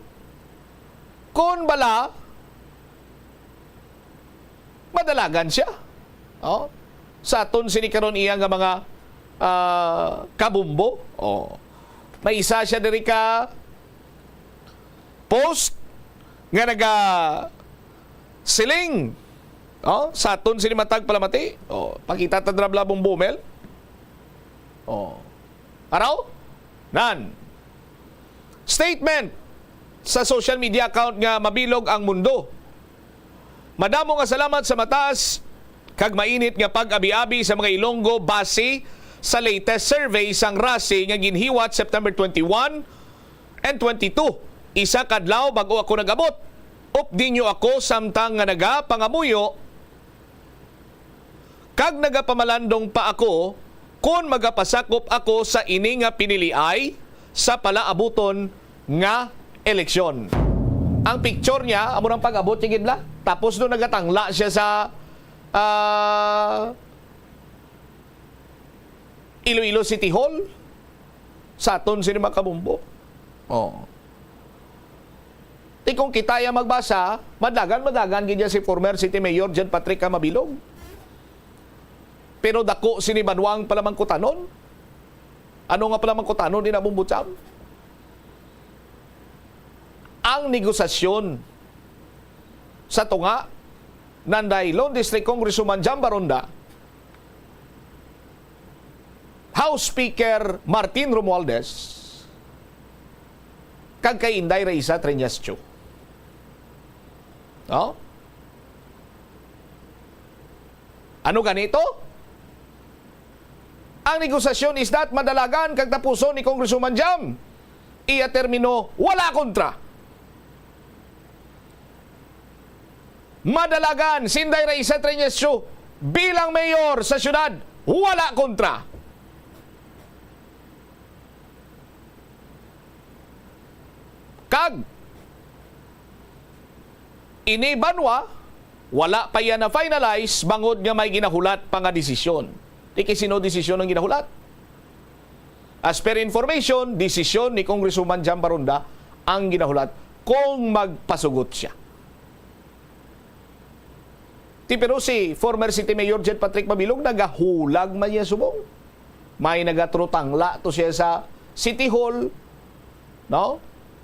kon bala madalagan siya. Oh. Sa aton sini karon iya nga mga, ah, kabumbo. Oh. May isa siya diri ka post nga naga siling. Oh, sa aton sini matag palamati. Oh, pakita ta dra bla, Bumbo Mel. Oh. Araw? Nan. Statement sa social media account nga Mabilog ang Mundo. Madamo nga salamat sa mataas kag mainit nga pag-abi-abi sa mga Ilonggo base sa latest survey sang RASI nga ginhiwat September twenty-one and twenty-two. Isa ka adlaw bag-o ako nag-abot. Updi niyo ako samtang nga nagapangamuyo kag nagapamalandong pa ako kon magapasakop ako sa ini nga piniliay sa palaabuton nga eleksyon. Ang picture niya, amo nang pag-abot niya gid, bla. Tapos doon nagatangla siya sa, ah, Iloilo City Hall. Sa aton sini mga kabumbo. Oh. Ti kung kita ya magbasa, madlagan, madlagan gid ya si former City Mayor Jed Patrick ka mabilog. Pero dako sini banwang palamangkutanon. Ano nga palamangkutanon ni na, Bumbo Cham? Ang negosasyon sa tunga nanday Lone District Congresswoman Jam Baronda, House Speaker Martin Romualdez, kag kay Inday Raisa Treñas Cho. No? Ano ganito? Ang negosasyon is that madalagan kag tapuson ni Congresswoman Jam. Iya termino, wala kontra. Madalagan si Inday Raisa Treñas Cho bilang mayor sa syudad, wala kontra. Kag ini banwa, wala pa yan na-finalize bangod nga may ginahulat pa nga desisyon. Ti kay sino desisyon ang ginahulat? As per information, desisyon ni Congresswoman Jam Baronda ang ginahulat kung magpasugot siya. Ti pero si former City Mayor Jed Patrick Mabilog nagahulag man niya subong. May nagatrutangla to siya sa City Hall, no?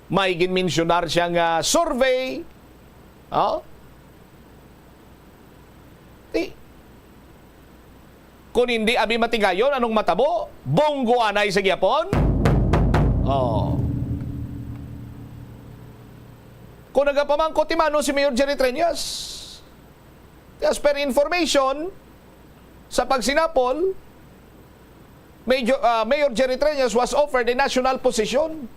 May ginmensyonar siya nga survey, no? Ti, kung hindi abi matigayon, anong matabo? Bunggo anay sa gihapon? Oh. Kung nagapamangkot, ti mano si Mayor Jerry Treñas? As per information, sa pagsinapol, Major, ah, Mayor Jerry Treñas was offered a national position.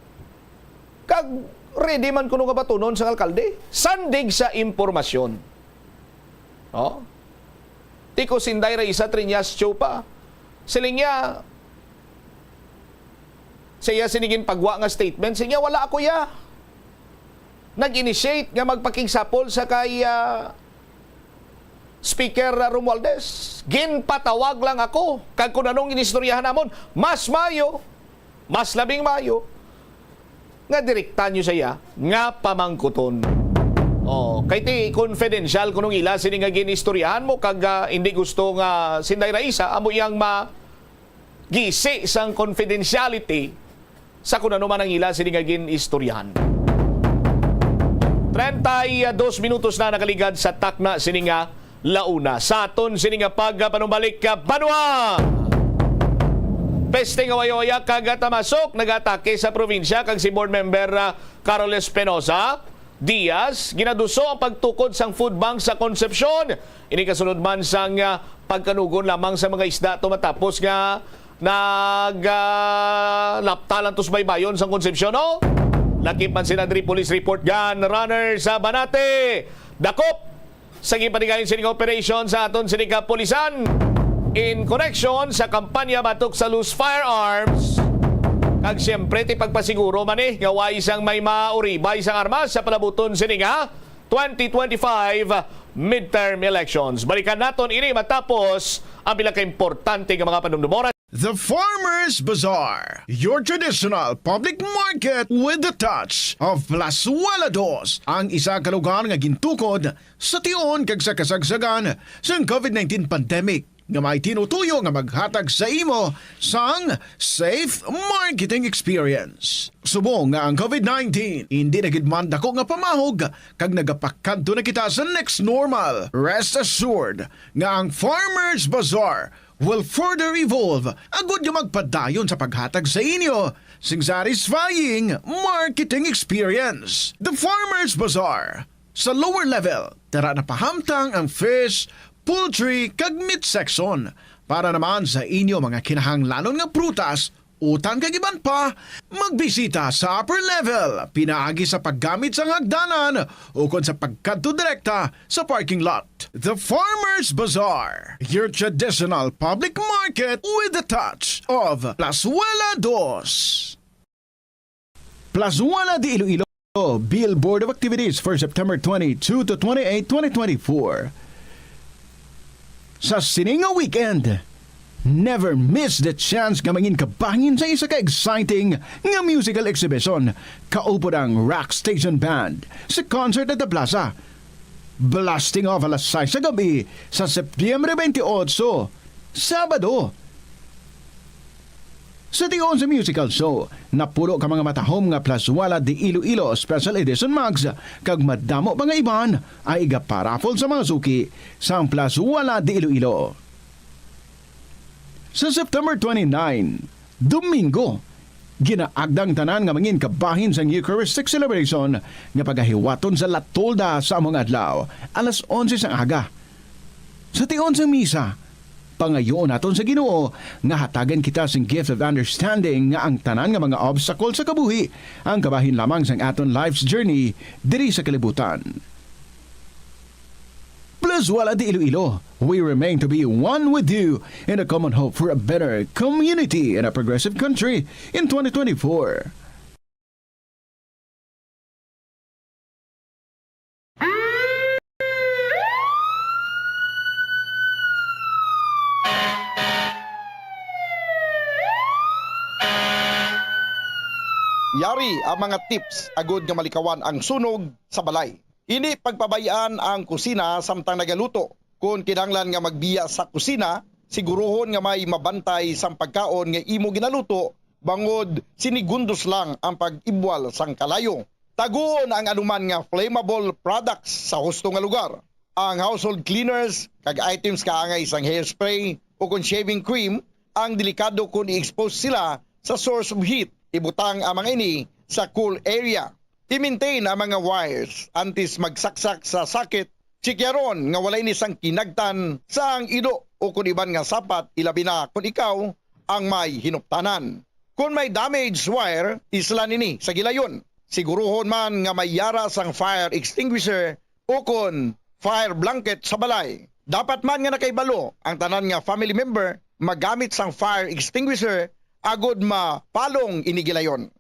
Kag ready man kuno nga batunon sang alkalde. Sandig sa impormasyon. Oh? Ti ko si Inday Raisa Treñas Cho pa. Siling niya, sa iya sini ginpagwa nga statement, siling niya, "Wala ako ya nag-initiate nga magpakigsapol sa kay, ah, Speaker Romualdez. Ginpatawag lang ako. Kag kung anong inistoryahan namon, mas maayo, mas labing maayo, nga direkta niyo sa iya nga pamangkuton." Oh, kay ti confidential kunong ila sini nga ginistoryahan mo kag, ah, hindi gusto nga si Inday Raisa amo iyang ma-, gisi sang confidentiality sa kun ano man ang ila sini nga gin-istoryahan. Treinta y dos minutos na nakaligad sa takna sini nga launa. Sa aton sini nga pagpanumbalik ka banwa, peste nga wayawaya kag tamasok nag-atake sa probinsya, kag si Board Member, ah, Carol Espinosa Diaz ginaduso ang pagtukod sang food bank sa Concepcion. Ini kasunod man sang, ah, pagkanugon lamang sa mga isda to matapos nga nag, ah, lapta lang to sa baybayon sang Concepcion, no? Lakip man sina diri police report gun runner sa Banate. Dakop sa ginpanigayon sining operation sa aton sini kapulisan in connection sa kampanya batok sa loose firearms. Kag siyempre, ti pagpasiguro man ni nga way sang may mauribay sang armas sa palabuton sini nga twenty twenty-five midterm elections. Balikan naton ini matapos ang pila ka importante nga mga panumdumoran. The Farmers Bazaar, your traditional public market with the touch of Plazuela Dos, ang isa ka lugar nga gintukod sa tion kag sa kasagsagan sang COVID nineteen pandemic, nga may tinutuyo nga maghatag sa imo sang safe marketing experience. Subong nga ang COVID nineteen indi na gid man dako nga pamahog kag nagapakadto na kita sa next normal, rest assured nga ang Farmers Bazaar will further evolve agud nga magpadayon sa paghatag sa inyo sing satisfying marketing experience. The Farmers Bazaar, sa lower level, tara na pahamtang ang fish, poultry, kag meat section. Para naman sa inyo mga kinahanglanon nga prutas, utan kag iban pa, magbisita sa upper level pinaagi sa paggamit sang hagdanan ukon sa pagkadto direkta sa parking lot. The Farmers Bazaar, your traditional public market with the touch of Plazuela Dos. Plazuela de Iloilo, Bill Board of Activities for September twenty-two to twenty-eight, twenty twenty-four. Sa sini nga weekend, never miss the chance nga mangin kabahin sa isa ka exciting nga musical exhibition kaupod ang Rock Station Band sa concert at the Plaza. Blasting off alas sais sa gabi sa Septyembre twenty-eight, Sabado. Sa tion sa musical show, napulo ka mga matahom nga Plazuela de Iloilo Special Edition mugs kag madamo pa nga iban ang igaparaffle sa mga suki sang Plazuela de Iloilo. Sa September twenty-nine, Domingo, ginaagda ang tanan nga mangin kabahin sang Eucharistic celebration nga pagahiwaton sa La Tolda sa among adlaw, alas onse sang aga. Sa tion sang misa, pangayoon naton sa Ginoo nga hatagan kita sing gift of understanding nga ang tanan nga mga obstacle sa kabuhi ang kabahin lamang sang aton life's journey diri sa kalibutan. Plazuela de Iloilo, we remain to be one with you in a common hope for a better community and a progressive country in twenty twenty-four. Yari ang mga tips agud nga malikawan ang sunog sa balay. Indi pagpabay-an ang kusina samtang nagaluto. Kon kinahanglan nga magbiya sa kusina, siguruhon nga may mabantay sang pagkaon nga imo ginaluto, bangod sinigundos lang ang pag-ibwal sang kalayo. Taguon ang anuman nga flammable products sa husto nga lugar. Ang household cleaners kag items kaangay sang hairspray o kon shaving cream ang delikado kon i-expose sila sa source of heat. Ibutang ang mga ini sa cool area. I-maintain ang mga wires antes magsaksak sa socket. Tsikyaron nga wala ini sang kinagtan sang ido o kon iban nga sapat, ilabi na kon ikaw ang may hinuptanan. Kon may damaged wire, islan ini sa gilayon. Siguruhon man nga may yara sang fire extinguisher o kon fire blanket sa balay. Dapat man nga nakahibalo ang tanan nga family member magamit sang fire extinguisher agod mapalong ini gilayon.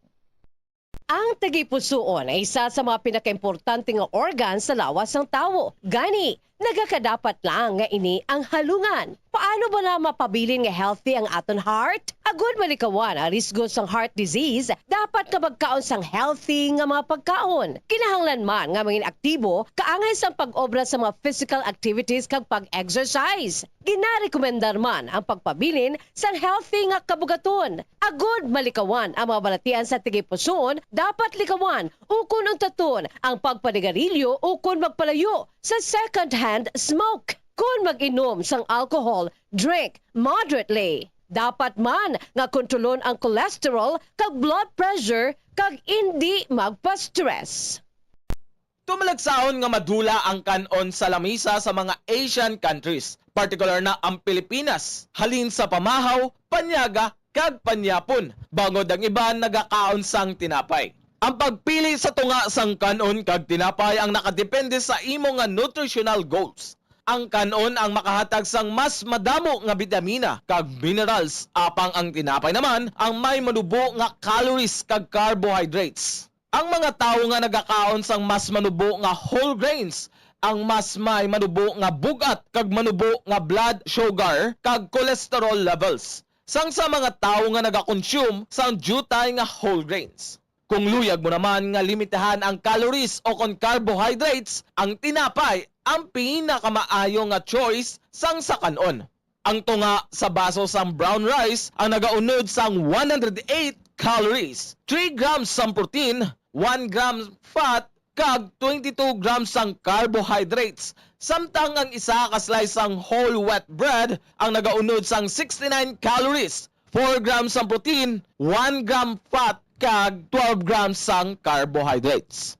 Ang tagipusoon ay isa sa mga pinakaimportante nga organ sa lawas sang tawo. Gani, nagakadapat lang nga ini ang halungan. Paano bala mapabilin nga healthy ang aton heart? Agud malikawan ang risgo sang heart disease, dapat nga magkaon sang healthy nga mga pagkaon. Kinahanglan man nga mangin aktibo, kaangay sang pag-obra sa mga physical activities kag pag-exercise. Ginarekomendar man ang pagpabilin sang healthy nga kabugaton. Agud malikawan ang mga balatian sa tagipusoon, dapat likawan ukon untaton ang pagpanigarilyo ukon magpalayo sa second-hand smoke. Kon mag-inom sang alcohol, drink moderately. Dapat man nga kontrolon ang cholesterol kag blood pressure kag indi magpa-stress. Tumalagsahon nga madula ang kan-on sa lamisa sa mga Asian countries, partikular na ang Pilipinas, halin sa pamahaw, panyaga, kag panyapon, bangod ang iban nagakaon sang tinapay. Ang pagpili sa tunga sang kan-on kag tinapay ang nakadepende sa imo nga nutritional goals. Ang kan-on ang makahatag sang mas madamo nga bitamina kag minerals, apang ang tinapay naman ang may manubo nga calories kag carbohydrates. Ang mga tawo nga nagakaon sang mas manubo nga whole grains ang mas may manubo nga bug-at kag manubo nga blood sugar kag cholesterol levels, sang sa mga tawo nga nagakonsume sang diutay nga whole grains. Kung luyag mo naman nga limitahan ang calories o kon carbohydrates, ang tinapay ang pinakamaayo nga choice sang sa kan-on. Ang tunga sa baso sang brown rice ang nagaunod sang one hundred eight calories, three grams sang protein, one gram fat, kag twenty-two grams sang carbohydrates, samtang ang isa ka slice sang whole wheat bread ang nagaunod sang sixty-nine calories, four grams sang protein, one gram fat, kag twelve grams sang carbohydrates.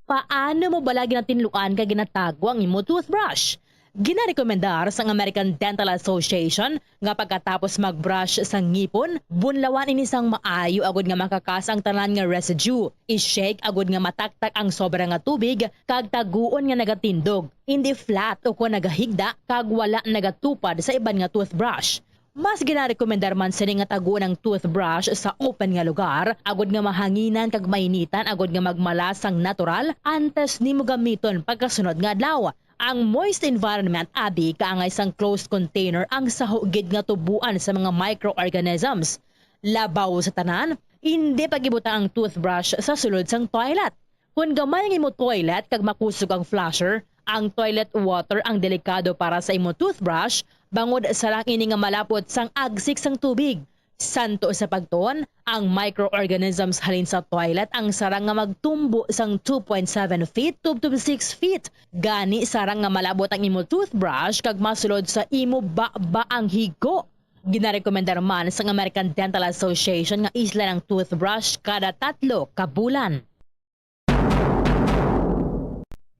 Paano mo bala ginatinluan kag ginatago ang imo toothbrush? Ginarekomendar sang American Dental Association nga pagkatapos mag-brush sa ngipon, bunlawan ini sang maayo agud nga makakas ang tanan nga residue. I-shake agud nga mataktak ang sobra nga tubig kag taguon nga nagatindog, hindi flat o kon nagahigda kag wala nagatupad sa iban nga toothbrush. Mas ginarekomendar man sini nga taguon ang toothbrush sa open nga lugar, agud nga mahanginan kag mainitan agud nga magmala sang natural antes nimo gamiton pagkasunod nga adlaw. Ang moist environment abi kaangay sang closed container ang saho gid nga tubuan sa mga microorganisms. Labaw sa tanan, indi pag-ibutang ang toothbrush sa sulod sang toilet. Kon gamay ang imo toilet kag makusog ang flusher, ang toilet water ang delikado para sa imo toothbrush, bangod sarang ini nga malapot sang agsik sang tubig. Santo sa pagtuon, ang microorganisms halin sa toilet ang sarang nga magtumbo sang two point seven feet tubtob six feet. Gani, sarang nga malabot ang imo toothbrush kag masulod sa imo baba ang higo. Ginarekomendar man sang American Dental Association nga islan ang toothbrush kada tatlo ka bulan.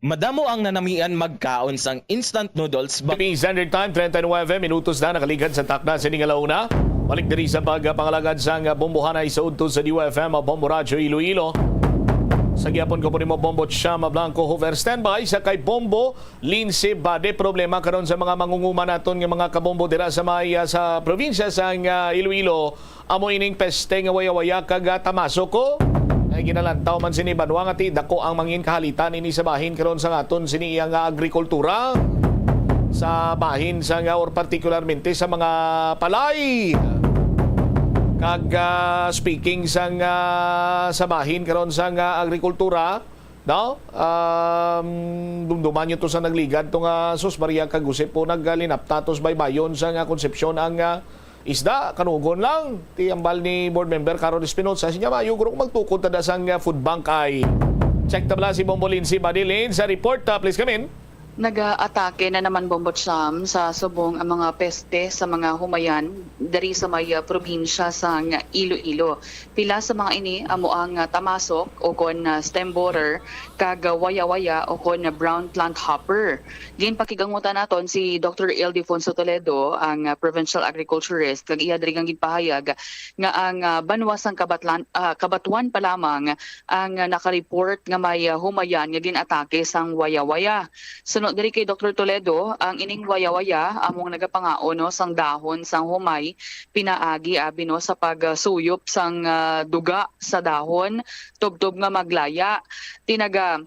Madamo ang nanamian magkaon sang instant noodles ba- P Standard Time, treinta y nueve minutos na nakaligad sa takna sa ining alauna. Balik diri sa pagpangalagad sang bombohanay sa udto sa D U F M, Bombo Radyo Iloilo. Sa gihapon ko po nimo, Bombo Chama Blanco Hoover. Standby sa kay Bombo Lindsay Bade. Problema karon sa mga mangunguma naton nga mga kabombo dira sa may, ah, sa probinsya sang, ah, Iloilo. Amo ining peste nga waya-waya kag, ah, tamasok ko. Kay ginalantaw man sini banwa nga ti dako ang mangin kahalitan ini sa bahin karon sa aton sini iya nga agrikultura. Sa bahin sa nga, or partikularmente sa mga palay. Kag, ah, speaking sa nga, sa bahin karon sa nga agrikultura, no? Um, dumduman nyo to sa nagligad to nga sus Maria kag Jose po naglinapta to sa baybayon sa nga Concepcion ang, ah, isda, kanugon lang. Ti ambal ni Board Member Carol Espinosa, siya, "Mayo guro kung magtukod ta da sang, ah, food bank ay." Check ta bala si Bombo Lindsay Badilin sa report, ah, please come in. Nagaatake na naman, Bombo Cham, sa subong ang mga peste sa mga humayan diri sa may, ah, probinsya sang Iloilo. Pila sa mga ini amo ang, ah, tamasok o kon, ah, stem borer kag, ah, waya-waya o kon, ah, brown plant hopper. Ginpakigangutan naton si Doktor Ildefonso Toledo, ang, ah, provincial agriculturist, kag iya diri nga ginpahayag nga ang, ah, banwa sang Kabatlan, ah, Kabatuan pa lamang ang, ah, nakareport nga may, ah, humayan nga gin-atake sang waya-waya. Suno diri kay Doktor Toledo, ang ining waya-waya among nagapangaon, no, sang dahon sang humay pinaagi abi, no, sa pagsuyop sang, ah, duga sa dahon tubtob nga maglaya. Tinaga,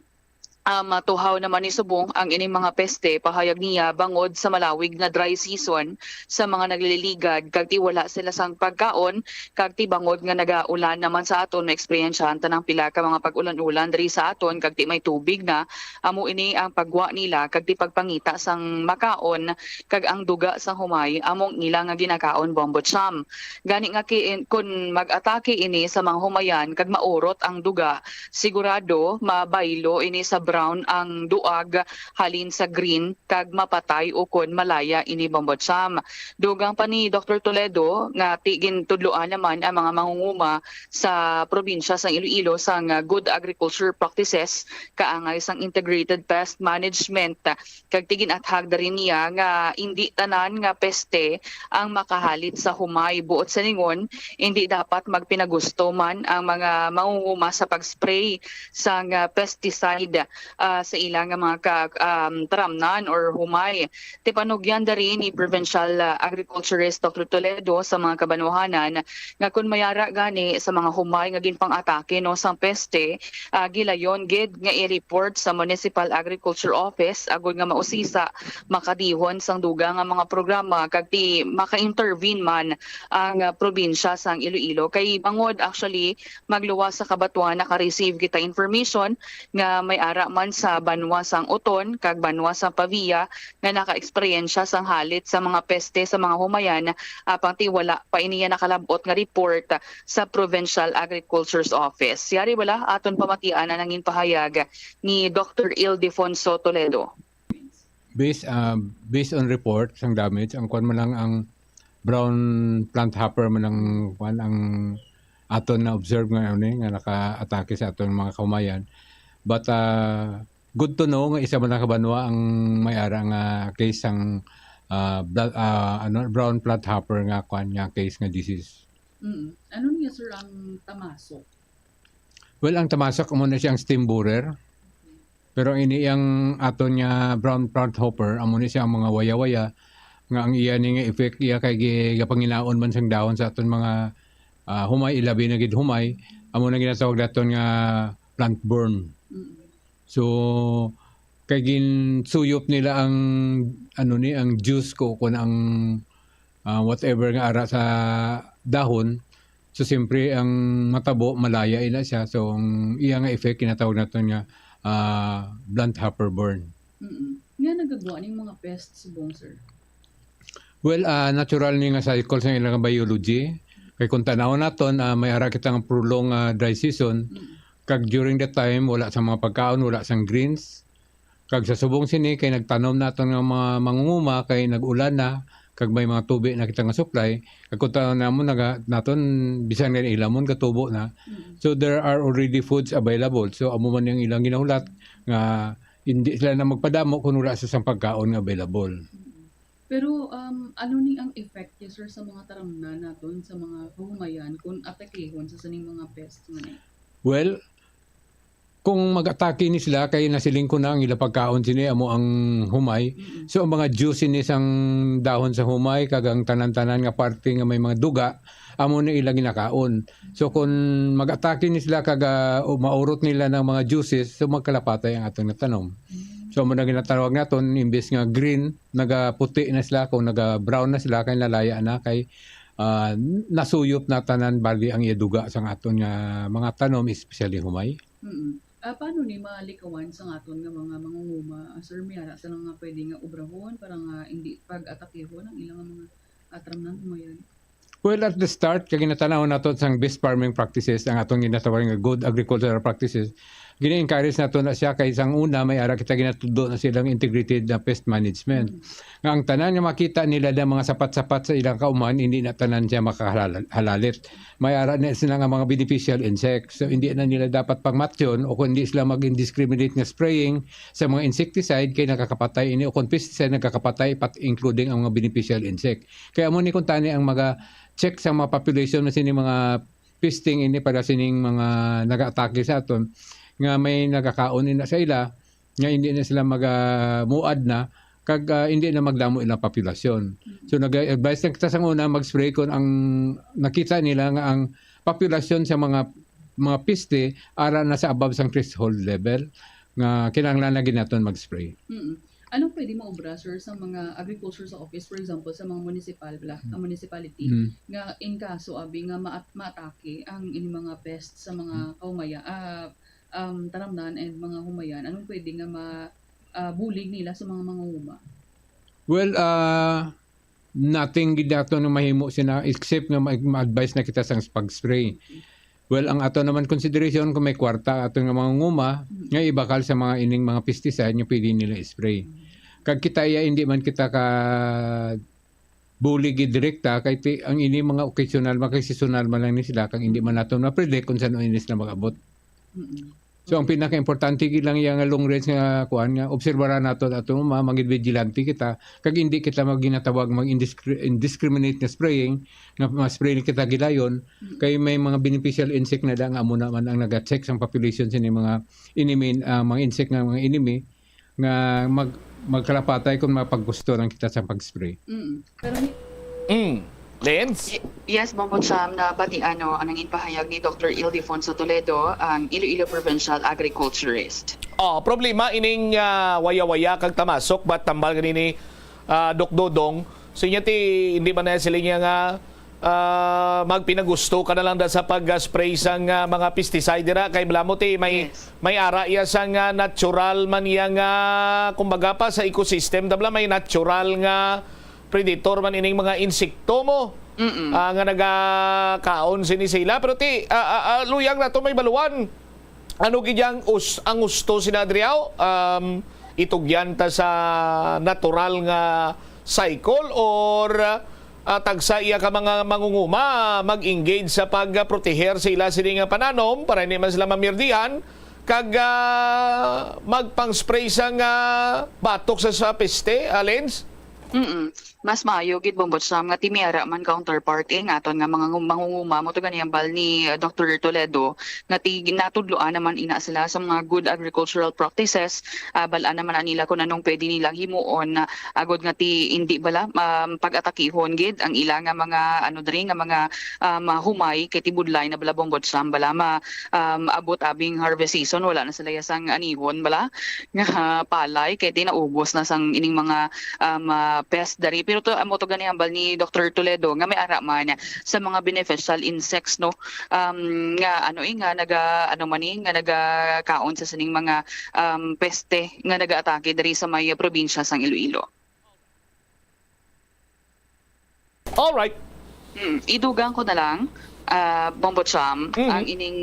ah, matuhaw naman ni subong ang ining mga peste, pahayag niya, bangod sa malawig nga dry season sa mga nagliligad kag ti wala sila sang pagkaon kag ti bangod nga nagaulan naman sa aton, maeksperiensyahan ta nang pila ka mga pag-ulan-ulan diri sa aton kag ti may tubig na. Amo ini ang paggwa nila kag ti pagpangita sang makaon kag ang duga sang humay among ila nga ginakaon, Bombo Cham. Gani nga ki-, kun mag-atake ini sa mga humayan kag maurot ang duga, sigurado mabaylo ini sa brown ang duag halin sa green kag mapatay ukon malaya ini, Bombo Cham. Dugang pa ni Doktor Toledo nga ti gintudloan naman ang mga mangunguma sa probinsya sang Iloilo sang good agriculture practices kaangay sang integrated pest management. Kag ti gin-athag diri niya nga indi tanan nga peste ang makahalit sa humay. Buot sa ningon, indi dapat magpinagusto man ang mga mangunguma sa pag-spray sang, ah, pesticide. ah, sa ila nga mga ka-, um, taramnan or humay. Tipanugyan diri ni Provincial, ah, Agriculturist Doctor Toledo sa mga kabanwahanan nga kon mayara gani sa mga humay nga ginpang-atake, no, sang peste, ah, gilayon gid nga i-report sa Municipal Agriculture Office agod nga mausisa makadihon sang dugang nga mga programa kag ti maka-intervene man ang, ah, probinsya sang Iloilo. Kay bangod, actually, magluwas sa kabatuan, naka-receive kita information nga may ara man sa banwa sang Oton kag banwa sang Pavia nga naka-eksperyensya sang halit sa mga peste sa mga humayan, apang ti wala pa iniya nakalab-ot nga report sa Provincial Agriculture's Office. Yari bala, aton pamatian ang nangin pahayag ni Doctor Ildefonso Toledo. Based, ah, based on report sang damage, ang kwan man lang, ang brown plant hopper man ang kwan, ang aton na-observe nga, ano, eh, nga naka-atake sa aton mga kahumayan. But, ah, good to know nga isa man lang ka banwa ang may ara nga case sang, ah, bla-, ah, ano, brown plant hopper nga kwan, nga case nga disease. Mm. Ano niya, sir, ang tamasok? Well, ang tamasok amo na siyang stem borer. Pero ini yang aton nga brown plant hopper, amo ni siya ang mga waya-waya nga ang iya ni nga effect, iya kay gi-, gapanginaon man sang dahon sa aton mga, ah, humay, ilabi na gid humay, amo na ginatawag naton nga plant burn. Mm. So, kay ginsuyop nila ang, ano ni, ang juice ko, kun ang, ah, whatever nga ara sa dahon. So, siyempre, ang matabo, malaya ina siya. So, ang iya nga effect, kinatawag naton nga, ah, blunt hopper burn. Mm-mm. Nga nagagwa ning mga pests subong, sir? Well, ah, natural ni nga cycle sa ilang biology. Kay kung tanaw naton, ah, may ara kita nga prolonged, ah, dry season. Mm. Kag during that time, wala sa mga pagkaon, wala sang greens. Kag sa subong sini, kay nagtanom naton nga mga mangunguma, kay nag-ulan na, kag may mga tubi na kita nga supply. Kag kung tanaw namon, naga-, naton, bisan nga ilamon, gatubo na. Mm. So, there are already foods available. So, amo man yung ilang ginahulat nga hindi sila na magpadamo kung wala sa sang pagkaon nga available. Mm. Pero, um, ano ni ang effect niya, sir, sa mga taramnan naton, sa mga kahumayan, kung atakihon sa sining mga pest nga ni? Well, kung mag-atake ni sila, kay nasiling ko na ang ila pagkaon sini, amo ang humay. Mm-mm. So, ang mga juice sini sang dahon sa humay, kag ang tanan-tanan nga parte nga may mga duga, amo na ila ginakaon. So, kung mag-atake ni sila, kag, ah, o maurot nila ng mga juices, so magkalapatay ang aton nga tanom. Mm. So, amo na ginatawag naton, imbes nga green, nagaputi na sila, kung naga-brown na sila, kay nalaya na, kay, ah, nasuyop na tanan bali ang iya duga sang aton nga mga tanom, especially humay. Mm. Ah, paano ni malikawan sa aton nga mga mangunguma, ah, sir, may ara sila nga pwede nga obrahon para nga hindi pag-atakihon ang ilang mga, ah, taramnan, humayan? Well, at the start, kay ginatanaw naton sang best farming practices, ang atong ginatawag nga good agricultural practices, gina-encourage nato na siya kay sang una may ara kita ginatudo na silang integrated na pest management. Mm. Nga ang tanan nga makita nila na mga sapat-sapat sa ilang kauman, hindi na tanan siya makahalalit. May ara na sila nga mga beneficial insects. So, hindi na nila dapat pangmatyon o kung hindi sila mag-indiscriminate nga spraying sa mga insecticide kay nakakapatay ini o kung pesticide nakakapatay pat including ang mga beneficial insect. Kaya amo ni kung tani ang mga check sa mga population na sini mga pesting ini para sining mga nagaatake sa aton nga may nagakaon ina sa ila nga hindi na sila maga-, muad na kag, ah, hindi na magdamo ilang populasyon. Mm. So, nag-advise na kita sa una mag-spray kung ang nakita nila nga ang populasyon sa mga, mga piste ara na sa above sang threshold level nga kinahanglan na gid naton mag-spray. Mm. Anong pwede maobra, sir, sa mga agriculture sa office, for example, sa mga municipal bala, Mm. ang municipality, Mm. nga in kaso abi nga ma-, maatake ang ining mga pest sa mga Mm. kaumaya-, ah, um, taramnan and mga humayan? Anong pwede nga ma-, ah, bulig nila sa mga mangunguma? Well, ah, nothing gid ato na mahimo sina except nga ma-, ma-advise na kita sang pag-spray. Well, ang ato naman consideration kung may kwarta ato nga mangunguma, Mm. nga ibakal sa mga ining mga pesticide nga pwede nila i-spray. Mm. Kag kita iya, hindi man kita ka bulig gid direkta kay ti-, ang ini mga occasional, mga seasonal man lang ni sila, kag hindi man naton ma-predict kung saan ini sila mag-abot. Mm. So, ang pinaka-importante gid lang iya nga long range nga kuan nga obserbaran nato ato ma-, maging vigilante kita kag hindi kita magginatawag mag-indiscri-, indiscriminate nga spraying, nga ma-spray kita gilayon, kay may mga beneficial insect na lang amo naman ang naga-check sang population sini mga enemy, ah, mga insect nga mga enemy nga mag-, magkalapatay kung mapaggusto lang kita sa pag-spray. Mm. Pero ni- Mm. Lens? Y- Yes, Bongbong Sam, na pati ano, ang nangin pahayag ni Doctor Ildefonso Toledo, ang Iloilo Provincial Agriculturist. Oh, problema ining ah, waya-waya kag tamasok, but tambal gani ni ah, Doc Dodong. So niya ti hindi man na sila niya nga ah, magpinagusto ka na lang da sa pag-spray sang ah, mga pesticide dira kay bala mo ti may Yes. may ara iya sang ah, natural man iya nga kumbaga pa sa ecosystem, tabla may natural nga predator man ining mga insekto mo Mm-mm. ah, nga nagakaon sini sila. Pero ti ah, ah, ah, luyag nato may baluan. Ano gid ang us ang gusto sina Adriao? Um, itugyan ta sa natural nga cycle or ah, tagsa iya ka mga mangunguma mag-engage sa pagproteher sa ila sini nga pananom para hindi man sila mamirdihan kag ah, magpang-spray sang ah, batok sa, sa peste, ah, Lens? Mm-mm. Mas maayo gid, Bongbong Sam, nga ti may ara man counterpart ang aton nga mga ngu- mangunguma mo to gani ang bal ni uh, Doctor Toledo nga ti natudloan naman ina sila sa mga good agricultural practices, uh, bal-an naman na nila kung anong pwede nilang himuon na agod nga ti hindi bala um, pag-atakihon gid ang ila nga mga ano diri nga mga um, humay kay ti budlay na bala, Bongbong Sam, bala ma um, abot abing harvest season wala na sila sang anihon bala nga palay kay ti naubos na sang ining mga um, ah, pest dari. Pero to amo to gani hambal ni Doctor Toledo nga may ara man sa mga beneficial insects, no, um, nga ano eh, nga naga ano man eh, nga nagakaon sa sining mga um, peste nga nagaatake diri sa may probinsya sang Iloilo. Alright. Hmm, idugang ko na lang, ah, Bombo Cham, Mhm. ang ining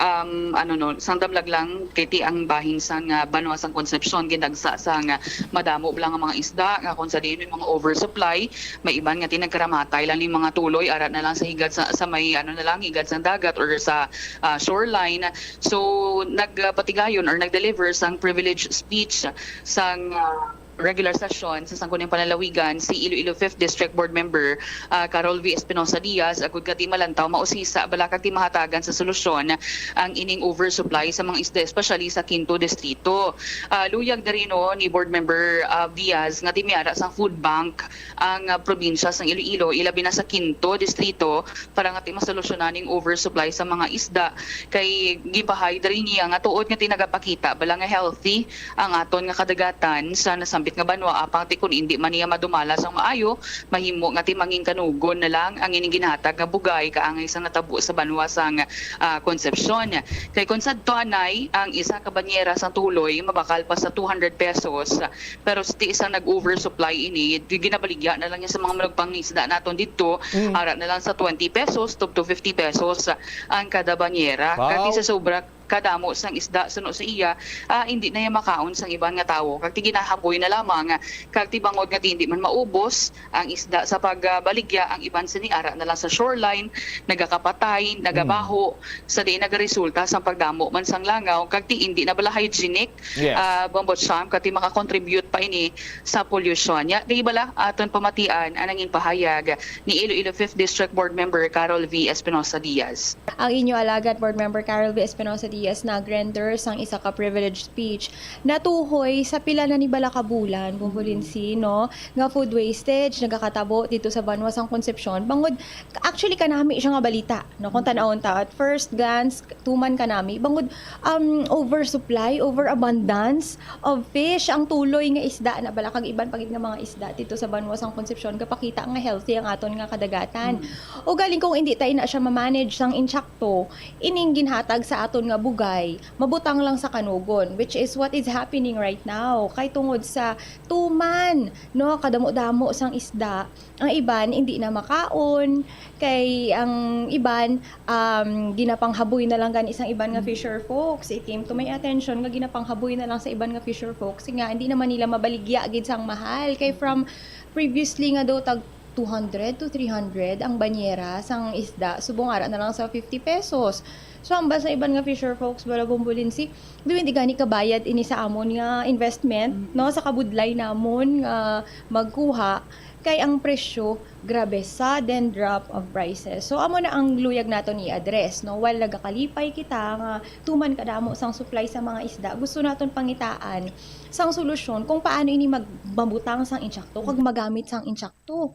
um, ano no, sang damlag lang kay ti ang bahin sang ah, banwa sang Concepcion ginagsa sang ah, madamo lang ang mga isda nga kung sa diin may mga oversupply, may iban nga ti nagkaramatay lang ning mga tuloy ara na lang sa higad sa, sa may ano na lang higad sang dagat or sa ah, shoreline. So nagpatigayon or nag-deliver sang privilege speech sang ah, regular session sa Sangguniang Panlalawigan si Iloilo Fifth District Board Member ah, Carol V Espinosa Diaz agud nga ti malantaw mausisa bala kag ti mahatagan sa solusyon ang ining oversupply sa mga isda, especially sa Quinto Distrito. Ah, luyag na rin, no, ni Board Member ah, Diaz nga ti may ara sang food bank ang ah, probinsya sang Iloilo, ilabi na sa Quinto Distrito, para nga ti masolusyonan ning oversupply sa mga isda. Kay gipahay diri niya nga tuod nga ti nagapakita bala nga healthy ang aton nga kadagatan sa nasambit nga banwa, apang ti kun indi man niya madumala sang maayo, mahimo nga ti mangin kanugon na lang ang ining ginhatag nga bugay kaangay sang natabo sa banwa sang ah, Concepcion. Kay kun sadto anay, ang isa ka banyera sang tuloy mabakal pa sa two hundred pesos, pero sa ti isang nag-oversupply ini, di ginabaligya na lang niya sa mga manugpang isda naton didto, Mm. ara na lang sa twenty pesos to, to fifty pesos ang kada banyera. Wow. Kag ti sa sobra kadamo sang isda suno sa iya, ah, hindi na iya makaon sang iban nga tawo. Kag ti ginahaboy na lamang, kag ti bangod nga ti hindi man maubos ang isda sa pagbaligya, ang iban sini ara na lang sa shoreline, nagakapatay, nagabaho, sa diin nagaresulta sang pagdamo man sang langaw, kag ti hindi na bala hygienic, Yes. ah, Bombo Cham, kag ti makakontribute pa ini sa polusyon. Nya, di bala aton pamatian ang nangin pahayag ni Iloilo Fifth District Board Member Carol V Espinosa Diaz. Ang inyo alagad, Board Member Carol V Espinosa Diaz, nag-render sang isa ka privilege speech natuhoy sa pila na ni bala ka bulan, Bumbulinsi, no, nga food wastage nagakatabo dito sa banwa sang Concepcion. Bangod, actually, kanami siya nga balita, no, kung tanawon ta. At first glance, tuman kanami. Bangod, um, oversupply, overabundance of fish, ang tuloy nga isda na bala, kag iban pa gid nga mga isda dito sa banwa sang Concepcion, gapakita nga healthy ang aton nga kadagatan. O galing kung hindi tayo na siya ma-manage sang insakto, ining ginhatag sa aton nga bugay, mabutang lang sa kanugon, which is what is happening right now. Kay tungod sa tuman, no, kadamo-damo sang isda, ang iban hindi na makaon, kay ang iban um, ginapanghaboy na lang gani sang iban nga fisher folks. It came to my attention nga ginapanghaboy na lang sa iban nga fisher folks nga hindi naman nila mabaligya gid sang mahal. Kay from previously nga daw tag two hundred to three hundred ang banyera sang isda, subong ara na lang sa fifty pesos. So, hambal sa iban nga fisher folks, bala, Bombo Lindsay, do hindi gani kabayad ini sa amon nga investment, Mm. no, sa kabudlay namon nga magkuha, kay ang presyo, grabe, sudden drop of prices. So, amo na ang luyag naton i-address, no? While nagakalipay kita nga tuman kadamo sang supply sa mga isda, gusto naton pangitaan sang solusyon kung paano ini mag-, mabutang sang insakto kag magamit sang insakto.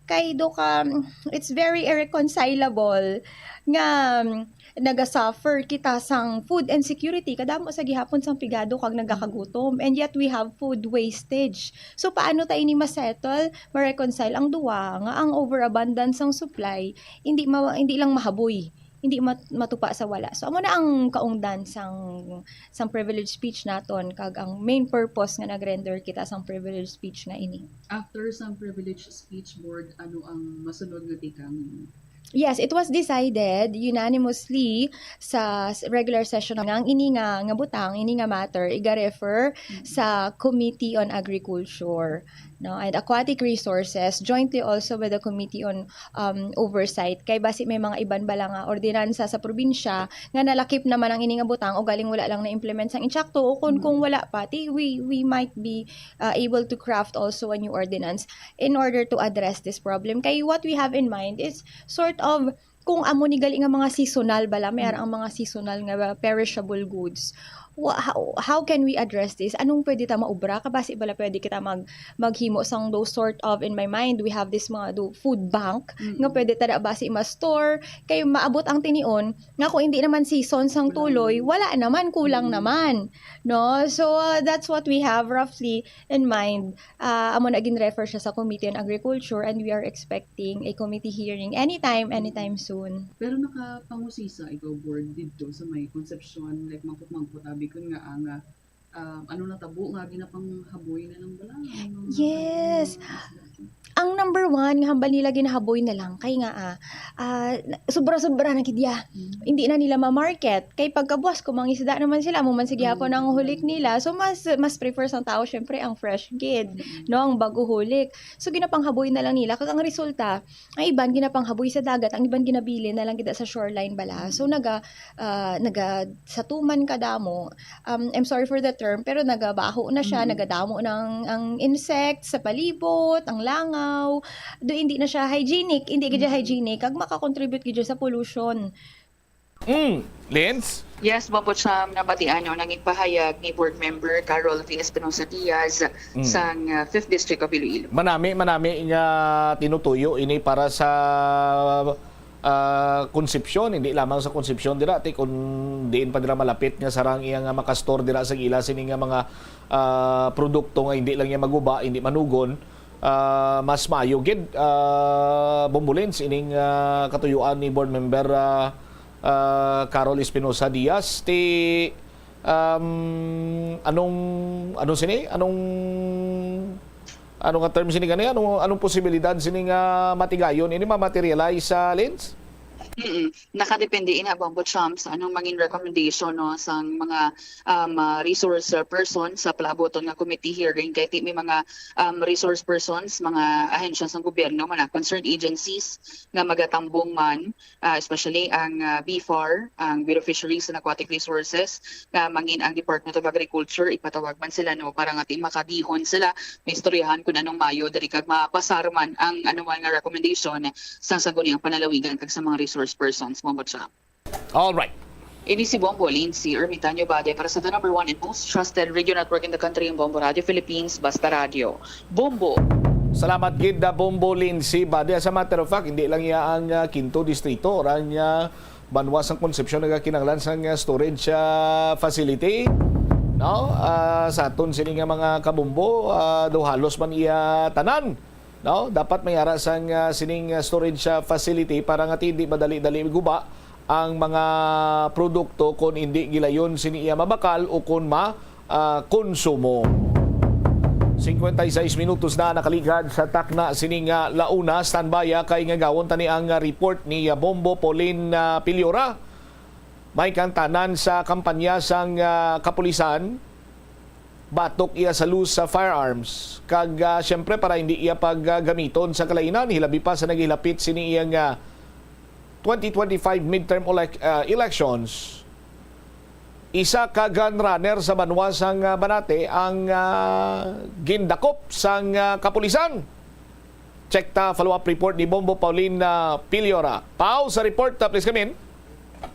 Kay do ka, it's very irreconcilable nga, um, nagasuffer kita sang food insecurity, kadamo sa gihapon sang pigado kag nagakagutom, and yet we have food wastage. So, paano ta ini ma-settle, ma-reconcile ang duwa, nga ang overabundance sang supply, hindi ma-, hindi lang mahaboy, hindi mat-, matupa sa wala. So, amo na ang kaungdan sang, sang privilege speech naton, kag ang main purpose nga nag-render kita sang privilege speech nga ini. After sang privilege speech, Board, ano ang masunod nga tikang? Yes, it was decided unanimously sa s-, regular session nga ang ini nga, nga butang, ini nga matter, iga-refer Mm. sa Committee on Agriculture, no, and Aquatic Resources, jointly also with the Committee on, um, Oversight. Kay basi may mga iban bala nga ordinansa sa probinsya nga nalakip naman ang ini nga butang, o galing wala lang na-implement sang insakto, o kung, Mm. kung wala pa, ti, we, we might be, uh, able to craft also a new ordinance in order to address this problem. Kay what we have in mind is sort of, kung amo ni gali nga mga seasonal bala, may ara Mm. ang mga seasonal nga perishable goods. Wha-, how, how can we address this? Anong pwede ta maubra? Kabasi bala pwede kita mag-, maghimo sang those sort of, in my mind, we have this mga do food bank Mm. nga pwede ta da basi ma-store. Kay maabot ang tinion nga kung hindi naman season sang Kulang tuloy, naman. wala naman, kulang Mm. naman. No? So, uh, that's what we have roughly in mind. Ah, amo na gin-refer siya sa Committee on Agriculture, and we are expecting a committee hearing anytime, Mm. anytime soon. Pero nakapangusisa ikaw, Board, didto sa may Concepcion, like, mangkot-mangkot, abi, kun nga, ah, nga, ah, ano natabo nga ginapanghaboy na lang bala ang mga Yes. isda? Ang number one nga hambal nila, ginahaboy na lang kay nga, ah, ah, na-, sobra-sobra na gid ya. Mm. Hindi na nila ma-market. Kay pagkabuas, kung mangisda naman sila, amo man sa gihapon Mm. ang hulik nila. So, mas, mas prefer sang tao, syempre, ang fresh gid, Mm. no, ang bag-o hulik. So, ginapanghaboy na lang nila. Kag ang resulta, ang iban ginapanghaboy sa dagat, ang iban ginabilin na lang kita sa shoreline bala. So, Mm. naga-, ah, naga-, sa tuman kadamo, um, I'm sorry for the term, pero nagabaho na siya, Mm. nagadamo na ang, ang insects sa palibot, ang langaw. Do, hindi na siya hygienic, hindi gid siya Mm. hygienic, kag makakontribute gid siya sa pollution. Mm, Linz? Yes, Bombo Cham, nabatian, no, nangin pahayag ni Board Member Carol V Espinosa Diaz Mm. sang, uh, Fifth District of Iloilo. Manami, manami nga tinutuyo ini para sa, ah, Concepcion, hindi lamang sa Concepcion dira, ti kun diin pa dira malapit nga sarang iya nga makastore dira sa ila sini nga mga, ah, produkto nga hindi lang iya maguba, hindi manugon, ah, mas maayo gid, ah, Bombo Linz, ining, ah, katuyuan ni Board Member, ah, ah, Carol Espinosa Diaz. Ti, um, anong, ano sini? Anong, ano nga term sini gani? Anong, anong posibilidad sini nga matigayon ini ma-materialize, ah, Linz? Mm-mm. Nakadepende ina, Bombo Cham, sa anong mangin recommendation, no, sang mga, um, ah, resource, uh, person sa palaabuton nga committee hearing. Kay ti may mga, um, resource persons, mga ahensya sang gobyerno, mga concerned agencies nga magatambong man, ah, especially ang, ah, BFAR, ang Bureau of Fisheries and Aquatic Resources, nga mangin ang Department of Agriculture, ipatawag man sila, no, para nga ti makadihon sila, maistoryahan kung anong mayo diri kag mapasar man ang anuman nga recommendation sa sangguniang panlalawigan kag sa mga resource persons, Bombo Cham. All right. Ini si Bombo Lindsay Ermitanio Bade para sa the number one and most trusted radio network in the country, ang Bombo Radio Philippines, Basta Radio. Bombo. Salamat gid, ah, Bombo Lindsay Bade. As a matter of fact, hindi lang iya ang, ah, Quinto Distrito, or ang, ah, banwa sang Concepcion nagakinahanglan sang, ah, storage, ah, facility. No? Ah, sa aton sini nga mga kabombo, ah, daw halos man iya tanan. No? Dapat may ara sang, ah, sining, ah, storage, ah, facility para nga ti hindi madali-dali guba ang mga produkto kon hindi gilayon sini iya mabakal o kon ma, ah, konsumo. Cincuenta y seis minutos na nakaligad sa takna sini nga launa. Standby, ah, kay ngagawon tani ang, ah, report ni, ah, Bombo Pauline, ah, Piliora. May kantanan sa kampanya sang, ah, kapulisan. batok iya sa loose sa firearms. Kag, ah, siyempre, para hindi iya paggamiton sa kalainan, hilabi pa sa naghilapit sini iya nga twenty twenty-five midterm elec-, ah, elections, isa ka gun runner sa banwa sang, ah, Banate ang, ah, gindakop sang, ah, kapulisan. Check ta follow-up report ni Bombo Paulina Piliora. Pau sa report, ah, please come in.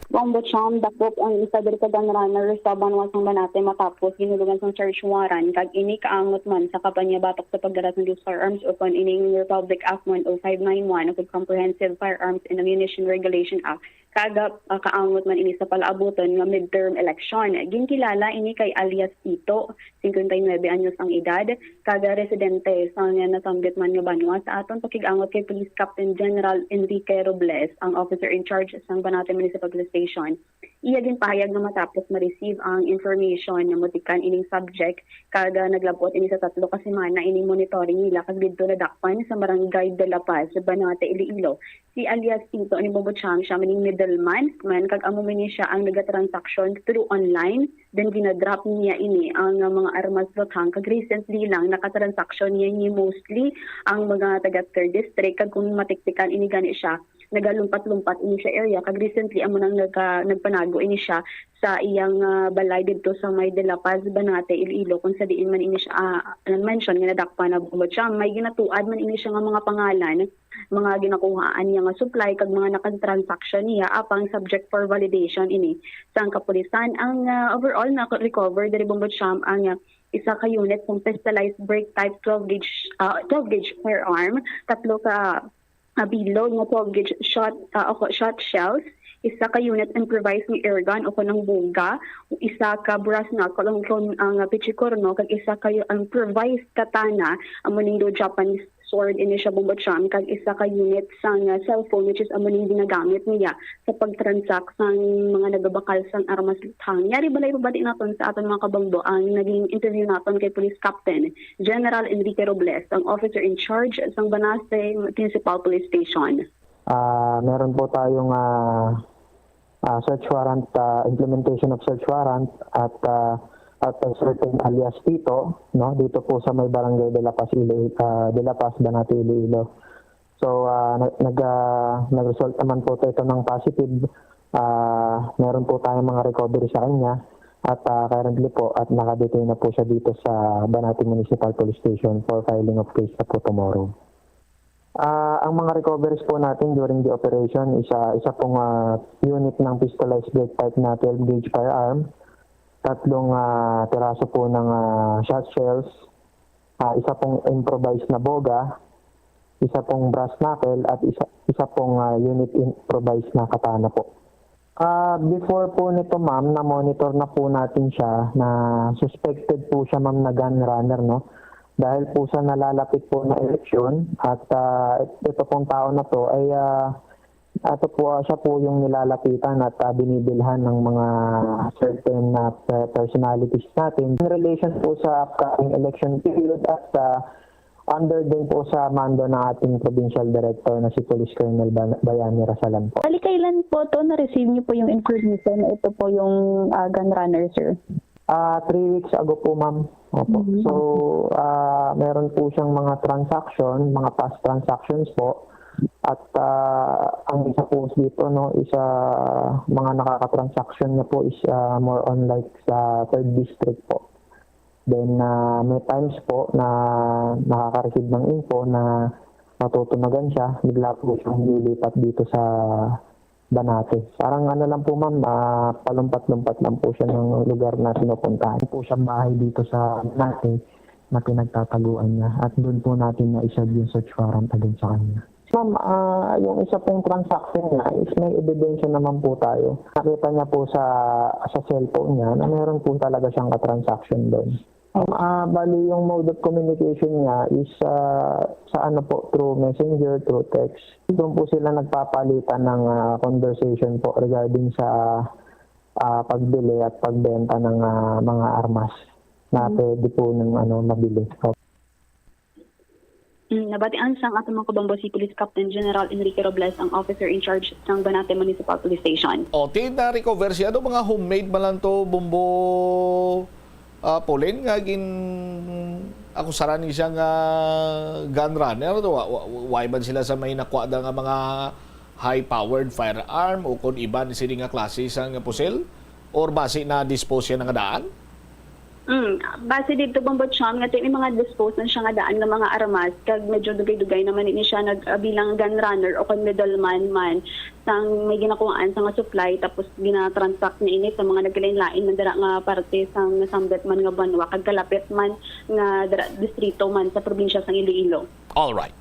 Bombo Cham, dakop ang isa diri ka gun runner sa banwa sang Banate matapos ginulugan sang search warrant, kag ini kaangot man sa kampanya batok sa pagdala sang loose firearms ukon ining Republic Act one oh five nine one ukon Comprehensive Firearms and Ammunition Regulation Act, kag, ah, kaangot man ini sa palaabuton nga midterm election. Ginkilala ini kay alias Tito, cincuenta y nueve anyos ang edad, kag residente sa nga nasambit man nga banwa sa aton pakig-angot kay Police Captain General Enrique Robles, ang officer in charge sang Banate Municipal Police Station. Iya ginpahayag nga matapos ma-receive ang information nga motikang ining subject, kag, ah, naglab-ot ini sa tatlo ka semana ining monitoring nila, kag didto nadakpan sa Barangay de la Paz, Banate, Iloilo, si alias Tito ni Bombo Cham. Siya man ning middleman man, kag amo man ni siya ang nagatransaksyon through online. Then ginadrop niya ini ang, ah, mga armas, luthang, kag recently lang nakatransaksyon niya ini mostly ang mga taga third district, kag kung matiktikan ini gani siya, nagalumpat-lumpat ini sa area, kag recently amo nang nagka-, nagpanago ini siya sa iyang, ah, balay didto sa may De La Paz, Banate, Iloilo, kung sa diin man ini siya, ah, mention nga nadakpan na Bombo Cham. May ginatuad man ini siya nga mga pangalan, mga ginakuhaan niya nga supply, kag mga nakatransaksyon niya, apang subject for validation ini sang kapulisan. Ang, ah, overall na recover diri, Bombo Cham, ang, ah, isa ka unit sang pistolized break type twelve gauge, ah, twelve gauge firearm, tatlo ka, ah, bilog nga twelve gauge shot, ah, o shot shells, isa ka unit improvised nga airgun o kunang boga, isa ka brass knuckle, ang, ang, ah, pichikurno, kag isa ka improvised katana, amo ning do Japanese sword ini siya, Bombo Cham, kag isa ka unit sang, ah, cellphone, which is amo ning ginagamit niya sa pag-transact sang mga nagabakal sang armas, luthang. Yari balay pabati naton sa aton mga kabombo ang naging interview naton kay Police Captain General Enrique Robles, ang officer in charge sang Banate Municipal Police Station. Ah, meron po tayong, ah, ah, search warrant, ah, implementation of search warrant at, ah, at a certain alias Tito, no, dito po sa may barangay De La Paz, Ilo-, ah, De La Paz, Banate, Iloilo. So, ah, nag-, nag-, ah, nag-result naman po ito ng positive. Ah, meron po tayong mga recovery sa kanya at, ah, currently po at nakadetain na po siya dito sa Banate Municipal Police Station for filing of case na po tomorrow. Ah, ang mga recoveries po natin during the operation, isa, isa pong, ah, unit ng pistolized break type na twelve gauge firearm, tatlong, ah, piraso po ng, ah, shot shells, ah, isa pong improvised na boga, isa pong brass knuckle, at isa, isa pong, ah, unit improvised na katana po. Ah, before po nito, ma'am, na-monitor na po natin siya na suspected po siya, ma'am, na gun runner, no? Dahil po sa nalalapit po na eleksyon at, ah, ito pong tao na to ay, ah, ito po, ah, siya po yung nilalapitan at, ah, binibilhan ng mga certain na pe-, personalities natin. In relation po sa upcoming election period at, ah, under din po sa mando ng ating provincial director na si Police Colonel Ban-, Bayani Rasalan po. Bali, kailan po to na-receive niyo po yung information na ito po yung, ah, gun runner, sir? Ah, three weeks ago po, ma'am. Opo. Mm. So, ah, meron po siyang mga transaction, mga past transactions po. At, ah, ang isa po dito, no, is, ah, mga nakakatransaction niya po is, ah, more on like sa third district po. Then, ah, may times po na nakaka-receive ng info na matutunagan siya, bigla po siyang lilipat dito sa Banate. Parang ano lang po, ma'am, ah, palumpat-lumpat lang po siya ng lugar na pinupuntahan. Po siyang bahay dito sa Banate na pinagtataguan niya. At doon po natin na-serve yung search warrant against sa kanya. Ma'am, ah, yung isa pong transaction niya is may ebidensya naman po tayo. Nakita niya po sa, sa cellphone niya na meron po talaga siyang katransaction doon. Um, ah, bali, yung mode of communication niya is, ah, sa ano po, through messenger, through text. Doon po sila nagpapalitan ng, ah, conversation po regarding sa, ah, pagbili at pagbenta ng, ah, mga armas na Mm. pwede po ng, ano, mabili. Mm, nabatian sang aton mga kabombo si Police Captain General Enrique Robles, ang officer in charge sang Banate Municipal Police Station. O, ti na-recover siya. Ano, mga homemade man lang to, bombo, Ah, Pauline, nga gin-akusaran ni siya nga gun runner, wa, wa, wa man sila sa may nakuha da nga mga high-powered firearm o kon iban sini nga klase sang pusil? Or basi na-dispose siya na nga daan? Mm, base dito, Bombo Cham, nga may mga dispose na siya nga daan nga mga armas, kag medyo dugay-dugay naman ini siya nag, ah, bilang gun runner o kon middleman man sang may ginakuhaan sa nga supply, tapos ginatransact niya ini sa mga nagkalain-lain man dira nga parte sang nasambat man nga banwa, kag kalapit man nga dira, distrito man sa probinsya sang Iloilo. All right.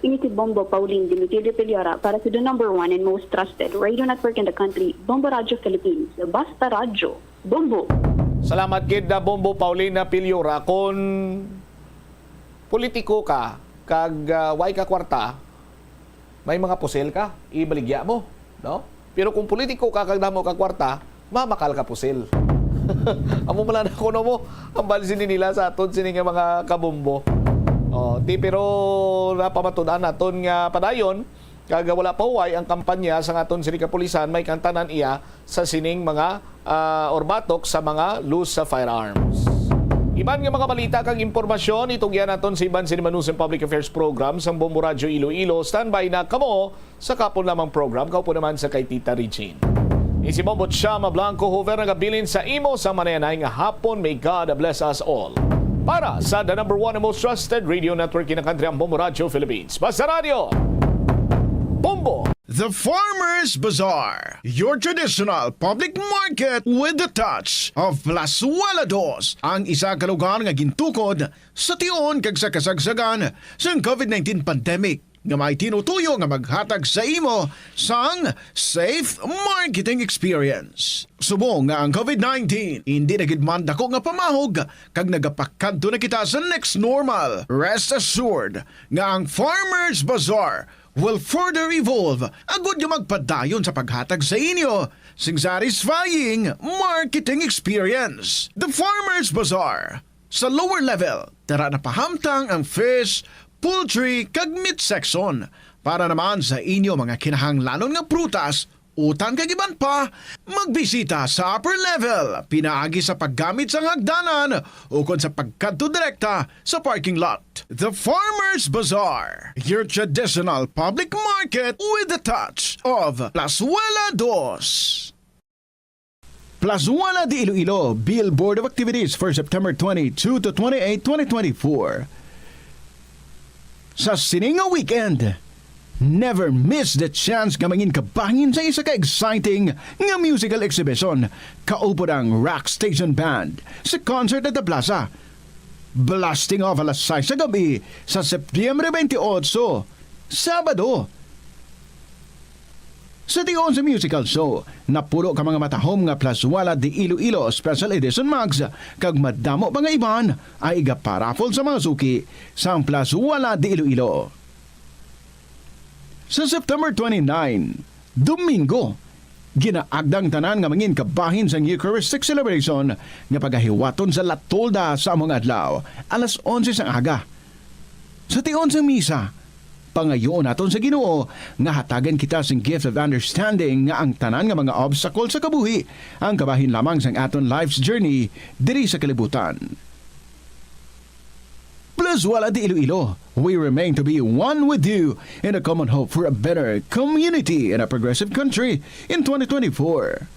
Ini si Bombo Pauline Demetrio Piliora para sa the number one and most trusted radio network in the country, Bombo Radio Philippines. Basta Radyo, Bombo! Salamat gid na Bombo Paulina Piliora. Kung politiko ka, kag, ah, way ka kwarta, may mga pusil ka, ibaligya mo, no? Pero kung politiko ka kag damo ka kwarta, mamakal ka pusil. Amo man lang kuno mo, ang balsi ni nila sa aton sini nga mga kabombo. Oh, ti, pero napamatud-an naton nga padayon, kag wala pa huway ang kampanya sa aton sini kapulisan, may kantanan iya sa sining mga, ah, or batok sa mga loose sa firearms. Iban nga mga balita kag impormasyon, itugyan naton sa iban sini manusang public affairs program sang Bombo Radyo Iloilo. Standby na kamo sa kapon lamang program, kaupo naman sa kay Tita Regine. Ini si Bombo Chama Blanco Hoover nagabilin sa imo sa manayanay nga hapon. May God bless us all. Para sa the number one and most trusted radio network in the country, ang Bombo Radyo Philippines. Basta Radyo, Bombo! The Farmers Bazaar, your traditional public market with the touch of Plazuela Dos, ang isa ka lugar nga gintukod sa tion kag sa kasagsagan sang covid nineteen pandemic, nga may tinutuyo nga maghatag sa imo sang safe marketing experience. Subong nga ang covid nineteen indi na gid man dako nga pamahog kag nagapakadto na kita sa next normal, rest assured nga ang Farmers Bazaar will further evolve agud nga magpadayon sa paghatag sa inyo sing satisfying marketing experience. The Farmers Bazaar. Sa lower level, dira na pahamtang ang fish, poultry, kag meat section. Para naman sa inyo mga kinahanglanon nga prutas, utan kag iban pa, magbisita sa upper level pinaagi sa paggamit sang hagdanan ukon sa pagkadto direkta sa parking lot. The Farmers Bazaar, your traditional public market with the touch of Plazuela Dos. Plazuela de Iloilo, Billboard of Activities for September twenty-two to twenty-eight, twenty twenty-four. Sa sini nga weekend, never miss the chance nga mangin kabahin sa isa ka exciting nga musical exhibition kaupod ang Rock Station Band sa concert at the plaza. Blasting off alas sais sa gabi sa Setyembre twenty-eight, Sabado. Sa tion sa musical show, napulo ka mga matahom nga Plazuela de Iloilo Special Edition mugs kag madamo pa nga iban ang iga-paraffle sa mga suki sang Plazuela de Iloilo. Sa September twenty-nine, Domingo, ginaagda ang tanan nga mangin kabahin sang Eucharistic celebration nga pagahiwaton sa La Tolda sa amo nga adlaw, alas onse sang aga. Sa tion sang misa, pangayoon naton sa Ginoo nga hatagan kita sing gift of understanding nga ang tanan nga mga obstacle sa kabuhi ang kabahin lamang sang aton life's journey diri sa kalibutan. Plazuela de Iloilo, we remain to be one with you in a common hope for a better community and a progressive country in twenty twenty-four.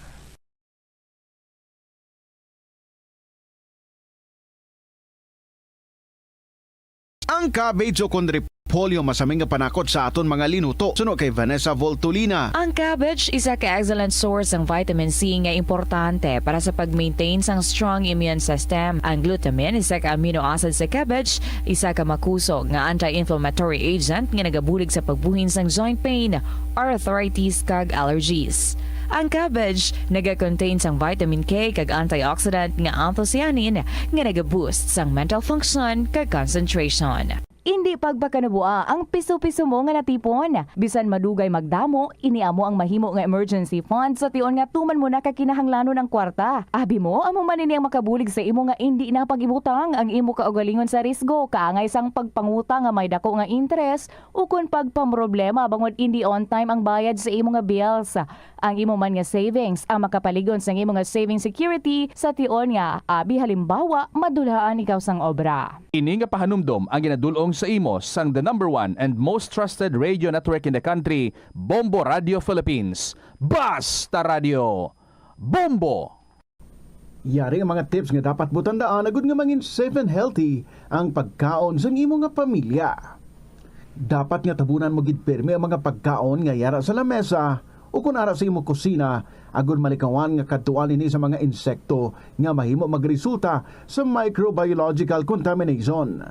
Ang cabbage o kon repolyo masami nga panakot sa aton mga linuto, suno kay Vanessa Voltolina. Ang cabbage isa ka excellent source sang vitamin C nga importante para sa pag-maintain sang strong immune system. Ang glutamine, isa ka amino acid sa cabbage, isa ka makusog nga anti-inflammatory agent nga nagabulig sa pagbuhin sang joint pain, arthritis, kag allergies. Ang cabbage naga-contain sang vitamin K kag antioxidant nga anthocyanin nga naga-boost sang mental function kag concentration. Indi pagpakanabua ang piso-piso mo nga natipon. Bisan madugay magdamo, ini amo ang mahimo nga emergency fund sa tion nga tuman mo na ka kinahanglanon ang kwarta. Abi mo, amo man ini ang makabulig sa imo nga indi na pag-ibutang ang imo kaugalingon sa risgo kaangay sang pagpangutang nga may dako nga interes ukon pagpamroblema bangod indi on time ang bayad sa imo nga bills. Ang imo man nga savings ang makapalig-on sang imo nga saving security sa tion nga, abi halimbawa, madulhaan ikaw sang obra. Ini nga pahanumdom ang ginadul-ong sa imo sang the number one and most trusted radio network in the country, Bombo Radio Philippines. Basta Radio! Bombo! Yari ang mga tips nga dapat mo tandaan agud nga mangin safe and healthy ang pagkaon sang imo nga pamilya. Dapat nga tabunan mo gid pirmi ang mga pagkaon nga yara sa lamesa ukon ara sa imo kusina, agud malikawan nga kadtuan ini sa mga insekto nga mahimo magresulta sa microbiological contamination.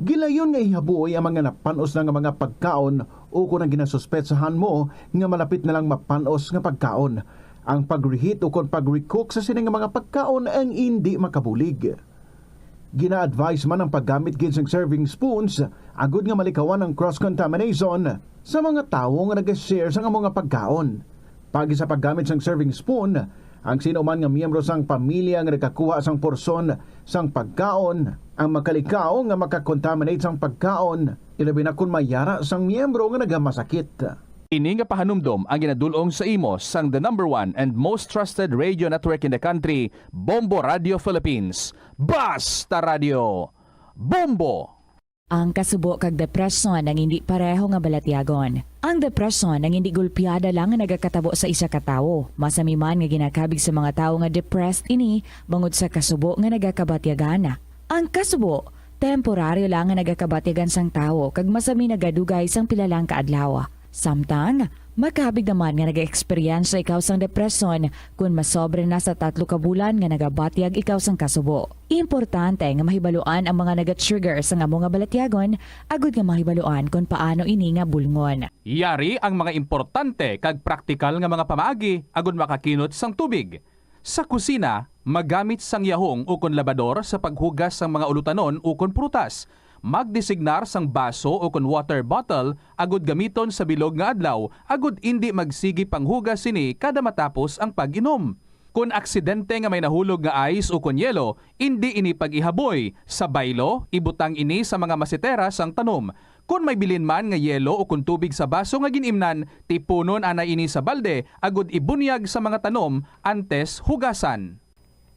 Gilayon nga ihaboy ang mga napan-os na nga mga pagkaon ukon ang ginasuspetsahan mo nga malapit na lang mapan-os nga pagkaon. Ang pag-reheat ukon pag-recook sa sini nga mga pagkaon ang indi makabulig. Gina-advise man ang paggamit gid sang serving spoons agud nga malikawan ang cross-contamination sa mga tawo nga nag-share sang amo nga pagkaon. Paagi sa paggamit sang serving spoon, ang sino man nga miyembro sang pamilya nga nagakuha sang porsyon sang pagkaon ang makalikaw nga makakontaminate sang pagkaon, ilabi na kon may yara sang miyembro nga nagamasakit. Ini nga pahanumdom ang ginadul-ong sa imo sang the number one and most trusted radio network in the country, Bombo Radio Philippines. Basta Radio! Bombo! Ang kasubo kag depresyon ang indi pareho nga balatyagon. Ang depresyon ang indi gulpiada lang nga nagakatabo sa isa ka tawo. Masami man nga ginakabig sa mga tawo nga depressed ini bangod sa kasubo nga nagakabatyagan. Ang kasubo, temporaryo lang nga nagakabatyagan sang tawo kag masami nagadugay sang pila lang ka adlaw. Samtang, makabig naman nga nag-eksperyensya ikaw sang depresyon kon masobra na sa tatlo ka bulan nga nagabatyag ikaw sang kasubo. Importante nga mahibaluan ang mga naga-trigger sang amo nga balatyagon agud nga mahibaluan kon paano ini nga bulngon. Yari ang mga importante kag praktikal nga mga pamaagi agud makakinot sang tubig. Sa kusina, magamit sang yahong ukon labador sa paghugas sang mga ulutanon ukon prutas. Magdesignar sang baso ukon water bottle agud gamiton sa bilog nga adlaw agud indi magsigi panghugas sini kada matapos ang pag-inom. Kon aksidente nga may nahulog nga ice ukon yelo, indi ini pag-ihaboy. Sa baylo, ibutang ini sa mga masetera sang tanom. Kon may bilin man nga yelo ukon tubig sa baso nga gin-imnan, tipunon anay ini sa balde agud ibunyag sa mga tanom antes hugasan.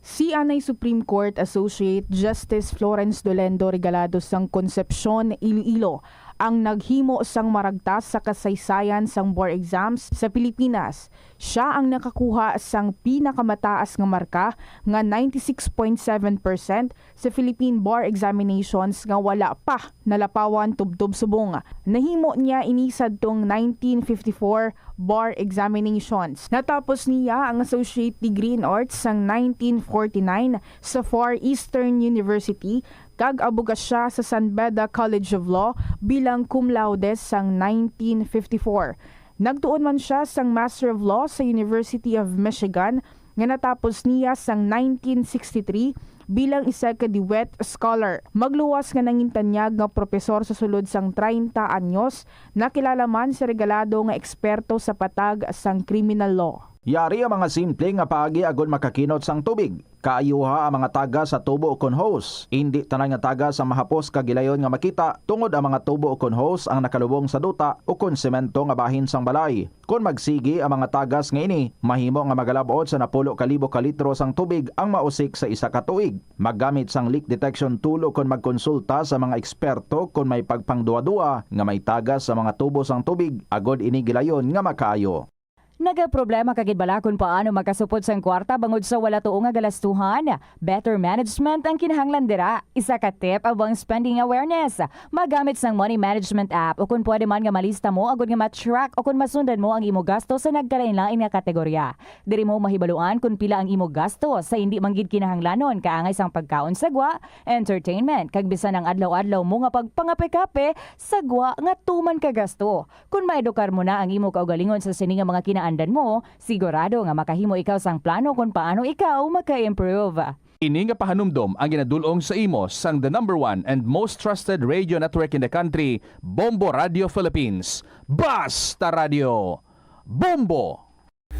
Si anay Supreme Court Associate Justice Florence Dolendo Regalado sang Concepcion, Iloilo ang naghimo sang maragtas sa kasaysayan sang bar exams sa Pilipinas. Sia ang nakakuha sang pinakamataas nga marka nga ninety-six point seven percent sa Philippine Bar Examinations nga wala pa nalapawan tubtob subong. Nahimo niya ini sadtong nineteen fifty-four bar examinations. Natapos niya ang associate degree in arts sang nineteen forty-nine sa Far Eastern University kag abogasya sa San Beda College of Law bilang cum laude sang nineteen fifty-four. Nagtuon man sia sang Master of Law sa University of Michigan nga natapos niya sang nineteen sixty-three bilang isa ka DeWitt Scholar. Magluwas nga nangintanyag nga propesor sa sulod sang treinta anyos, nakilala man si Regalado nga eksperto sa patag sang criminal law. Yari ang mga simple nga paagi agud makakinot sang tubig. Kaayuha ang mga tagas sa tubo ukon hose. Indi tanan nga tagas ang mahapos kag gilayon nga makita, tungod ang mga tubo ukon hose ang nakalubong sa duta ukon semento nga bahin sang balay. Kon magsigi ang mga tagas nga ini, mahimo nga magalab-ot sa napulo ka libo ka litro sang tubig ang mausik sa isa ka tuig. Maggamit sang leak detection tool ukon magkonsulta sa mga eksperto kon may pagpangduwa-duwa nga may tagas sa mga tubo sang tubig, agod ini gilayon nga makaayo. Nagaproblema ka gid bala kon paano makasupod sang kwarta bangod sa wala tuo nga galastuhan? Better management ang kinahanglan dira. Isa ka tip amo ang spending awareness. Magamit sang money management app, o kon pwede man nga malista mo agud nga ma-track o kon masundan mo ang imo gasto sa nagkalainlain nga kategorya. Diri mo mahibaluan kon pila ang imo gasto sa indi man gid kinahanglanon kaangay sang pagkaon sa gwa, entertainment, kag bisan ang adlaw-adlaw mo nga pagpangape-kape sa gwa nga tuman ka gasto. Kon maedukar mo na ang imo kaugalingon sa sini nga mga kinaandan mo, sigurado nga makahimo ikaw sang plano kon paano ikaw maka-improve. Ini nga pahanumdom ang ginadul-ong sa imo sang the number one and most trusted radio network in the country, Bombo Radio Philippines. Basta Radio! Bombo!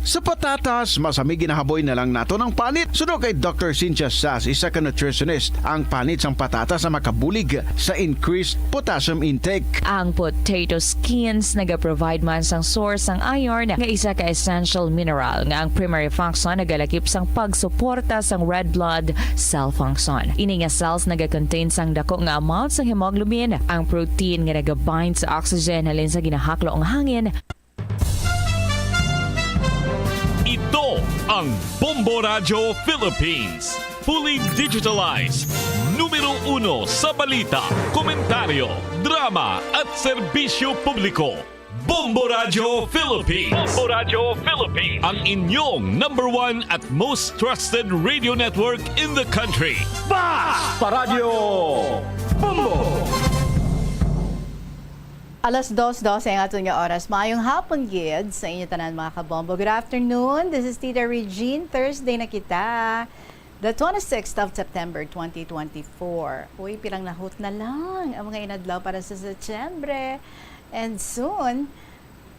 Sa patatas, masami ginahaboy na lang naton ang panit. Suno kay Doctor Cynthia Sass, isa ka nutritionist, ang panit sang patatas ang makabulig sa increased potassium intake. Ang potato skins nagaprovide man sang source sang iron, nga isa ka essential mineral nga ang primary function nagalakip sang pagsuporta sang red blood cell function. Ini nga cells nagakontain sang dako nga amount sang hemoglobin, ang protein nga nagabind sa oxygen halin sa ginahaklo nga hangin. Ito ang Bombo Radyo Philippines. Fully digitalized. Numero uno sa balita, komentaryo, drama at serbisyo publiko. Bombo Radyo Philippines. Bombo Radyo Philippines. Ang inyong number one at most trusted radio network in the country. Basta Radyo Bombo! Alas dos dose ang aton nga oras. Maayong hapon gid sa inyo tanan, mga kabombo. Good afternoon. This is Tita Regine. Thursday na kita. The twenty-sixth of September, twenty twenty-four. Uy, pilang nahut na lang ang mga inadlaw para sa Setyembre. And soon,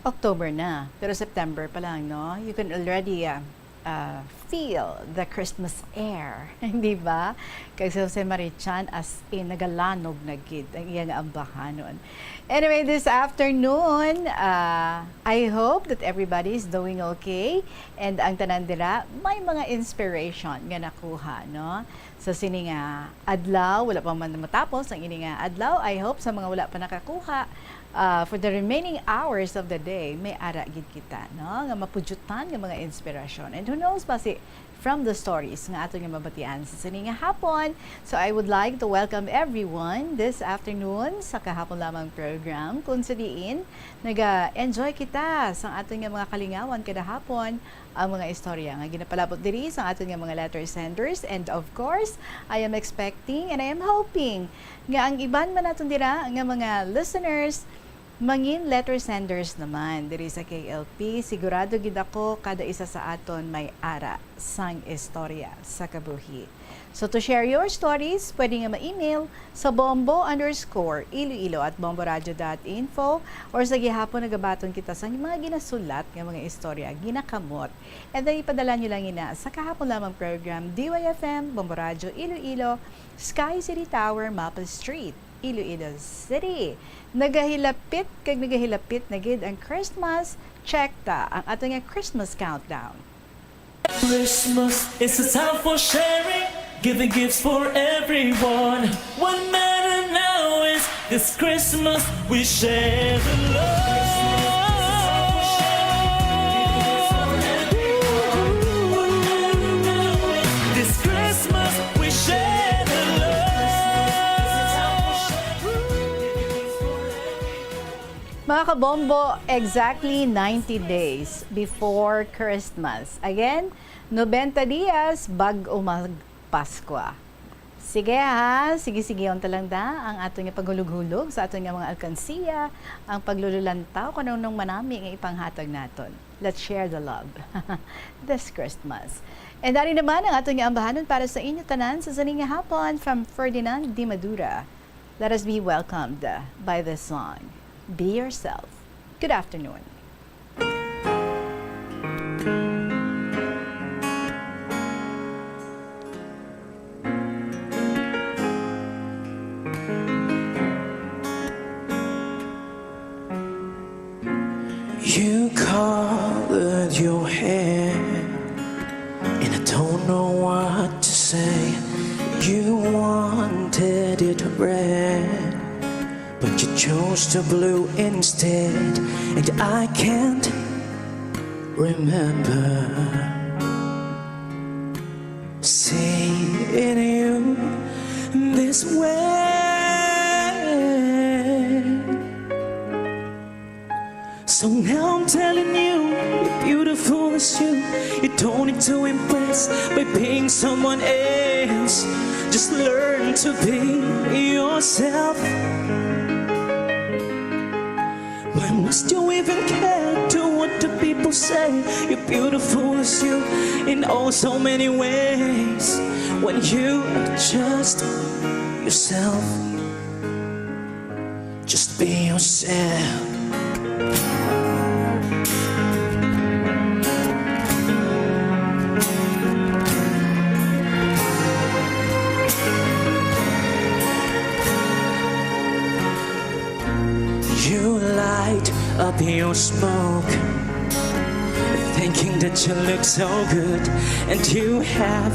October na. Pero September pa lang, no? You can already uh, uh, feel the Christmas air, di ba? Kay si Jose Marichan, as in, nagalanog na gid ang iya nga ambahanon. Anyway, this afternoon, uh, I hope that everybody is doing okay. And ang tanan dira, may mga inspiration nga nakuha, no? Sa sini nga adlaw, wala pa man matapos ang ini nga adlaw. I hope sa mga wala pa nakakuha, uh, for the remaining hours of the day, may ara gid kita, no? Nga mapudyutan nga mga inspirasyon. And who knows, basi from the stories nga aton nga mabatian sa sini nga hapon. So I would like to welcome everyone this afternoon sa Kahapon Lamang program, kung sa diin naga-enjoy kita sa aton nga mga kalingawan kada hapon, ang mga istorya nga ginapalabot diri sa aton nga mga letter senders. And of course, I am expecting and I am hoping nga ang iban man naton dira nga mga listeners mangin letter senders naman diri sa K L P. Sigurado gid ako, kada isa sa aton may ara sang istorya sa kabuhi. So, to share your stories, pwede nga ma-email sa bombo underscore iloilo at bomboradio dot info, or sa gihapon nagabaton kita sa mga ginasulat nga mga istorya, ginakamot. And then, ipadala nyo lang ina sa Kahapon Lamang program, D Y F M, Bombo Radio Iloilo, Sky City Tower, Maple Street, Iloilo City. Nagahilapit kag nagahilapit na gid ang Christmas. Check ta ang ato nga Christmas countdown. Christmas is a time for sharing, giving gifts for everyone. What matter now is this Christmas we share the love. This Christmas we share the love. Mga kabombo, exactly ninety days before Christmas. Again, nobenta dias bag-o magpaskwa. Sige ha, sige-sigehon ta lang da ang aton nga paghulog-hulog sa aton nga mga alkansiya, ang paglululantaw kung anong manami nga ipanghatag naton. Let's share the love this Christmas. And ari naman ang aton nga ambahanon para sa inyo tanan sa sini nga hapon from Ferdinand Di Madura. Let us be welcomed by this song. Be yourself. Good afternoon. You colored your hair, and I don't know what to say. You wanted it red, but you chose the blue instead, and I can't remember seeing you this way. So now I'm telling you, you're beautiful as you. You don't need to impress by being someone else. Just learn to be yourself. Why must you even care to what the people say? You're beautiful as you in oh so many ways. When you are just yourself, just be yourself. You smoke, thinking that you look so good, and you have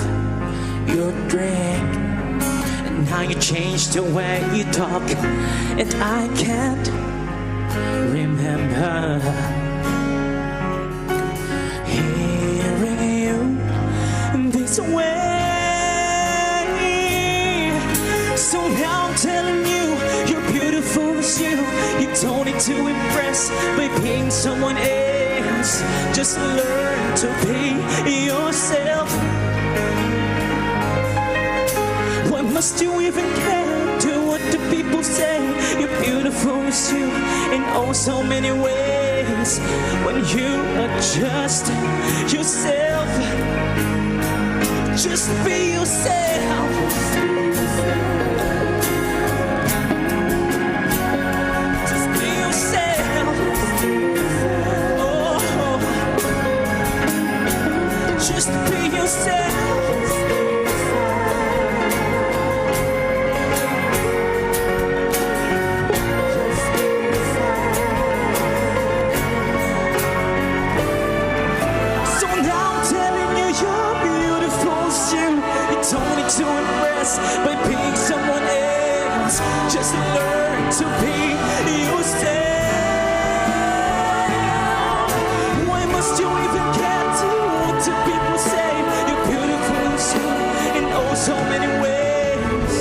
your drink. And now you change the way you talk, and I can't remember hearing you this way. So now I'm telling you, you're beautiful as you. You don't need to impress by being someone else. Just learn to be yourself. Why must you even care to what the people say? You're beautiful as you in oh so many ways. When you are just yourself, just be yourself. Just be yourself. Oh, just be yourself. So now I'm telling you, you're beautiful as you. You don't need to impress by being someone else. Just learn to be yourself. Why must you even care to what the people say? You're beautiful as you in oh so many ways.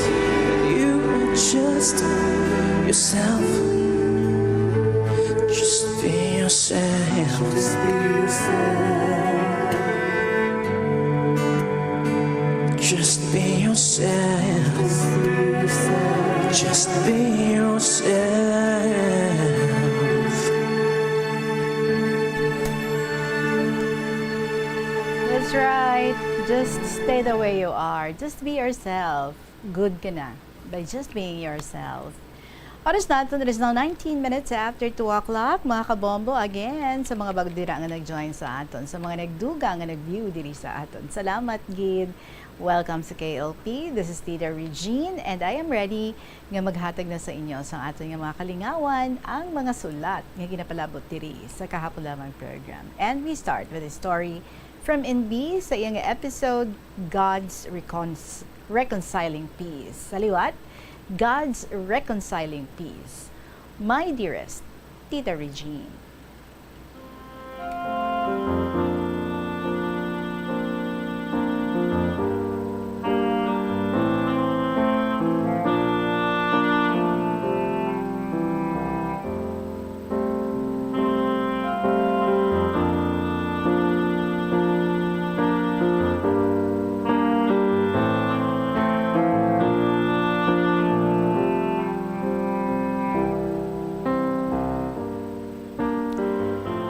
You are just yourself. Just be yourself. Just be yourself. Just be yourself. Just be yourself. That's right. Just stay the way you are. Just be yourself. Good ka na by just being yourself. Oras naton is now nineteen minutes after two o'clock, mga kabombo. Again, sa mga bago dira nga nag-join sa aton, sa mga nagdugang nga nag-view diri sa aton, salamat gid. Welcome sa K L P. This is Tita Regine, and I am ready nga maghatag na sa inyo sa aton nga mga kalingawan ang mga sulat nga ginapalabot diri sa Kahapon Lamang program. And we start with a story from N B sa iyang episode, God's Recons-, Reconciling Peace. Sa liwat, God's Reconciling Peace. My dearest Tita Regine.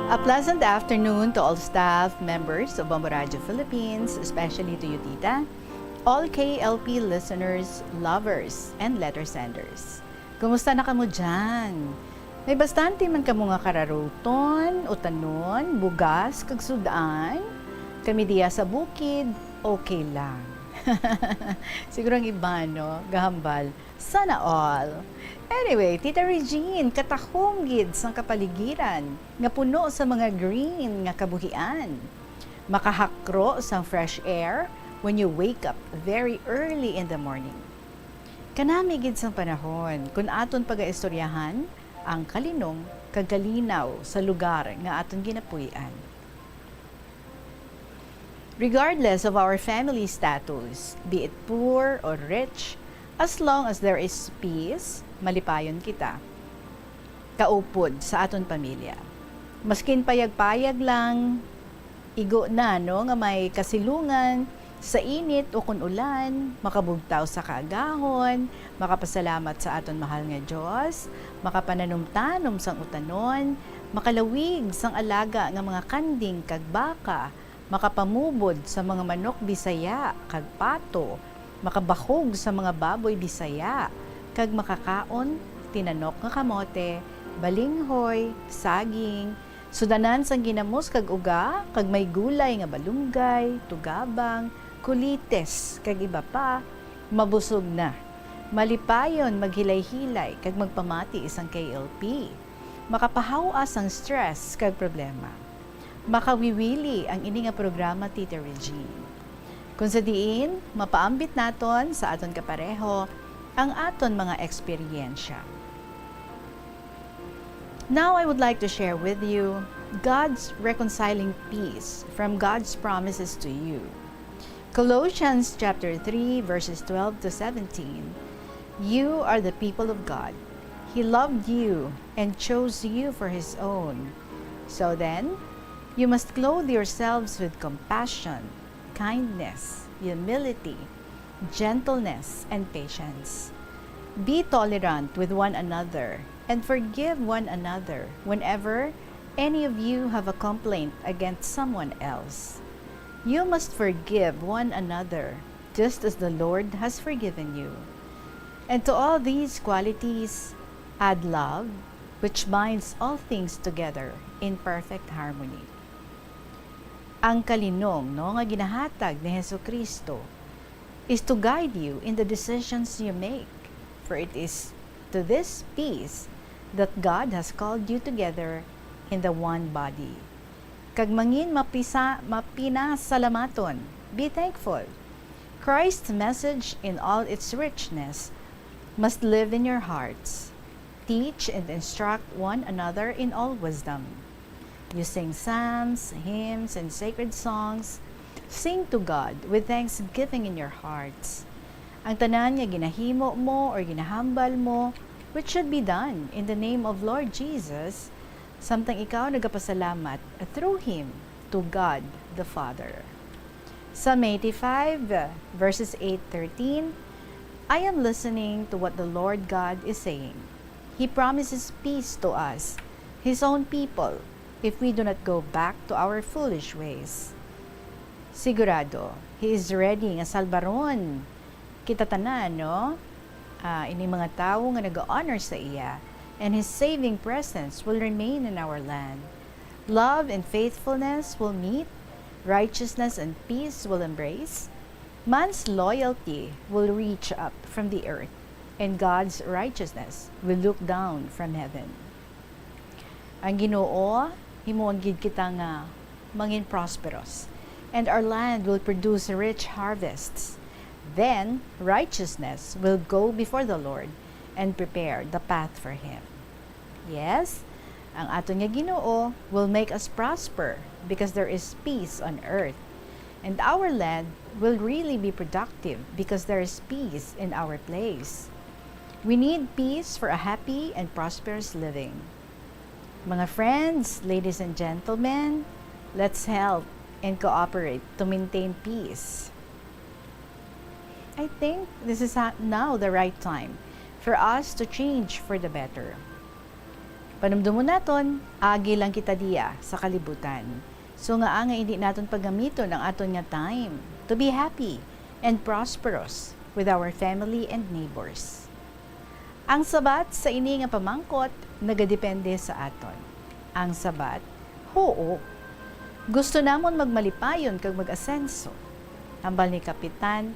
A pleasant afternoon to all staff members of Bombo Radio Philippines, especially to you, Tita, all K L P listeners, lovers, and letter senders. Kumusta na kamo dyan? May bastante man kamo nga kararuton, utanon, bugas, kag sud-an? Kami diya sa bukid, okay lang. Siguro ang iba, no? Gahambal, sana all. Anyway, Tita Regine, katahom gid sang kapaligiran nga puno sa mga green nga kabuhian. Makahakro sang fresh air when you wake up very early in the morning. Kanami gid sang panahon kun aton pagaistoryahan ang kalinong kag kalinaw sa lugar nga aton ginapuy-an. Regardless of our family status, be it poor or rich, as long as there is peace, malipayon kita kaupod sa aton pamilya. Maskin payag-payag lang, igo na, no, nga may kasilungan sa init o kun ulan, makabugtaw sa kaagahon, makapasalamat sa aton mahal nga Dios, makapananumtanom sang utanon, makalawig sang alaga nga mga kanding kag baka, makapamubod sa mga manok Bisaya kag pato, makabahog sa mga baboy Bisaya, kag makakaon tinanok nga kamote, balinghoy, saging, sudanan sang ginamos kag uga, kag may gulay nga balunggay, tugabang, kulites, kag iba pa, mabusog na. Malipayon maghilay-hilay kag magpamati sang K L P. Makapahaw-as ang stress kag problema. Makawiwili ang ini nga programa, Tita Regine. Kung sa diin, mapaambit naton sa aton kapareho ang aton mga eksperyensya. Now I would like to share with you God's reconciling peace from God's promises to you. Colossians chapter three, verses twelve to seventeen, "You are the people of God. He loved you and chose you for his own. So then, you must clothe yourselves with compassion, kindness, humility, gentleness, and patience. Be tolerant with one another and forgive one another whenever any of you have a complaint against someone else. You must forgive one another, just as the Lord has forgiven you. And to all these qualities, add love, which binds all things together in perfect harmony." Ang kalinong, no, nga ginahatag ni Jesu-Cristo is to guide you in the decisions you make, for it is to this peace that God has called you together in the one body. Kag mangin mapisa-, mapinasalamaton, be thankful. Christ's message in all its richness must live in your hearts. Teach and instruct one another in all wisdom. You sing psalms, hymns, and sacred songs. Sing to God with thanksgiving in your hearts. Ang tanan nga ginahimo mo or ginahambal mo, which should be done in the name of Lord Jesus, samtang ikaw nagapasalamat through Him to God the Father. Psalm eighty-five, verses eight thirteen, "I am listening to what the Lord God is saying. He promises peace to us, His own people, if we do not go back to our foolish ways." Sigurado, He is ready nga salbaron kita tanan, no? Ah, ini mga tawo nga nag-honor sa iya, and His saving presence will remain in our land. Love and faithfulness will meet, righteousness and peace will embrace. Man's loyalty will reach up from the earth, and God's righteousness will look down from heaven. Ang Ginoo, himuon gid kita nga mangin prosperous, and our land will produce rich harvests. Then righteousness will go before the Lord and prepare the path for Him. Yes, ang aton nga Ginoo will make us prosper because there is peace on earth. And our land will really be productive because there is peace in our place. We need peace for a happy and prosperous living. Mga friends, ladies and gentlemen, let's help and cooperate to maintain peace. I think this is ha-, now the right time for us to change for the better. Panumdumon naton, agi lang kita diya sa kalibutan. So, ngaa nga indi naton paggamiton ang aton nga time to be happy and prosperous with our family and neighbors? Ang sabat sa ini nga pamangkot nagadepende sa aton. Ang sabat, huo. Gusto namon magmalipayon kag mag-asenso. Hambal ni Kapitan,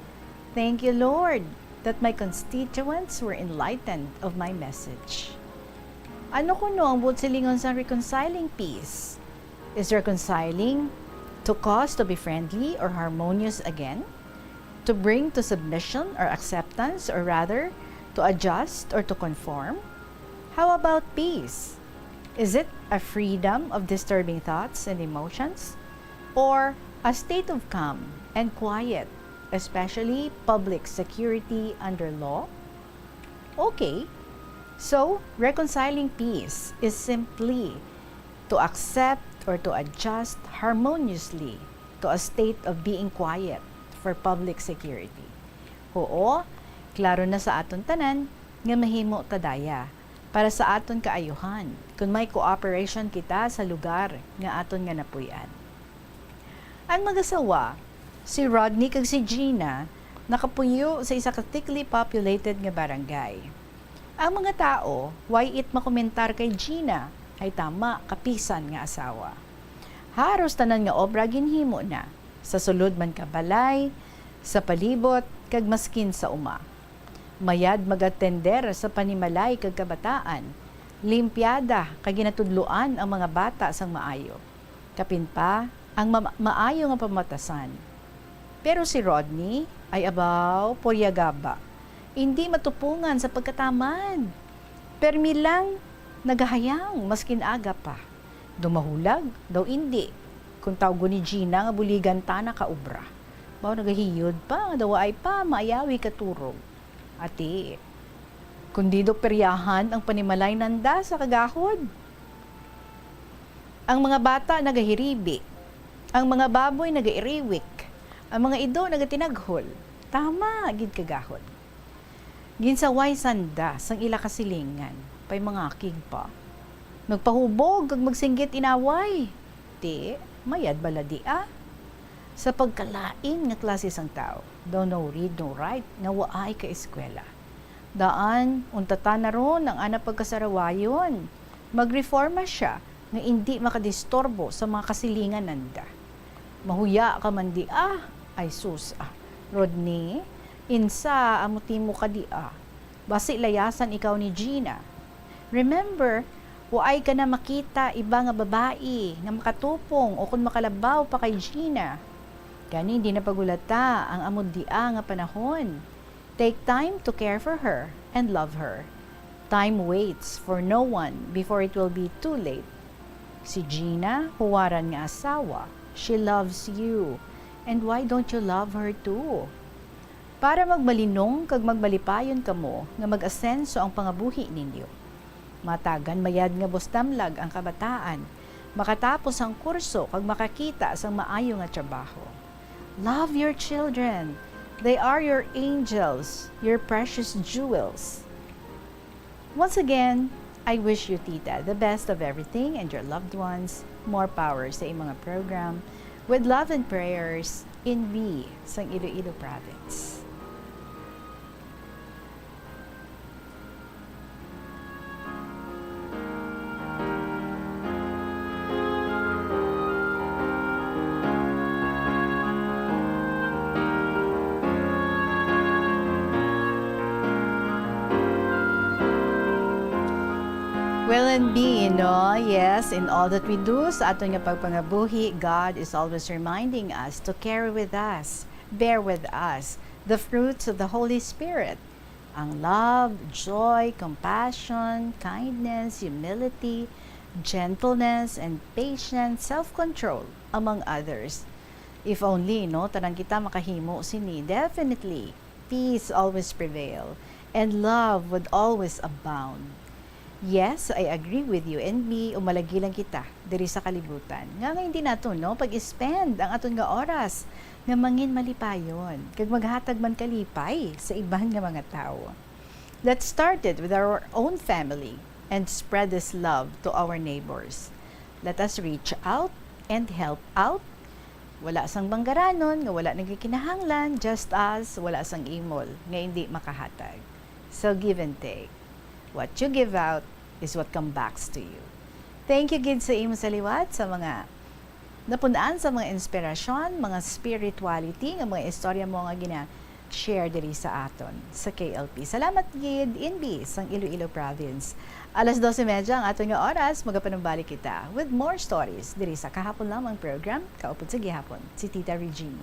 "Thank you, Lord, that my constituents were enlightened of my message." Ano kuno ang buot silingon sang reconciling peace? Is reconciling to cause to be friendly or harmonious again? To bring to submission or acceptance, or rather, to adjust or to conform? How about peace? Is it a freedom of disturbing thoughts and emotions? Or a state of calm and quiet, especially public security under law? Okay. So, reconciling peace is simply to accept or to adjust harmoniously to a state of being quiet for public security. Huo, klaro na sa aton tanan nga mahimo ta daya para sa aton kaayuhan kon may cooperation kita sa lugar nga aton nga napuy-an. Ang mag-asawa, si Rodney kag si Gina, nakapuyo sa isa ka thickly populated nga barangay. Ang mga tawo, way it makomentar kay Gina, ay tama, kapisan nga asawa. Haros tanan nga obra ginhimo na, sa sulod man ka balay, sa palibot, kag maskin sa uma. Mayad mag-atender sa panimalay kag kabataan, limpyada kag ginatudloan ang mga bata sang maayo. Kapin pa, ang ma-, maayo nga pamatasan. Pero si Rodney ay abaw, purya gaba. Indi matupungan sa pagkatamad. Permi lang nagahayang maskin aga pa. Daw mahulag, daw indi. Kung tawgon ni Gina nga buligan ta na ka obra. Mao nagahiyod pa nga daw ay pa maayawi katurog. Ati, kundi daw peryahan ang panimalay nanda sa kagahod. Ang mga bata nagahiribi, ang mga baboy nagairiwik, ang mga ido nagatinaghol. Tama gid kagahod. Ginsaway sanda sang ila kasilingan, pay mangakig pa. Nagpahubog kag magsinggit inaway. Ti, mayad bala di, ah? Sa pagkalain nga klase sang tawo, daw no read, no write, nga waay ka eskwela. Daan, untatan na ron ang ana pagkasarawayon. Magreforma siya nga indi makadisturbo sa mga kasilingan nanda. Mahuya ka man di, ah? Ay sus, ah. Rodney, insa amo timo ka di, ah? Basi layasan ikaw ni Gina. Remember, waay ka na makita iba nga babayi nga makatupong o kon makalabaw pa kay Gina. Gani, hindi na pagulata ang amo dia nga panahon. Take time to care for her and love her. Time waits for no one before it will be too late. Si Gina, huwaran nga asawa, she loves you. And why don't you love her too? Para magmalinong kag magmalipayon kamo nga mag-asenso ang pangabuhi ninyo. Matagan mayad nga bustamlag ang kabataan, makatapos ang kurso kag makakita sang maayo nga trabaho. Love your children. They are your angels, your precious jewels. Once again, I wish you, Tita, the best of everything and your loved ones. More power sa imong mga program. With love and prayers, Inbi sang Iloilo Province. Well, and be, no? Yes, in all that we do, sa aton nga pagpangabuhi, God is always reminding us to carry with us, bear with us, the fruits of the Holy Spirit. Ang love, joy, compassion, kindness, humility, gentleness, and patience, self-control, among others. If only, no, tanan kita makahimo sini, definitely, peace always prevail, and love would always abound. Yes, I agree with you and me, umalagi lang kita diri sa kalibutan. Nga nga hindi nato, no, pag-spend ang aton nga oras nga mangin malipayon, kag maghatag man kalipay sa iban nga mga tawo. Let's start it with our own family and spread this love to our neighbors. Let us reach out and help out. Wala sang banggaranon nga wala nagkinahanglan, just as wala sang imol nga indi makahatag. So give and take. What you give out is what comes back to you. Thank you gid sa imo sa liwat sa mga napun-an sa mga inspirasyon, mga spirituality nga mga istorya mo nga gina-share diri sa aton sa K L P. Salamat gid, Inbi, sang Iloilo Province. Alas dose medya ang aton nga oras, magapanumbalik kita with more stories diri sa Kahapon Lamang program, Kaupod sa Gihapon, si Tita Regine.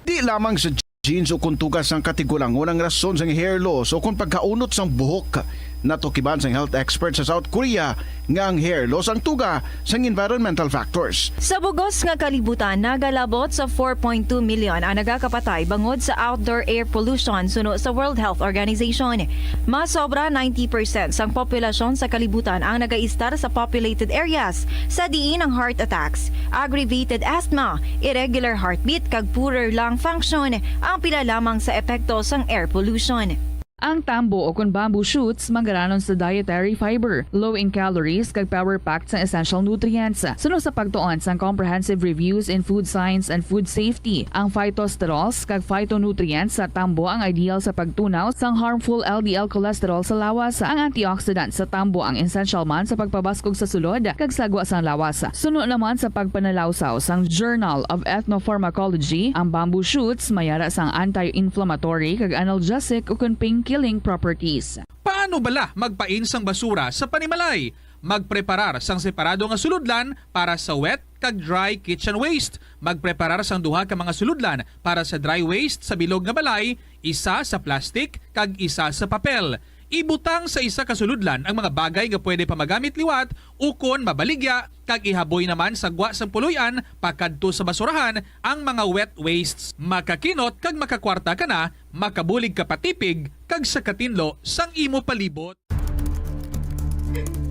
Di lamang sa genes o kon tuga sang katigulangon ang rason sang hair loss o kon pagkaunot sang buhok. Natukiban sang health expert sa South Korea nga ang hair loss ang tuga sang environmental factors. Sa bug-os nga kalibutan, nagalabot sa four point two million ang nagakapatay bangod sa outdoor air pollution, suno sa World Health Organization. Mas sobra ninety percent sang populasyon sa kalibutan ang nagaistar sa populated areas, sa diin ang heart attacks, aggravated asthma, irregular heartbeat, kag poorer lung function ang pila lamang sa epekto sang air pollution. Ang tambo o kon bamboo shoots manggaranon sa dietary fiber, low in calories, kag power-packed sang essential nutrients. Suno sa pagtuon sang Comprehensive Reviews in Food Science and Food Safety, ang phytosterols kag phytonutrients sa tambo ang ideal sa pagtunaw sang harmful L D L cholesterol sa lawas. Ang antioxidant sa tambo ang essential man sa pagpabaskog sa sulod kag sagwa sang lawas. Suno naman sa pagpanalawsaw sang Journal of Ethnopharmacology, ang bamboo shoots may ara sang anti-inflammatory kag analgesic ukon painkiller. healing properties. Paano bala magpain sang basura sa panimalay? Magpreparar sang separado nga sulodlan para sa wet kag dry kitchen waste. Magpreparar sang duha ka mga sulodlan para sa dry waste sa bilog nga balay, isa sa plastic kag isa sa papel. Ibutang sa isa ka sulodlan ang mga bagay nga pwede pa magamit liwat ukon mabaligya, kag ihaboy naman sa gwa sang puloy-an pakadto sa basurahan ang mga wet wastes. Makakinot kag makakwarta ka na, makabulig ka pa tipig kag sa katinlo sang imo palibot.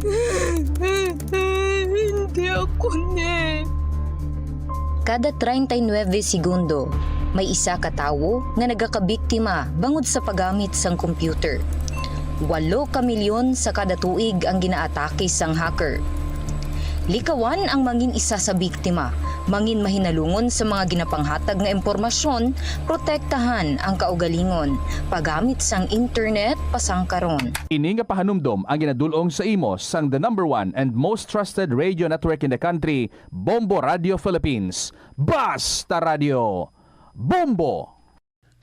Hindi ako ni. Kada treinta y nueve segundo, may isa ka tawo nga nagakabiktima bangod sa paggamit sang computer. Walo ka milyon sa kada tuig ang ginaatake sang hacker. Likawan ang mangin isa sa biktima, mangin mahinalungon sa mga ginapanghatag nga impormasyon, protektahan ang kaugalingon, paggamit sang internet pasangkaron. Ini nga pahanumdom ang ginadul-ong sa imo sang the number one and most trusted radio network in the country, Bombo Radio Philippines. Basta Radio, Bombo!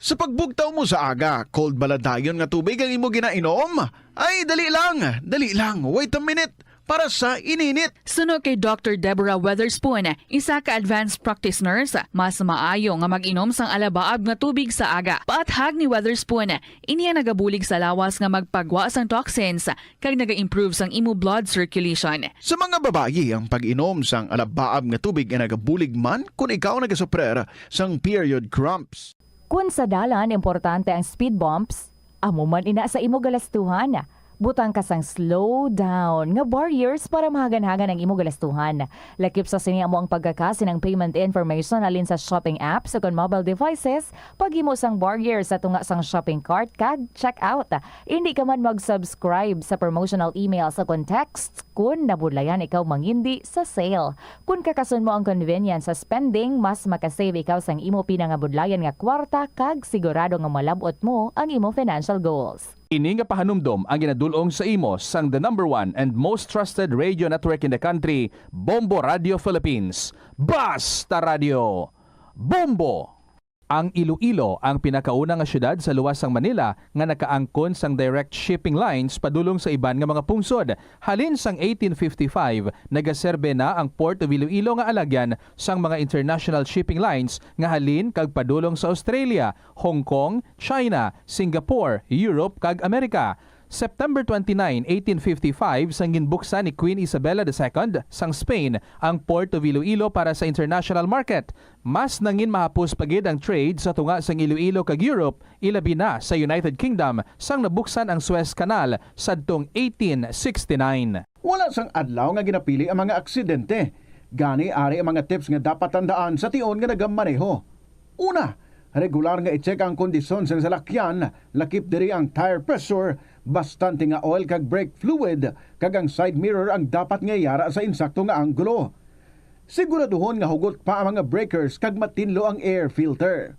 Sa pagbugtaw mo sa aga, cold bala dayon nga tubig ang imo ginainom? Ay, dali lang, dali lang, wait a minute, para sa ininit. Suno kay Doctor Deborah Weatherspoon, isa ka advanced practice nurse, mas maayo nga mag-inom sang alabaab nga tubig sa aga. Paathag ni Weatherspoon, ini ang nagabulig sa lawas nga magpagwa sang toxins kag naga-improve sang imo blood circulation. Sa mga babayi, ang pag-inom sang alabaab nga tubig ay nagabulig man kon ikaw nagasuprer sang period cramps. Kun sa dalan importante ang speed bumps, amo man ina sa imo galastuhan. Butang ka sang slow down nga barriers para mahaganhagan ang imo galastuhan. Lakip sa sini amo ang pagkakasi ng payment information halin sa shopping apps o kon mobile devices, paghimo sang barrier sa tunga sang shopping cart kag checkout. Indi ka man mag-subscribe sa promotional emails o kon texts kun nabudlayan ikaw mangindi sa sale. Kun kakason mo ang convenience sa spending, mas makasave ikaw sang imo pinangabudlayan nga kwarta kag sigurado nga malab-ot mo ang imo financial goals. Ini nga pahanumdom ang ginadul-ong sa imo sang the number one and most trusted radio network in the country, Bombo Radio Philippines. Basta Radio, Bombo! Ang Iloilo ang pinakauna nga siyudad sa luwas sang Manila nga nakaangkon sang direct shipping lines padulong sa iban nga mga pungsod. Halin sang eighteen fifty-five, nagaserbe na ang Port of Iloilo nga alagyan sang mga international shipping lines nga halin kag padulong sa Australia, Hong Kong, China, Singapore, Europe, kag Amerika. September twenty-nine, eighteen fifty-five, sang ginbuksan ni Queen Isabella the Second sang Spain ang Port of Iloilo para sa international market. Mas nangin mahapos pa gid ang trade sa tunga sang Iloilo kag Europe, ilabi na sa United Kingdom, sang nabuksan ang Suez Canal sadtong eighteen sixty-nine. Wala sang adlaw nga ginapili ang mga aksidente. Gani, ari ang mga tips nga dapat tandaan sa tion nga nagamaneho. Una, regular nga i-check ang kondisyon sang salakyan, lakip diri ang tire pressure, bastante nga oil kag brake fluid, kag ang side mirror ang dapat nga yara sa insakto nga anggulo. Siguraduhon nga hugot pa ang mga breakers kag matinlo ang air filter.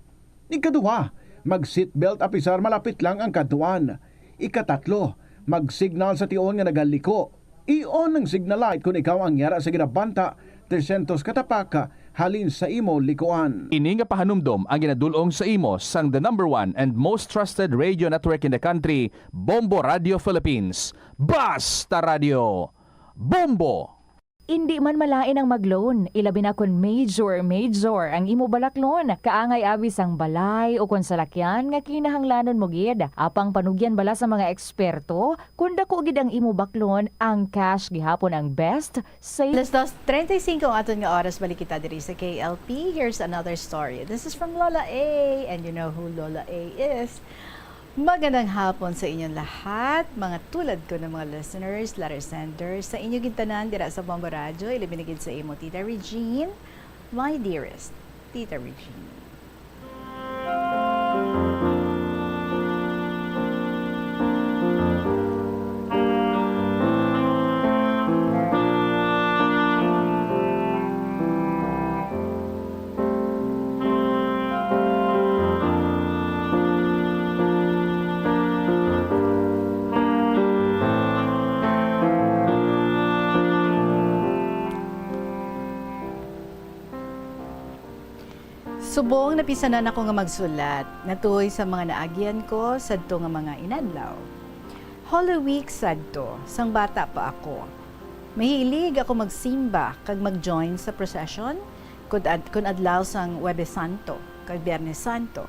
Ikaduha, mag-seatbelt apisar malapit lang ang kadtuan. Ikatatlo, mag-signal sa tion nga nagaliko. I-on ang signal light kon ikaw ang yara sa ginabanta tresyentos ka tapak halin sa imo likuan. Ini nga pahanumdom ang ginadul-ong sa imo sang the number one and most trusted radio network in the country, Bombo Radio Philippines. Basta Radio, Bombo! Indi man malain ang mag-loan, ilabi na kon major, major ang imo balaklon. Kaangay abi sang balay o kon salakyan nga kinahanglanon mo gid. Apang panugyan bala sa mga eksperto, kon dako gid ang imo baklon, ang cash gihapon ang best, safe. Alas dos treinta y cinco ang aton nga oras, balik kita diri sa K L P. Here's another story. This is from Lola A, and you know who Lola A is. Magandang hapon sa inyong lahat, mga tulad ko na mga listeners, letter senders, sa inyo gintanan dira sa Bombo Radyo, ilabi na gid sa imo, Tita Regine, my dearest Tita Regine. Subong napisanan ako nga magsulat, natuhoy sa mga naagyan ko sadto nga mga inadlaw. Holy Week sadto, sang bata pa ako. Mahilig ako magsimba kag mag-join sa procession kun ad-, kun adlaw sang Huwebes Santo kag Biyernes Santo.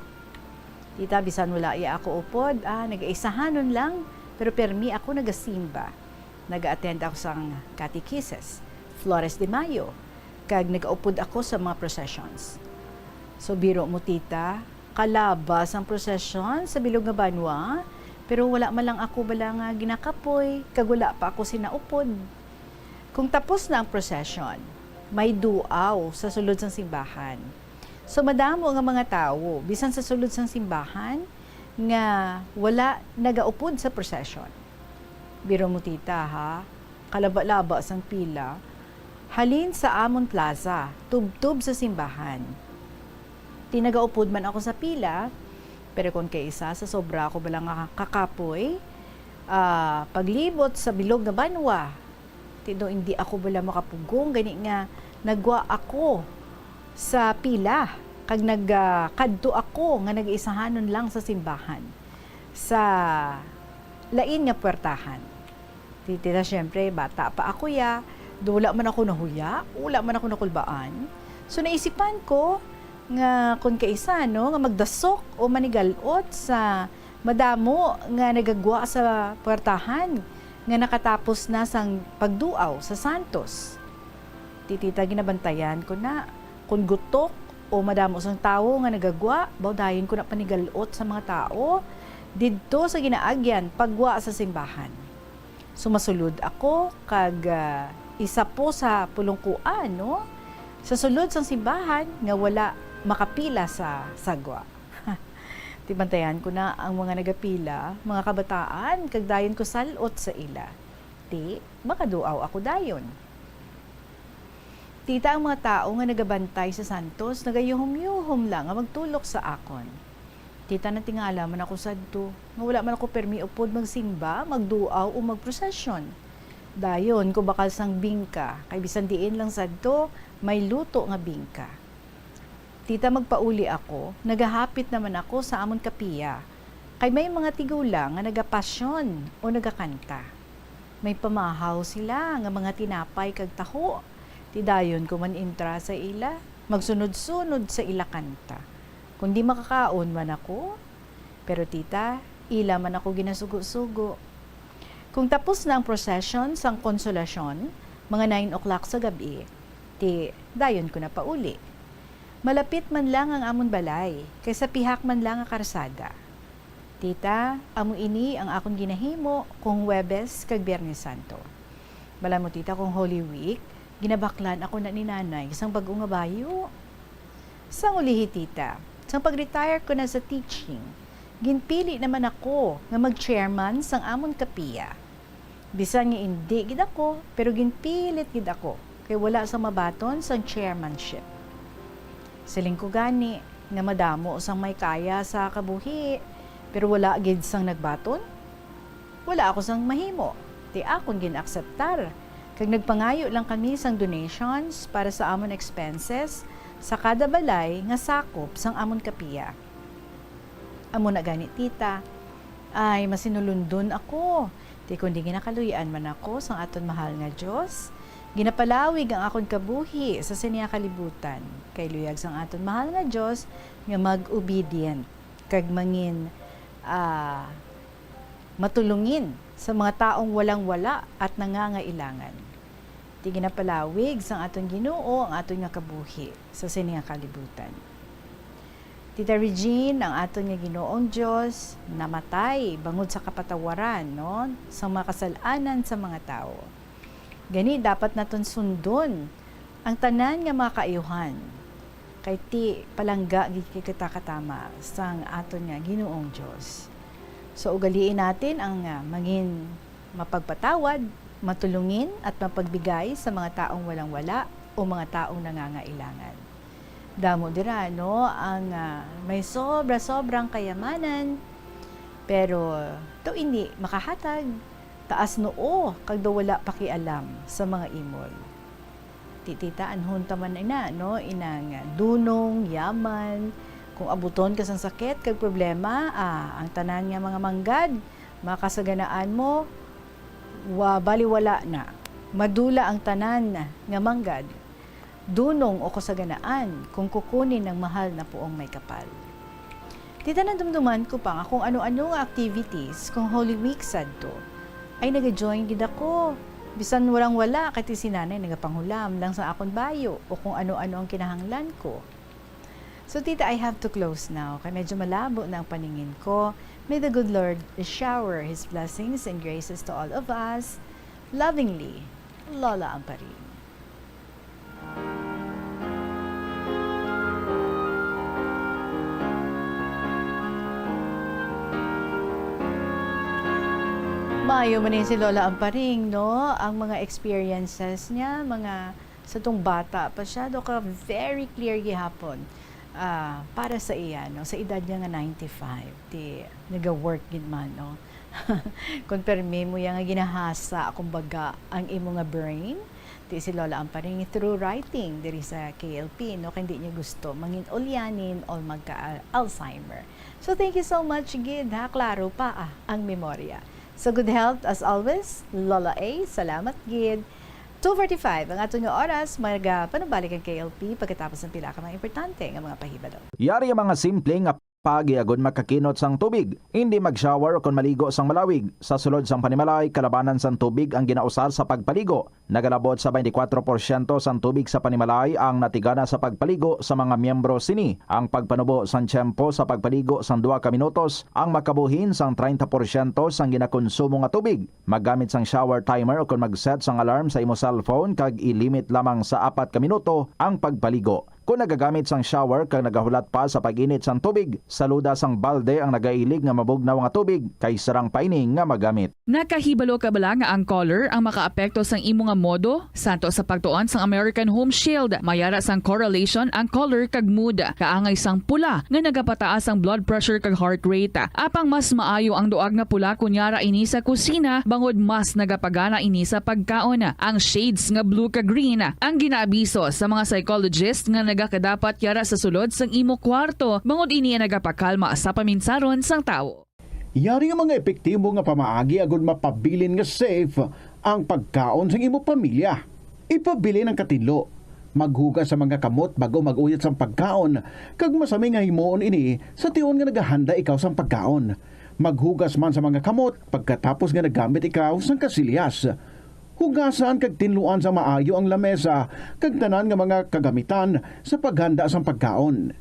Tita, bisan wala ya ako upod, ah, nagaisahanon lang, pero permi ako nagasimba. Naga-attend ako sang catechesis, Flores de Mayo, kag nagaupod ako sa mga processions. So, biro mo, tita, kalaba sang procession sa bilog nga banwa, pero wala man lang ako bala nga ginakapoy, kag wala pa ako sinaupod. Kung tapos na ang procession, may duaw sa sulod sang simbahan. So, madamo nga mga tawo, bisan sa sulod sang simbahan, nga wala nagaupod sa procession. Biro mo, tita, ha? Kalaba-laba sang pila. Halin sa amon plaza, tubtob sa simbahan. Ti nagaupod man ako sa pila, pero kon kaisa sa sobra ako bala nga kakapoy, ah, paglibot sa bilog nga banwa, ti daw indi ako bala makapugong, gani nga nagwa ako sa pila, kag nag, ah, kadto ako nga nag-isahanon lang sa simbahan, sa lain nga puwertahan. Ti-, tita, siyempre, bata pa ako ya, daw wala man ako nahuya, wala man ako nakulbaan. So, naisipan ko nga kon kaisa, no, nga magdasok o manigal-ot sa madamo nga nagagwa sa puwertahan nga nakatapos na sang pagduaw sa santos. Ti, tita, ginabantayan ko na. Kon gutok o madamo sang tawo nga nagagwa, baw dayon ko na panigal-ot sa mga tawo didto sa ginaagyan paggwa sa simbahan. Sumasulod ako kag, ah, isa po sa pulungkuan, no? Sa sulod sang simbahan nga wala makapila sa sagwa. Ti bantayan ko na ang mga nagapila, mga kabataan, kag dayon ko sal-ot sa ila. Ti, makaduaw ako dayon. Tita, ang mga tawo nga nagabantay sa santos nagayuhom-yuhom lang nga magtulok sa akon. Tita, natingala man ako sadto nga wala man ako permi upod magsimba, magduaw, o magprosesyon. Dayon ko bakal sang bingka, kay bisan diin lang sadto may luto nga bingka. Tita, magpauli ako, nagahapit naman ako sa amon kapiya, kay may mga tigulang nga nagapasyon o nagakanta. May pamahaw sila nga mga tinapay kag taho. Ti dayon ko man intra sa ila, magsunod-sunod sa ila kanta. Kundi makakaon man ako, pero, tita, ila man ako ginasugo-sugo. Kung tapos na ang procession sang Konsolasyon, mga nine o'clock sa gab-i, ti dayon ko na pauli. Malapit man lang ang amon balay, kay sa pihak man lang nga karsada. Tita, amo ini ang akon ginahimo kung Huwebes kag Biyernes Santo. Bala mo, tita, kung Holy Week, ginabaklan ako na ni nanay sang bag-o nga bayo. Sang ulihi, tita, sang pag-retire ko na sa teaching, ginpili naman ako nga mag-chairman sang amon kapiya. Bisan nga indi gid ako, pero ginpilit gid ako, kay wala sang mabaton sang chairmanship. Siling ko gani nga madamo sang may kaya sa kabuhi, pero wala gid sang nagbaton. Wala ako sang mahimo, ti akon gin-akseptar, kag nagpangayo lang kami sang donations para sa amon expenses sa kada balay nga sakop sang amon kapiya. Amo na gani, tita, ay masinulundon ako, ti kon di ginakaluy-an man ako sang aton mahal nga Dios, ginapalawig ang akon kabuhi sa sini nga kalibutan, kay luyag sang aton mahal nga Dios nga mag-obedient kag mangin, ah, matulungin sa mga taong walang-wala at nangangailangan. Ti ginapalawig sang aton Ginoo ang aton nga kabuhi sa sini nga kalibutan. Tita Regine, ang aton nga Ginoong Dios namatay bangod sa kapatawaran, no, sa mga kasal-anan sa mga tawo. Gani, dapat naton sundon ang tanan nga mga kaayuhan, kay ti palangga gid kita katama sang aton nga Ginoong Dios. So, ugaliin natin ang, ah, mangin mapagpatawad, matulungin, at mapagbigay sa mga taong walang-wala o mga taong nangangailangan. Damo dira, no, ang, ah, may sobra-sobrang kayamanan, pero daw indi makahatag, taas noo, kag daw wala pakialam sa mga imol. Ti tita, anhon ta man ina, no? Inang dunong, yaman. Kung abuton ka sang sakit kag problema, ah, ang tanan nga mga manggad, makasaganaan mo, wa, baliwala na. Madula ang tanan nga manggad, dunong o kasaganaan kung kukunin ang mahal na puong may kapal. Tita, nadumduman ko pa nga kung ano-ano nga activities kung Holy Week sadto ay nag-join gid ako. Bisan walang wala, kay ti si nanay nagapanghulam lang sa akon bayo o kung ano-ano ang kinahanglan ko. So, tita, I have to close now, kay medyo malabo na ang paningin ko. May the good Lord shower His blessings and graces to all of us. Lovingly, Lola Amparing. Maayo man ni si Lola Amparing, no? Ang mga experiences niya, mga sa tong bata pa siya, do ka very clear gihapon, ah, para sa iya, no? Sa edad niya nga ninety-five, ti naga-work gid man, no? Kon permi mo ya nga ginahasa, kumbaga, ang imo nga brain, ti si Lola Amparing through writing diri sa K L P, no? Kay hindi niya gusto mangin ulyanin o magka-Alzheimer. So, thank you so much gid, ha? Klaro pa, ah, ang memorya. So, good health as always, Lola A. Salamat gid. Two forty-five ang aton nga oras, magapanubalik ang K L P pagkatapos ng pila ka mga importante nga mga pahibalo. Yari ang mga simple nga pagi agud makakinot sang tubig. Hindi mag-shower o kon maligo sang malawig. Sa sulod sang panimalay, kalabanan sang tubig ang ginausar sa pagpaligo. Nagalabot sa twenty-four porsyento sang tubig sa panimalay ang natigana sa pagpaligo sa mga miyembro sini. Ang pagpanubo sang tiyempo sa pagpaligo sang duha ka minutos ang makabuhin sang treinta porsyento sang ginakonsumo nga tubig. Maggamit sang shower timer o kon mag-set sang alarm sa imo cellphone kag i-limit lamang sa apat ka minuto ang pagpaligo. Kon nagagamit sang shower kag nagahulat pa sa pag-init sang tubig, saluda sang balde ang nagailig nga mabugnaw nga tubig kay sarang pa ini nga magamit. Nakahibalo ka bala nga ang color ang makaapekto sang imo nga modo? Santo sa pagtuon sang American Home Shield, may ara sang correlation ang color kag mood. Kaangay sang pula nga nagapataas ang blood pressure kag heart rate. Apang mas maayo ang duag nga pula kon yara ini sa kusina, bangod mas nagapagana ini sa pagkaon. Ang shades nga blue kag green ang ginaabiso sa mga psychologist nga nagakadapat yara sa sulod sang imo kwarto, bangod ini ang nagapakalma sa paminsaron sang tawo. Yari nga mga epektibo nga pamaagi agud mapabilin nga safe ang pagkaon sang imo pamilya. Ipabilin ang katinlo. Maghugas sa mga kamot bag-o mag-uyot sang pagkaon, kag masami nga himuon ini sa tion nga nagahanda ikaw sang pagkaon. Maghugas man sa mga kamot pagkatapos nga naggamit ikaw sang kasilyas. Hugasan kag tinluan sa maayo ang lamesa kag tanan nga mga kagamitan sa paghanda sang pagkaon.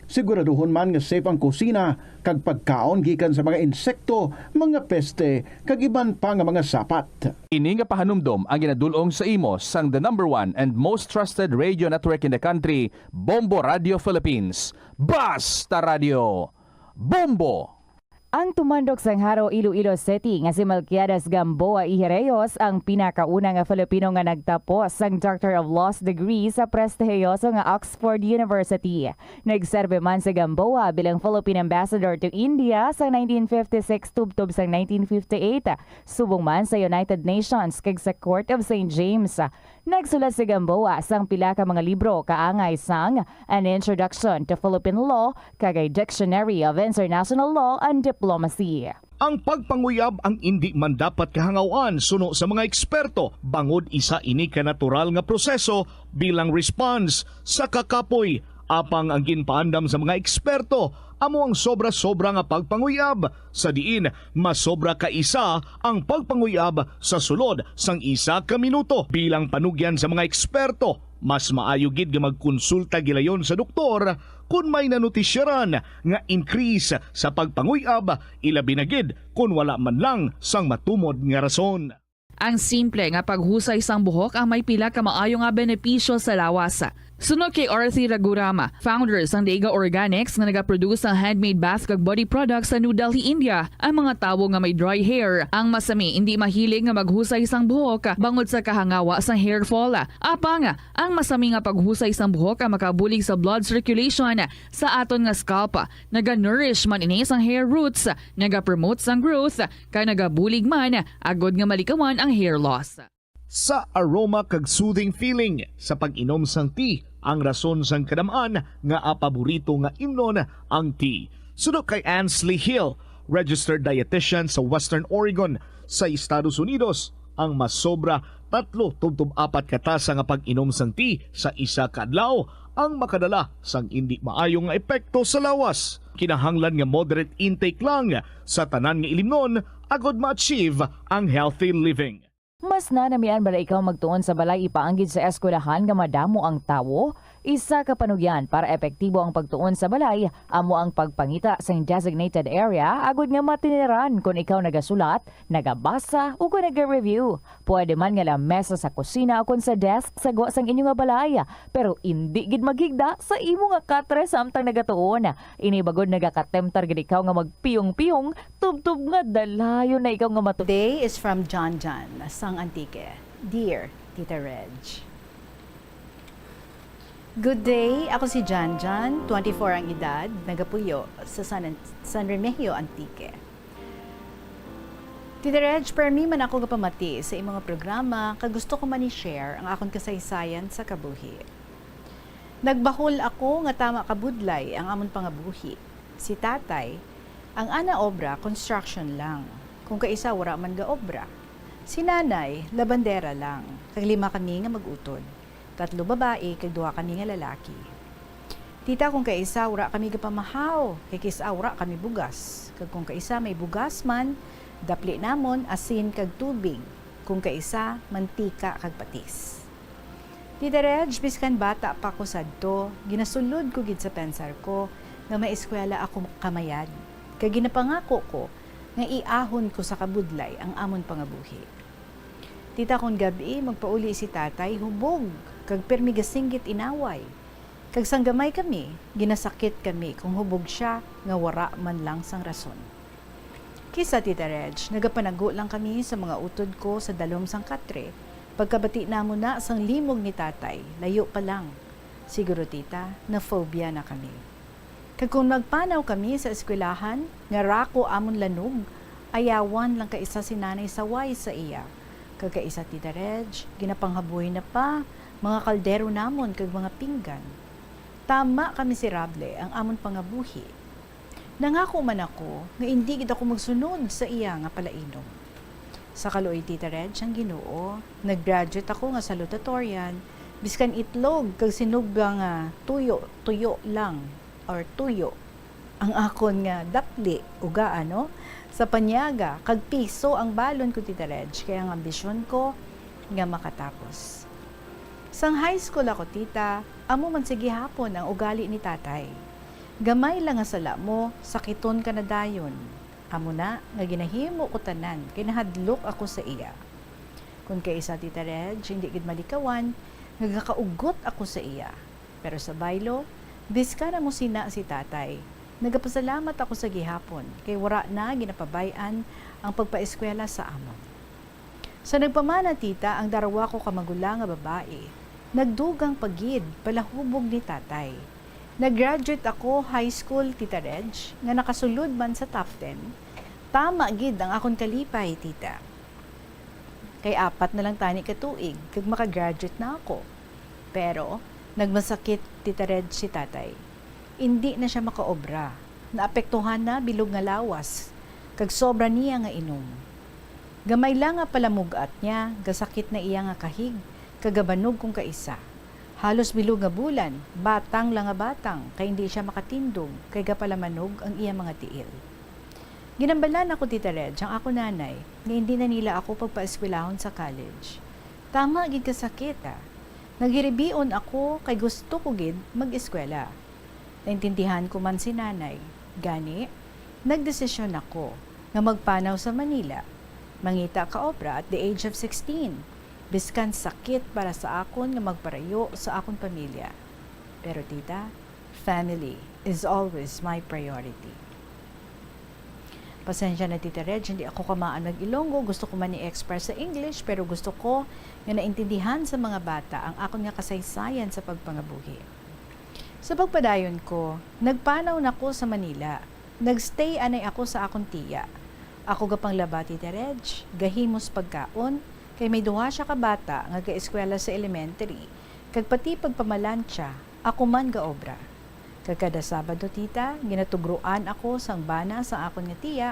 Siguraduhon man nga safe ang kusina kag pagkaon gikan sa mga insekto, mga peste, kag iban pa nga mga sapat. Ini nga pahanumdom ang ginadul-ong sa imo sang the number one and most trusted radio network in the country, Bombo Radio Philippines. Basta Radio, Bombo! Ang tumandok sang Jaro, Iloilo City nga si Melquiades Gamboa y Herreos ang pinakauna nga Filipino nga nagtapos sang Doctor of Laws degree sa prestihiyoso nga Oxford University. Nagserbi man si Gamboa bilang Philippine Ambassador to India sa nineteen fifty-six tubtob sang nineteen fifty-eight, subong man sa United Nations kag sa Court of Saint James. Nagsulat si Gamboa sang pila ka mga libro kaangay sang An Introduction to Philippine Law kag a Dictionary of International Law and Diplomacy. Ang pagpanguyab ang indi man dapat kahangaw-an suno sa mga eksperto, bangod isa ini ka natural nga proseso bilang response sa kakapoy. Apang ang ginpaandam sa mga eksperto amo ang sobra-sobra nga pagpanguyab, sa diin masobra ka isa ang pagpanguyab sa sulod sang isa ka minuto. Bilang panugyan sa mga eksperto, mas maayo gid nga magkonsulta gilayon sa doktor kon may nanotisyaran nga increase sa pagpanguyab, ilabi na gid kon wala man lang sang matumod nga rason. Ang simple nga paghusay sang buhok ang may pila ka maayo nga benepisyo sa lawas. Suno kay Arthi Raghuram, founder sang Deiga Organics nga nagaproduce sang handmade bath kag body products sa New Delhi, India, ang mga tawo nga may dry hair ang masami indi mahilig nga maghusay sang buhok bangod sa kahangawa sang hair fall. Apang ang masami nga paghusay sang buhok ang makabulig sa blood circulation sa aton nga scalp. Naga-nourish man ini sang hair roots, naga-promote sang growth, kag nagabulig man agud nga malikawan ang hair loss. Sa aroma kag soothing feeling sa pag-inom sang tea ang rason sang kadam-an nga paborito nga imnon ang tea. Suno kay Ansley Hill, registered dietitian sa Western Oregon sa Estados Unidos, ang masobra tatlo tubtob apat ka tasa nga pag-inom sang tea sa isa ka adlaw ang makadala sang indi maayo nga epekto sa lawas. Kinahanglan nga moderate intake lang sa tanan nga ilimnon agod ma-achieve ang healthy living. Mas nanamian bala ikaw magtuon sa balay ipaanggid sa eskwelahan nga madamo ang tawo? Isa ka panugyan para epektibo ang pagtuon sa balay amo ang pagpangita sing designated area agod nga matiniran kon ikaw nagasulat, nagabasa, o kon naga-review. Pwede man nga lamesa sa kusina o kon sa desk sa gwa sang inyo nga balay, pero indi gid maghigda sa imo nga katre samtang nagatuon. Ini bagod nagakatemptar gid ikaw nga magpiyong-piyong tubtob nga dalayon na ikaw nga matu- Today is from John John, sang Antique. Dear Tita Reg. Good day, ako si John John, twenty-four ang edad, nagapuyo sa San, San Remigio, Antique. Tita Reg, permi man ako gapamati sa imo nga programa, kag gusto ko man i-share ang akon kasaysayan sa kabuhi. Nagbahol ako nga tama kabudlay ang amon pangabuhi. Si tatay, ang ana obra, construction lang. Kung kaisa, wara man ga obra. Si nanay, labandera lang. Kag lima kami nga mag-utod. Tatlo babayi, kag duha kami nga lalaki. Tita, kung kaisa, wara kami gapamahaw, kay kis-a wara kami bugas. Kag kung kaisa may bugas man, dapli namon asin kag tubig, kung kaisa mantika kag patis. Tita Reg, biskan bata pa ko sadto, ginasulod ko gid sa pensar ko nga maeskwela ako kamayad, kag ginapangako ko nga iahon ko sa kabudlay ang amon pangabuhi. Tita, kon gab-i, magpauli si tatay hubog kag pirmi gasinggit inaway. Kag sang gamay kami, ginasakit kami kung hubog sia nga wara man lang sang rason. Kisa, Tita Reg, nagapanago lang kami sa mga utod ko sa dalom sang katre, pagkabati namon na sang limog ni tatay, layo pa lang. Siguro, tita, na-phobia na kami. Kag kon magpanaw kami sa eskwelahan, nga rako amon lanog, ayawan lang kaisa si nanay saway sa iya, kag kaisa, Tita Reg, ginapanghabuhi na pa mga kaldero namon kag mga pinggan. Tama ka miserable ang amon pangabuhi. Nangako man ako nga indi gid ako magsunod sa iya nga palainom. Sa kaluoy, Tita Reg, ang Ginoo, nag-graduate ako nga salutatorian, biskan itlog kag sinugga nga tuyo, tuyo lang, or tuyo ang akon nga dapli, uga, ano? Sa panyaga kag piso ang balon ko, Tita Reg, kay ang ambisyon ko nga makatapos. Sang high school ako, tita, amo man sa gihapon ang ugali ni tatay. Gamay lang nga sala mo, sakiton ka na dayon. Amo na nga ginahimo ko tanan kay nahadlok ako sa iya. Kon kaisa, Tita Reg, hindi gid malikawan nga gakaugot ako sa iya. Pero sa baylo, biskan amo sina si tatay, nagapasalamat ako sa gihapon kay wara na ginapabay-an ang pagpaeskwela sa amon. Sa nagpamana, tita, ang darwa ko ka magulang nga babayi, nagdugang pa gid palahubog ni tatay. Nag-graduate ako high school, Tita Reg, nga nakasulod man sa top ten. Tama gid ang akon kalipay, tita. Kay apat na lang tani ka tuig kag maka-graduate na ako. Pero nagmasakit, Tita Reg, si tatay. Indi na sia makaobra. Naapektuhan na bilog nga lawas, kag sobra niya nga inom. Gamay lang nga palamug-at niya, gasakit na iya nga kahig, kag gabanog kung kaisa. Halos bilog nga bulan, batang lang nga batang, kay indi siya makatindog, kay gapalamanog ang iya mga tiil. Ginambalan ako, Tita Reg, ang ako nanay, nga indi na nila ako pagpaeskwelahon sa college. Tama gid ka sakit, ah. Naghiribion ako kay gusto ko gid mag-eskwela. Naintindihan ko man si nanay. Gani, nagdesisyon ako nga magpanaw sa Manila, mangita ka obra at the age of sixteen, biskan sakit para sa akon nga magparayo sa akon pamilya. Pero, tita, family is always my priority. Pasensya na, Tita Reg, hindi ako kamaan mag-Ilonggo. Gusto ko man i-express sa English, pero gusto ko nga naintindihan sa mga bata ang akon nga kasaysayan sa pagpangabuhi. Sa pagpadayon ko, nagpanaw na ko sa Manila. Nagstay anay ako sa akon tiya. Ako gapanglaba, Tita Reg, gahimos pagkaon, Kay may duha sia ka bata nga gaeskwela sa elementary, kag pati pagpamalantsa, ako man gaobra. Kag kada Sabado, tita, ginatugruan ako sang bana sang akon nga tiya,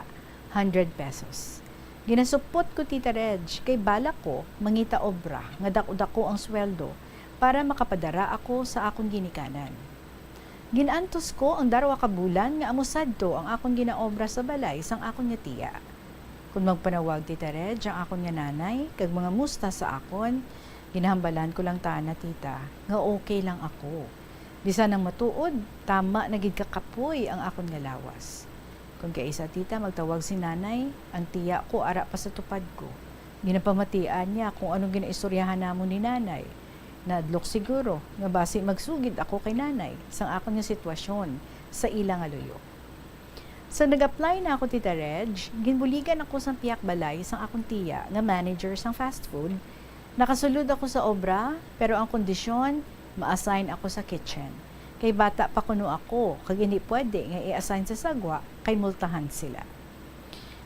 hundred pesos. Ginasupot ko, Tita Reg, kay balak ko mangita obra nga dako-dako ang sweldo para makapadara ako sa akon ginikanan. Gin-antos ko ang darwa ka bulan nga amo sadto ang akon ginaobra sa balay sang akon nga tiya. Kon magpanawag, Tita Reg, ang akon nga nanay kag mangamusta sa akon, ginahambalan ko lang tana, tita, nga okay lang ako. Bisan ang matuod, tama na gid ka kapoy ang akon nga lawas. Kon kaisa, tita, magtawag si nanay, ang tiya ko ara pa sa tupad ko. Ginapamatian niya kung anong ginaistoryahan namon ni nanay. Nahadlok siguro nga basi magsugid ako kay nanay sang akon nga sitwasyon sa ila nga luyo. Sa nag-apply na ako, Tita Reg, ginbuligan ako sang pihak balay sang akon tiya nga manager sang fast food. Nakasulod ako sa obra, pero ang kondisyon, ma-assign ako sa kitchen. Kay bata pa kuno ako, kag hindi pwede nga i-assign sa sagwa, kay multahan sila.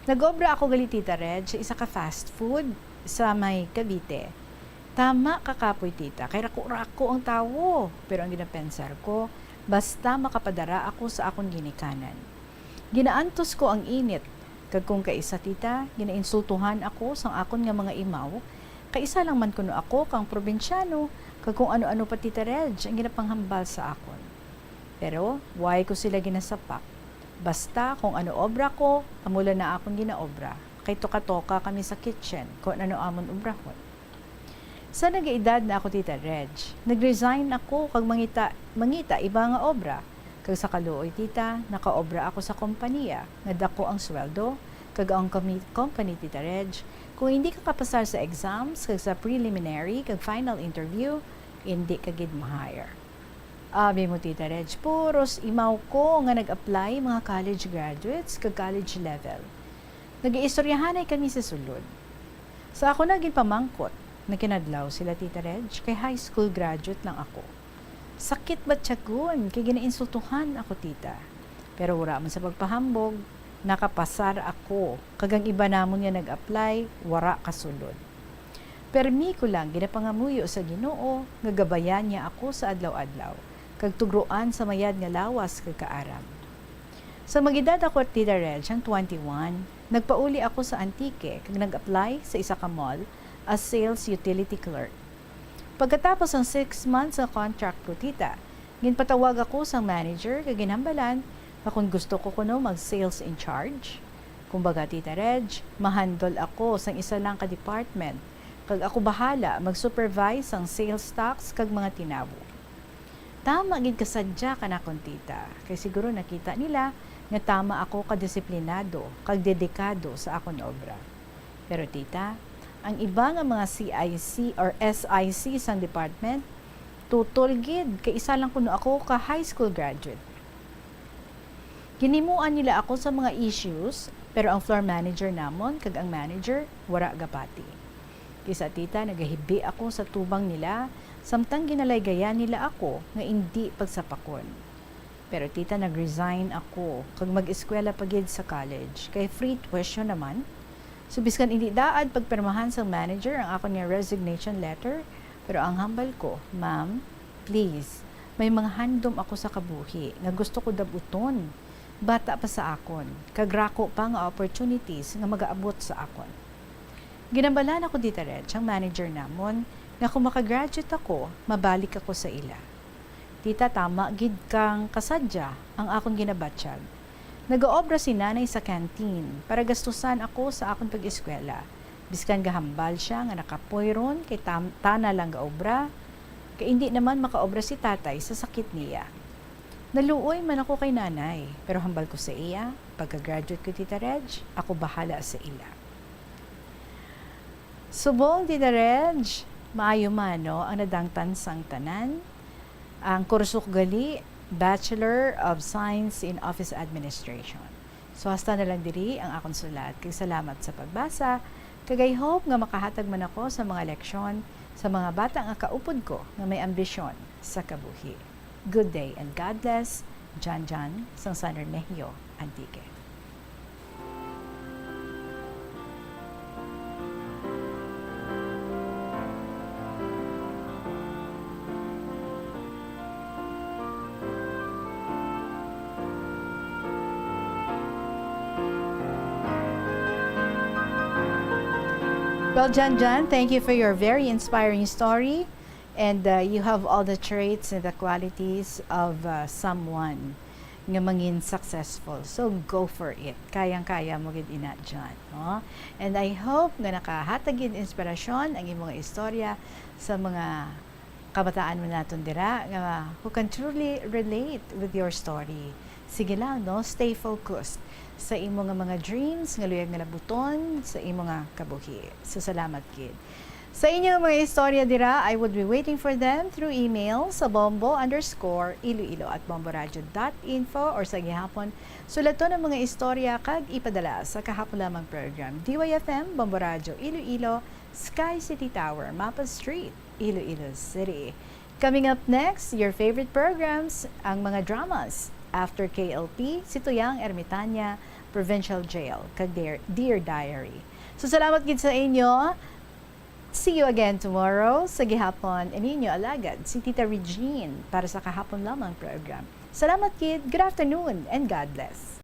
Nag-obra ako gali, Tita Reg, sa isa ka fast food sa may Cavite. Tama ka kapoy, tita, kay rako-rako ang tawo. Pero ang ginapensar ko, basta makapadara ako sa akon ginikanan. Ginaantos ko ang init, kag kung kaisa, tita, ginainsultuhan ako sang akon nga mga imaw, kay isa lang man kuno ako kang probinsyano, kag kung ano-ano pa, Tita Reg, ang ginapanghambal sa akon. Pero why ko sila ginasapak? Basta kung ano obra ko, amo lang na akon ginaobra. Kay toka-toka kami sa kitchen kung ano amon obrahon. Sa nagaedad na ako, Tita Reg, nag-resign ako kag mangita, mangita iba nga obra. Kag sa kaluoy, tita, nakaobra ako sa kompanya nga dako ang sweldo, kag ang kami-, company, Tita Reg, kung hindi ka kapasar sa exams kag sa preliminary kag final interview, hindi ka gid ma-hire. Abi mo, Tita Reg, puros imaw ko nga nag-apply, mga college graduates kag college level. Nag-iistoryahanay kami sa sulod. Sa ako na ginpamangkot, nakinadlaw sila, Tita Reg, kay high school graduate lang ako. Sakit batyagon kay ginainsultuhan ako, tita. Pero wala man sa pagpahambog, nakapasar ako, kag ang iba namon nga nag-apply, wara kasulod. Permi ko lang ginapangamuyo sa Ginoo nga gabayan niya ako sa adlaw-adlaw, kag tugroan sa mayad nga lawas kag kaaram. Sa mag-edad ako, Tita Reg, ang twenty-one, nagpauli ako sa Antique kag nag-apply sa isa ka mall as sales utility clerk. Pagkatapos ang six months nga contract ko, tita, ginpatawag ako sang manager kag ginhambalan nga kung gusto ko kuno mag-sales in charge. Kumbaga, Tita Reg, mahandle ako sang isa lang ka department, kag ako bahala mag-supervise sang sales tax kag mga tinawo. Tama gid ka sadya kanakon, tita, kay siguro nakita nila nga tama ako kadisiplinado kag dedikado sa akon obra. Pero, tita, ang iba nga mga C I C or S I C sang department, tutol gid kay isa lang kuno ako ka high school graduate. Ginhimuan nila ako sa mga issues, pero ang floor manager namon kag ang manager wara gapati. Kay sa, tita, nagahibi ako sa tubang nila, samtang ginalaygayan nila ako nga indi pagsapakon. Pero, tita, nag-resign ako kag mag-eskwela pa gid sa college, kay free tuition naman. So, biskan indi daad pagpirmahan sang manager ang akon nga resignation letter, pero ang hambal ko, "Ma'am, please, may mga handom ako sa kabuhi nga gusto ko dab-uton. Bata pa sa akon, kag rako pa nga opportunities nga magaabot sa akon." Ginhambalan ako, Tita Reg, ang manager namon nga kung makagraduate ako, mabalik ako sa ila. Tita, tama gid kang kasadya ang akon ginabatyag. Nagaobra si nanay sa canteen para gastusan ako sa akon pag-eskwela. Biskan gahambal sia nga nakapoy ron kay tam-, tana lang gaobra, kay indi naman makaobra si tatay sa sakit niya. Naluoy man ako kay nanay, pero hambal ko sa iya, pagka-graduate ko, Tita Reg, ako bahala sa ila. Subong, Tita Reg, maayo man, no, ang nadangtan sang tanan. Ang kurso ko gali, Bachelor of Science in Office Administration. So, hasta na lang diri ang akon sulat. Kag salamat sa pagbasa. Kag I hope nga makahatag man ako sa mga leksyon sa mga bata nga kaupod ko nga may ambisyon sa kabuhi. Good day and God bless. Jan Jan, sang San Remigio, Antique. Well, Jan Jan, thank you for your very inspiring story. And uh, you have all the traits and the qualities of uh, someone nga mangin successful. So go for it. Kayang-kaya mo gid ina, Jan, no? And I hope nga nakahatag gid inspirasyon ang imong istorya sa mga kabataan mo naton dira nga who can truly relate with your story. Sige lang, no? Stay focused sa imo nga mga dreams nga luyag nga labuton sa imo nga kabuhi. So salamat gid. Sa inyo mga istorya dira, I would be waiting for them through email sa bombo underscore iloilo at bomboradio dot info or sa gihapon, sulaton ang mga istorya kag ipadala sa kahapon lamang program, D Y F M, Bombo Radio Iloilo, Sky City Tower, Mapa Street, Iloilo City. Coming up next, your favorite programs, ang mga dramas. After K L P, si Tuyang Ermitanya, Provincial Jail, kag Dear, Dear Diary. So salamat gid sa inyo. See you again tomorrow. Sa gihapon, ininyo alagad, si Tita Regine para sa kahapon lamang program. Salamat gid. Good afternoon and God bless.